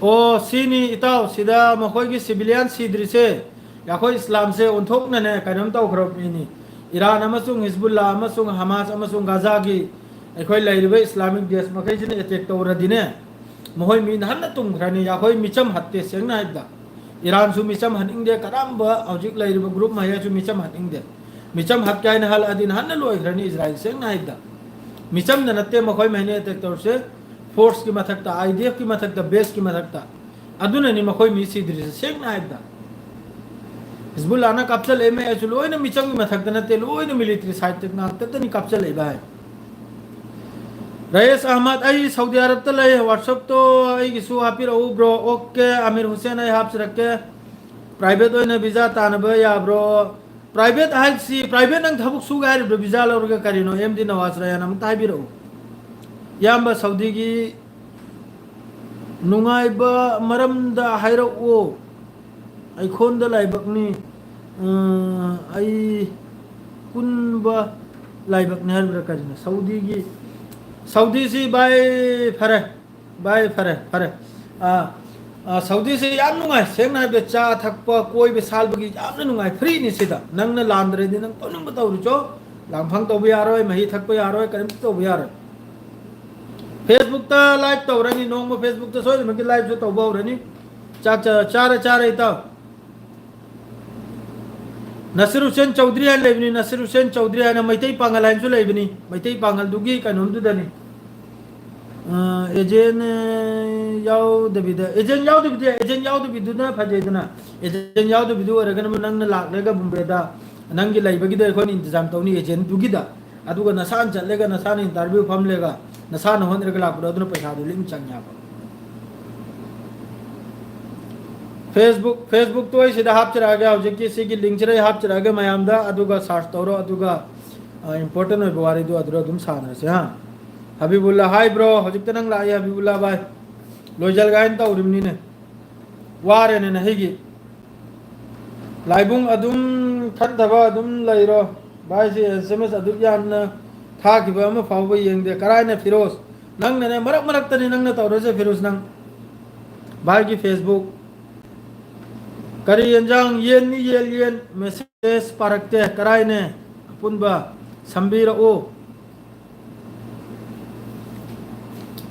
ꯑꯣ, ꯁꯤꯅꯤ ꯏꯇꯥꯎ, ꯁꯤꯗ ꯃꯈꯣꯏꯒꯤ civilian ꯁꯤꯗ꯭ꯔꯤꯁꯦ, ꯑꯩꯈꯣꯏ ꯏꯁꯂꯥꯝꯁꯦ ꯑꯣꯟꯊꯣꯛꯅꯅꯦ ꯀꯩꯅꯣꯝ ꯇꯧꯈ꯭ꯔꯕ ꯃꯤꯅꯤ꯫ ꯏꯔꯥꯟ ꯑꯃꯁꯨꯡ ꯍꯤꯖꯕꯨꯜꯂꯥ ꯑꯃꯁꯨꯡ ꯍꯃꯥꯁ ꯑꯃꯁꯨꯡ ꯒꯥꯖꯥꯒꯤ ꯑꯩꯈꯣꯏ ꯂꯩꯔꯤꯕ Islamic State ꯃꯈꯩꯁꯤꯅ attack ꯇꯧꯔꯗꯤꯅꯦ, ꯃꯈꯣꯏ ꯃꯤ ꯅꯍꯥꯟꯅ ꯇꯨꯝꯈ꯭ꯔꯅꯤ꯫ ꯑꯩꯈꯣꯏ ꯃꯤꯆꯝ ꯍꯠꯇꯦ, ꯁꯦꯡꯅ ꯍꯥꯏꯕꯗ꯫ ꯏꯔꯥꯟꯁꯨ ꯃꯤꯆꯝ ꯍꯟꯅꯤꯡꯗꯦ, ꯀꯔꯝꯕ ꯍꯧꯖꯤꯛ ꯂꯩꯔꯤꯕ group ꯃꯈꯩꯁꯨ ꯃꯤꯆꯝ ꯍꯟꯅꯤꯡꯗꯦ꯫ ꯃꯤꯆꯝ ꯍꯠꯀꯦ ꯍꯥꯏꯅ ꯍꯜꯂꯛꯑꯗꯤ ꯅꯍꯥꯟꯅ ꯂꯣꯏꯈ꯭ꯔꯅꯤ ꯏꯖꯔꯥꯏꯜ, ꯁꯦꯡꯅ ꯍꯥꯏꯕꯗ꯫ ꯃꯤꯆꯝꯗ ꯅꯠꯇꯦ ꯃꯈꯣꯏ ꯃꯈꯩꯅ attack ꯇꯧꯔꯤꯁꯦ, force ꯀꯤ ꯃꯊꯛꯇ, I D F ꯀꯤ ꯃꯊꯛꯇ, base ꯀꯤ ꯃꯊꯛꯇ꯫ ꯑꯗꯨꯅꯅꯤ ꯃꯈꯣꯏ ꯃꯤ ꯁꯤꯗ꯭ꯔꯤꯁꯦ, ꯁꯦꯡꯅ ꯍꯥꯏꯕꯗ꯫ ꯍꯤꯖꯕꯨꯜꯂꯥꯅ ꯀꯥꯞꯆꯜꯂꯛꯏ ꯃꯌꯥꯝꯁꯨ ꯂꯣꯏꯅ ꯃꯤꯆꯪꯒꯤ ꯃꯊꯛꯇ ꯅꯠꯇꯦ, ꯂꯣꯏꯅ military side ꯇ ꯉꯥꯛꯇꯇꯅꯤ ꯀꯥꯞꯆꯜꯂꯛꯏ ꯚꯥꯏ꯫ ꯔꯌꯦꯁ ꯑꯍꯃꯗ, ꯑꯩ ꯁꯥꯎꯗꯤ ꯑꯔꯕꯇ ꯂꯩ, WhatsApp ꯇꯣ ꯑꯩꯒꯤꯁꯨ ꯍꯥꯞꯄꯤꯔꯛꯎ bro꯫ Okay, ꯑꯃꯤꯔ ꯍꯨꯁꯦꯟ, ꯑꯩ ꯍꯥꯞꯆꯔꯛꯀꯦ꯫ Private ꯑꯣꯏꯅ visa ꯇꯥꯟꯅꯕ ꯌꯥꯕ꯭ꯔꯣ? Private ꯍꯥꯏꯁꯤ, private ꯅꯪ ꯊꯕꯛ ꯁꯨꯒꯦ ꯍꯥꯏꯔꯤꯕ꯭ꯔꯣ? Visa ꯂꯧꯔꯒ ꯀꯔꯤꯅꯣ? M D ꯅꯋꯥꯖ ꯔꯌꯥꯟ, ꯑꯃꯨꯛꯇ ꯍꯥꯏꯕꯤꯔꯛꯎ꯫ ꯏꯌꯥꯝꯕ, ꯁꯥꯎꯗꯤꯒꯤ ꯅꯨꯡꯉꯥꯏꯕ ꯃꯔꯝꯗ ꯍꯥꯏꯔꯛꯑꯣ꯫ ꯑꯩꯈꯣꯟꯗ ꯂꯥꯏꯕꯛꯅꯤ, ꯑ, ꯑꯩ ꯀꯨꯟꯕ ꯂꯥꯏꯕꯛꯅꯤ ꯍꯥꯏꯕ꯭ꯔꯥ ꯀꯔꯤꯅꯣ? ꯁꯥꯎꯗꯤꯒꯤ, ꯁꯥꯎꯗꯤꯁꯤ ꯚꯥꯏ, ꯐꯔꯦ, ꯚꯥꯏ, ꯐꯔꯦ, ꯐꯔꯦ꯫ ꯑ, ꯑ, ꯁꯥꯎꯗꯤꯁꯤ ꯌꯥꯝ ꯅꯨꯡꯉꯥꯏ, ꯁꯦꯡꯅ ꯍꯥꯏꯕꯗ, ꯆꯥ ꯊꯛꯄ, ꯀꯣꯏꯕ ꯁꯥꯟꯕꯒꯤ ꯌꯥꯝꯅ ꯅꯨꯡꯉꯥꯏ, free ꯅꯤ ꯁꯤꯗ꯫ ꯅꯪꯅ ꯂꯥꯟꯗ꯭ꯔꯗꯤ ꯅꯪ ꯇꯧꯅꯤꯡꯕ ꯇꯧꯔꯨꯆꯣ, ꯂꯥꯡꯐꯥꯡ ꯇꯧꯕ ꯌꯥꯔꯣꯏ, ꯃꯍꯤ ꯊꯛꯄ ꯌꯥꯔꯣꯏ, ꯀꯔꯤꯝꯇ ꯇꯧꯕ ꯌꯥꯔꯣꯏ꯫ Facebook ꯇ live ꯇꯧꯔꯅꯤ, ꯅꯣꯡꯃ Facebook ꯇ ꯁꯣꯏꯗꯅꯃꯛꯀꯤ live ꯁꯨ ꯇꯧꯕ ꯍꯧꯔꯅꯤ꯫ ꯆꯥꯛ ꯆꯥ-, ꯆꯥꯔꯦ, ꯆꯥꯔꯦ, ꯏꯇꯥꯎ꯫ ꯅꯁꯤꯔ ꯍꯨꯁꯦꯟ ꯆꯧꯙꯔꯤ ꯍꯥꯏꯅ ꯂꯩꯕꯅꯤ, ꯅꯁꯤꯔ ꯍꯨꯁꯦꯟ ꯆꯧꯙꯔꯤ ꯍꯥꯏꯅ ꯃꯩꯇꯩ ꯄꯥꯡꯒꯜ ꯍꯥꯏꯅꯁꯨ ꯂꯩꯕꯅꯤ, ꯃꯩꯇꯩ ꯄꯥꯡꯒꯜꯗꯨꯒꯤ ꯀꯩꯅꯣꯝꯗꯨꯗꯅꯤ꯫ ꯑ, agent, ꯑ, ꯌꯥꯎꯗꯕꯤꯗ, agent ꯌꯥꯎꯗꯕꯤꯗ, agent ꯌꯥꯎꯗꯕꯤꯗꯨꯅ ꯐꯖꯩꯗꯅ꯫ Agent ꯌꯥꯎꯗꯕꯤꯗꯨ ꯑꯣꯏꯔꯒꯅ ꯅꯪꯅ ꯂꯥꯛꯂꯒ ꯕꯣꯝꯕꯦꯗ ꯅꯪꯒꯤ ꯂꯩꯕꯒꯤꯗ ꯑꯩꯈꯣꯏꯅ ꯏꯟꯇꯤꯖꯥꯝ ꯇꯧꯅꯤ agent ꯗꯨꯒꯤꯗ꯫ ꯑꯗꯨꯒ ꯅꯁꯥꯅ ꯆꯠꯂꯒ ꯅꯁꯥꯅ interview ꯐꯝꯂꯒ ꯅꯁꯥꯅ ꯍꯣꯠꯅꯔꯒ ꯂꯥꯛꯄꯗꯣ ꯑꯗꯨꯅ ꯄꯩꯁꯥꯗꯨ ꯂꯤꯡ ꯆꯪꯉꯦ ꯍꯥꯏꯕ꯫ Facebook, Facebook ꯇꯣ ꯑꯩ ꯁꯤꯗ ꯍꯥꯞꯆꯔꯛꯑꯒꯦ, ꯍꯧꯖꯤꯛꯀꯤ ꯁꯤꯒꯤ link ꯁꯤꯗ ꯑꯩ ꯍꯥꯞꯆꯔꯛꯑꯒꯦ, ꯃꯌꯥꯝꯗ, ꯑꯗꯨꯒ search ꯇꯧꯔꯣ, ꯑꯗꯨꯒ, ꯑ, important ꯑꯣꯏꯕ ꯋꯥꯔꯤꯗꯣ ꯑꯗꯨꯗ ꯑꯗꯨꯝ ꯁꯥꯟꯅꯔꯁꯦ, ꯍꯥ? ꯍꯕꯤꯕꯨꯜꯂꯥ, hi bro, ꯍꯧꯖꯤꯛꯇ ꯅꯪ ꯂꯥꯛꯑꯦ, ꯍꯕꯤꯕꯨꯜꯂꯥ ꯚꯥꯏ꯫ ꯂꯣꯏꯖꯜꯒꯥꯏꯅ ꯇꯧꯔꯤꯕꯅꯤꯅꯦ, ꯋꯥꯔꯦꯅꯦ ꯅꯍꯤꯒꯤ꯫ ꯂꯥꯏꯕꯨꯡ ꯑꯗꯨꯝ ꯈꯟꯊꯕ ꯑꯗꯨꯝ ꯂꯩꯔꯣ꯫ ꯚꯥꯏꯁꯦ S M S ꯑꯗꯨꯛ ꯌꯥꯝꯅ ꯊꯥꯈꯤꯕ ꯑꯃ ꯐꯥꯎꯕ ꯌꯦꯡꯗꯦ꯫ ꯀꯔꯥꯏꯅ ꯐꯤꯔꯣꯁ? ꯅꯪꯅꯅꯦ, ꯃꯔꯛ ꯃꯔꯛꯇꯅꯤ ꯅꯪꯅ ꯇꯧꯔꯁꯦ ꯐꯤꯔꯣꯁ, ꯅꯪ꯫ ꯚꯥꯏꯒꯤ Facebook꯫ ꯀꯔꯤ ꯌꯦꯟꯖꯥꯡ? ꯌꯦꯟꯅꯤ, ꯌꯦꯟ, ꯌꯦꯟ꯫ Message ꯄꯥꯔꯛꯇꯦ꯫ ꯀꯔꯥꯏꯅꯦ? ꯑꯄꯨꯟꯕ ꯁꯝꯕꯤꯔꯛꯎ꯫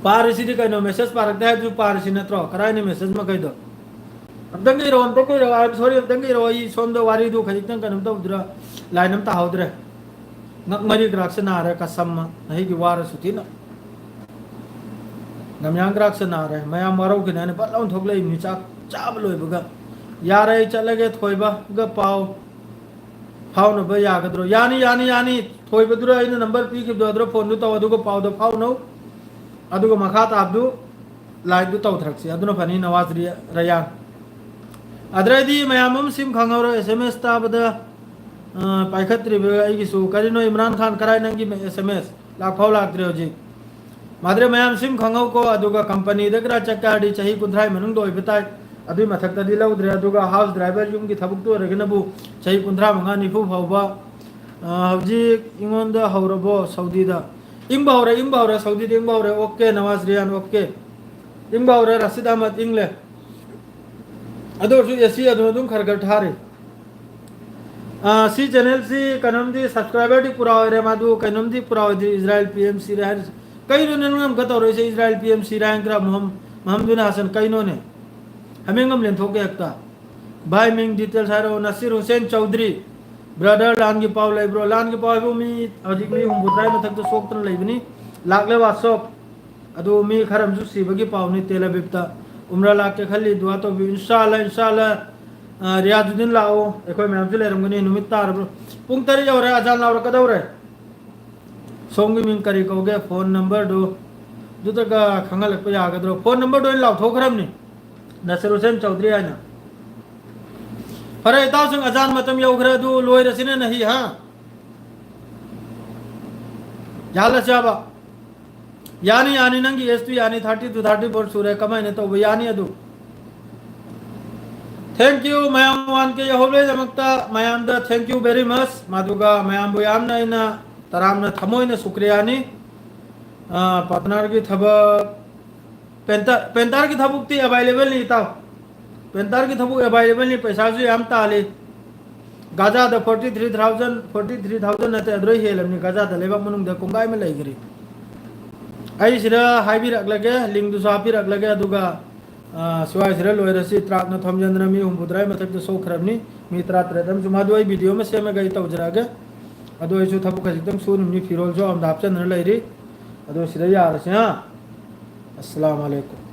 ꯄꯥꯔꯤꯁꯤꯗꯤ ꯀꯩꯅꯣ? Message ꯄꯥꯔꯛꯇꯦ ꯍꯥꯏꯕꯗꯨ ꯄꯥꯔꯤꯁꯤ ꯅꯠꯇ꯭ꯔꯣ? ꯀꯔꯥꯏꯅ message ꯃꯈꯩꯗꯣ? ꯑꯝꯇꯪꯒ ꯏꯔꯣ, ꯑꯝꯇꯪꯒ ꯏꯔꯣ, I am sorry, ꯑꯝꯇꯪꯒ ꯏꯔꯣ꯫ ꯑꯩ ꯁꯣꯝꯗ ꯋꯥꯔꯤꯗꯨ ꯈꯖꯤꯛꯇꯪ ꯀꯩꯅꯣꯝ ꯇꯧꯗ꯭ꯔꯥ, line ꯑꯃ ꯇꯥꯍꯧꯗ꯭ꯔꯦ꯫ ꯉꯛ ꯃꯔꯤ ꯀ꯭ꯔꯥꯛꯁꯦ ꯅꯥꯔꯦ, ꯀꯁꯝꯃ꯫ ꯅꯍꯩꯒꯤ ꯋꯥꯔꯁꯨ ꯊꯤꯅ꯫ ꯉꯝꯌꯥꯡ ꯀ꯭ꯔꯥꯛꯁꯦ ꯅꯥꯔꯦ꯫ ꯃꯌꯥꯝ ꯋꯥꯔꯧꯈꯤꯅꯤ ꯍꯥꯏꯅ ꯐꯠ ꯂꯥꯎꯅ ꯊꯣꯛꯂꯛꯏꯕꯅꯤ, ꯆꯥꯛ ꯆꯥꯕ ꯂꯣꯏꯕꯒ꯫ ꯌꯥꯔꯦ, ꯑꯩ ꯆꯠꯂꯒꯦ, ꯊꯣꯏꯕꯒ ꯄꯥꯎ ꯐꯥꯎꯅꯕ ꯌꯥꯒꯗ꯭ꯔꯣ? ꯌꯥꯅꯤ, ꯌꯥꯅꯤ, ꯌꯥꯅꯤ꯫ ꯊꯣꯏꯕꯗꯨꯗ ꯑꯩꯅ number ꯄꯤꯈꯤꯕꯗꯣ ꯑꯗꯨꯗ phoneꯗꯨ ꯇꯧ, ꯑꯗꯨꯒ ꯄꯥꯎꯗꯣ ꯐꯥꯎꯅꯧ꯫ ꯑꯗꯨꯒ ꯃꯈꯥ ꯇꯥꯕꯗꯨ liveꯗꯨ ꯇꯧꯊꯔꯛꯁꯤ꯫ ꯑꯗꯨꯅ ꯐꯅꯤ, ꯅꯋꯥꯖ ꯔꯤ-, ꯔꯌꯥꯟ꯫ ꯑꯗꯨꯗꯩꯗꯤ ꯃꯌꯥꯝ ꯑꯃ ꯁꯤꯝ ꯈꯪꯍꯧꯔꯣ, S M S ꯇꯥꯕꯗ, ꯑ, ꯄꯥꯏꯈꯠꯇ꯭ꯔꯤꯕ ꯑꯩꯒꯤꯁꯨ꯫ ꯀꯔꯤꯅꯣ ꯏꯝꯔꯥꯟ ꯈꯥꯟ, ꯀꯔꯥꯏ ꯅꯪꯒꯤ S M S? ꯂꯥꯛꯐꯥꯎ ꯂꯥꯛꯇ꯭ꯔꯦ ꯍꯧꯖꯤꯛ꯫ ꯃꯥꯗ꯭ꯔꯦ ꯃꯌꯥꯝ ꯁꯤꯝ ꯈꯪꯍꯧꯀꯣ, ꯑꯗꯨꯒ companyꯗ ꯈꯔ ꯆꯠꯀꯦ ꯍꯥꯏꯔꯗꯤ ꯆꯍꯤ ꯀꯨꯟꯊ꯭ꯔꯥꯒꯤ ꯃꯅꯨꯡꯗ ꯑꯣꯏꯕ ꯇꯥꯏ꯫ ꯑꯗꯨꯏ ꯃꯊꯛꯇꯗꯤ ꯂꯧꯗ꯭ꯔꯦ꯫ ꯑꯗꯨꯒ house driver, ꯌꯨꯝꯒꯤ ꯊꯕꯛꯇ ꯑꯣꯏꯔꯒꯅꯕꯨ ꯆꯍꯤ ꯀꯨꯟꯊ꯭ꯔꯥ ꯃꯉꯥ, ꯅꯤꯐꯨ ꯐꯥꯎꯕ꯫ ꯑ, ꯍꯧꯖꯤꯛ ꯑꯩꯉꯣꯟꯗ ꯍꯧꯔꯕꯣ ꯁꯥꯎꯗꯤꯗ? ꯏꯪꯕ ꯍꯧꯔꯦ, ꯏꯪꯕ ꯍꯧꯔꯦ, ꯁꯥꯎꯗꯤꯗ ꯏꯪꯕ ꯍꯧꯔꯦ꯫ Okay, Nawaz ꯔꯤꯌꯥꯟ, okay꯫ ꯏꯪꯕ ꯍꯧꯔꯦ, ꯔꯥꯁꯤꯗ ꯑꯍꯃꯗ ꯏꯪꯂꯦ꯫ ꯑꯗꯨ ꯑꯣꯏꯔꯁꯨ AC ꯑꯗꯨꯝ, ꯑꯗꯨꯝ ꯈꯔ ꯈꯔ ꯊꯥꯔꯤ꯫ ꯑ, ꯁꯤ channelꯁꯤ ꯀꯩꯅꯣꯝꯗꯤ subscriberꯗꯤ ꯄꯨꯔꯥ ꯑꯣꯏꯔꯦ, ꯃꯥꯗꯨ ꯀꯩꯅꯣꯝꯗꯤ ꯄꯨꯔꯥ ꯑꯣꯏꯗ꯭ꯔꯤ, ꯏꯖꯔꯥꯏꯜ ꯄꯤ ꯑꯦꯝ ꯁꯤꯔꯦ ꯍꯥꯏꯔꯤꯁꯦ꯫ ꯀꯩꯅꯣꯅꯦ ꯅꯪ ꯑꯃꯨꯛꯀ ꯇꯧꯔꯛꯏꯁꯦ, ꯏꯖꯔꯥꯏꯜ ꯄꯤ ꯑꯦꯝ ꯁꯤꯔꯦ ꯍꯥꯏꯅ ꯈꯔ ꯃꯍꯝ-, ꯃꯍꯝꯗꯨꯅ ꯍꯥꯁꯟ, ꯀꯩꯅꯣꯅꯦ? ꯍꯥꯃꯦꯡ ꯑꯃ ꯂꯦꯟꯊꯣꯛꯀꯦ ꯍꯦꯛꯇ꯫ ꯚꯥꯏ, ꯃꯤꯡ details ꯍꯥꯏꯔꯛꯑꯣ꯫ ꯅꯁꯤꯔ ꯍꯨꯁꯦꯟ ꯆꯧꯗ꯭ꯔꯤ꯫ Brother, ꯂꯥꯟꯒꯤ ꯄꯥꯎ ꯂꯩꯕ꯭ꯔꯣ? ꯂꯥꯟꯒꯤ ꯄꯥꯎ ꯍꯥꯏꯕꯨ ꯃꯤ ꯍꯧꯖꯤꯛ ꯃꯤ ꯍꯨꯝꯐꯨꯇꯔꯥ ꯃꯊꯛꯇ ꯁꯣꯛꯇꯅ ꯂꯩꯕꯅꯤ꯫ ꯂꯥꯛꯂꯦ WhatsApp꯫ ꯑꯗꯨ ꯃꯤ ꯈꯔ ꯑꯃꯁꯨ ꯁꯤꯕꯒꯤ ꯄꯥꯎꯅꯤ ꯇꯦꯜ ꯑꯕꯤꯕꯇ꯫ ꯎꯝꯔꯥ ꯂꯥꯛꯀꯦ ꯈꯜꯂꯤ, ꯗꯨꯋꯥ ꯇꯧꯕꯤꯌꯨ꯫ ꯏꯟꯁꯥ ꯑꯜꯂꯥ, ꯏꯟꯁꯥ ꯑꯜꯂꯥ꯫ ꯑ, ꯔꯤꯌꯥꯖꯨꯗꯤꯟ ꯂꯥꯛꯑꯣ, ꯑꯩꯈꯣꯏ ꯃꯌꯥꯝꯁꯨ ꯂꯩꯔꯝꯒꯅꯤ꯫ ꯅꯨꯃꯤꯠ ꯇꯥꯔꯕ꯭ꯔꯣ? ꯄꯨꯡ ꯇꯔꯦꯠ ꯌꯧꯔꯦ, ꯑꯖꯥꯟ ꯂꯥꯎꯔꯛꯀꯗꯧꯔꯦ꯫ ꯁꯣꯝꯒꯤ ꯃꯤꯡ ꯀꯔꯤ ꯀꯧꯒꯦ? Phone numberꯗꯨ ꯑꯗꯨꯗꯒ ꯈꯪꯍꯜꯂꯛꯄ ꯌꯥꯒꯗ꯭ꯔꯣ? Phone numberꯗꯨ ꯑꯩꯅ ꯂꯥꯎꯊꯣꯛꯈ꯭ꯔꯕꯅꯤ, ꯅꯁꯤꯔ ꯍꯨꯁꯦꯟ ꯆꯧꯗ꯭ꯔꯤ ꯍꯥꯏꯅ꯫ ꯐꯔꯦ, ꯏꯇꯥꯎꯁꯤꯡ, ꯑꯖꯥꯟ ꯃꯇꯝ ꯌꯧꯈ꯭ꯔꯦ, ꯑꯗꯨ ꯂꯣꯏꯔꯁꯤꯅꯦ ꯅꯍꯤ, ꯍꯥ? ꯌꯥꯍꯜꯂꯁꯤ ꯍꯥꯏꯕ? ꯌꯥꯅꯤ, ꯌꯥꯅꯤ, ꯅꯪꯒꯤ age ꯇꯨ ꯌꯥꯅꯤ, thirty to thirty four ꯁꯨꯔꯦ, ꯀꯃꯥꯏꯅ ꯇꯧꯕ ꯌꯥꯅꯤ ꯑꯗꯨ? Thank you ꯃꯌꯥꯝ, one K ꯌꯧꯍꯧꯕꯒꯤꯗꯃꯛꯇ ꯃꯌꯥꯝꯗ thank you very much꯫ ꯃꯗꯨꯒ ꯃꯌꯥꯝꯕꯨ ꯌꯥꯝꯅ ꯑꯩꯅ ꯇꯔꯥꯝꯅ ꯊꯃꯣꯏꯅ ꯁꯨꯀ꯭ꯔꯤꯌꯥꯅꯤ꯫ ꯑꯥ, partner ꯒꯤ ꯊꯕꯛ, painter, painter ꯒꯤ ꯊꯕꯛꯇꯤ available ꯅꯤ, ꯏꯇꯥꯎ꯫ Painter ꯒꯤ ꯊꯕꯛ available ꯅꯤ, ꯄꯩꯁꯥꯁꯨ ꯌꯥꯝ ꯇꯥꯜꯂꯤ꯫ ꯒꯥꯖꯥꯗ forty three thousand, forty three thousand ꯅꯠꯇꯦ, ꯑꯗꯨꯗꯩ ꯍꯦꯜꯂꯕꯅꯤ, ꯒꯥꯖꯥꯗ ꯂꯩꯕꯥꯛ ꯃꯅꯨꯡꯗ ꯀꯣꯡꯒꯥꯏ ꯑꯃ ꯂꯩꯈ꯭ꯔꯦ꯫ ꯑꯩ ꯁꯤꯗ ꯍꯥꯏꯕꯤꯔꯛꯂꯒꯦ, link ꯗꯨꯁꯨ ꯍꯥꯞꯄꯤꯔꯛꯂꯒꯦ, ꯑꯗꯨꯒ, ꯑꯥ, ꯁ꯭ꯋꯥꯏꯁꯤꯗ ꯂꯣꯏꯔꯁꯤ꯫ ꯇ꯭ꯔꯥꯛꯅ ꯊꯣꯝꯖꯤꯟꯗꯅ ꯃꯤ ꯍꯨꯝꯐꯨꯇꯔꯥ ꯃꯊꯛꯇ ꯁꯣꯛꯈ꯭ꯔꯕꯅꯤ, ꯃꯤ ꯇꯔꯥꯇꯔꯦꯠ ꯑꯃꯁꯨ꯫ ꯃꯗꯨ ꯑꯩ video ꯑꯃ ꯁꯦꯝꯃꯒ ꯑꯩ ꯇꯧꯖꯔꯛꯑꯒꯦ꯫ ꯑꯗꯨ ꯑꯩꯁꯨ ꯊꯕꯛ ꯈꯖꯤꯛꯇꯪ ꯁꯨꯔꯤꯕꯅꯤ, ꯐꯤꯔꯣꯜꯁꯨ ꯑꯝꯗ ꯍꯥꯞꯆꯤꯟꯗꯅ ꯂꯩꯔꯤ꯫ ꯑꯗꯣ ꯁꯤꯗ ꯌꯥꯔꯁꯤ, ꯍꯥ? ꯑꯁꯂꯥꯃꯨ ꯑꯂꯩꯀꯨꯝ꯫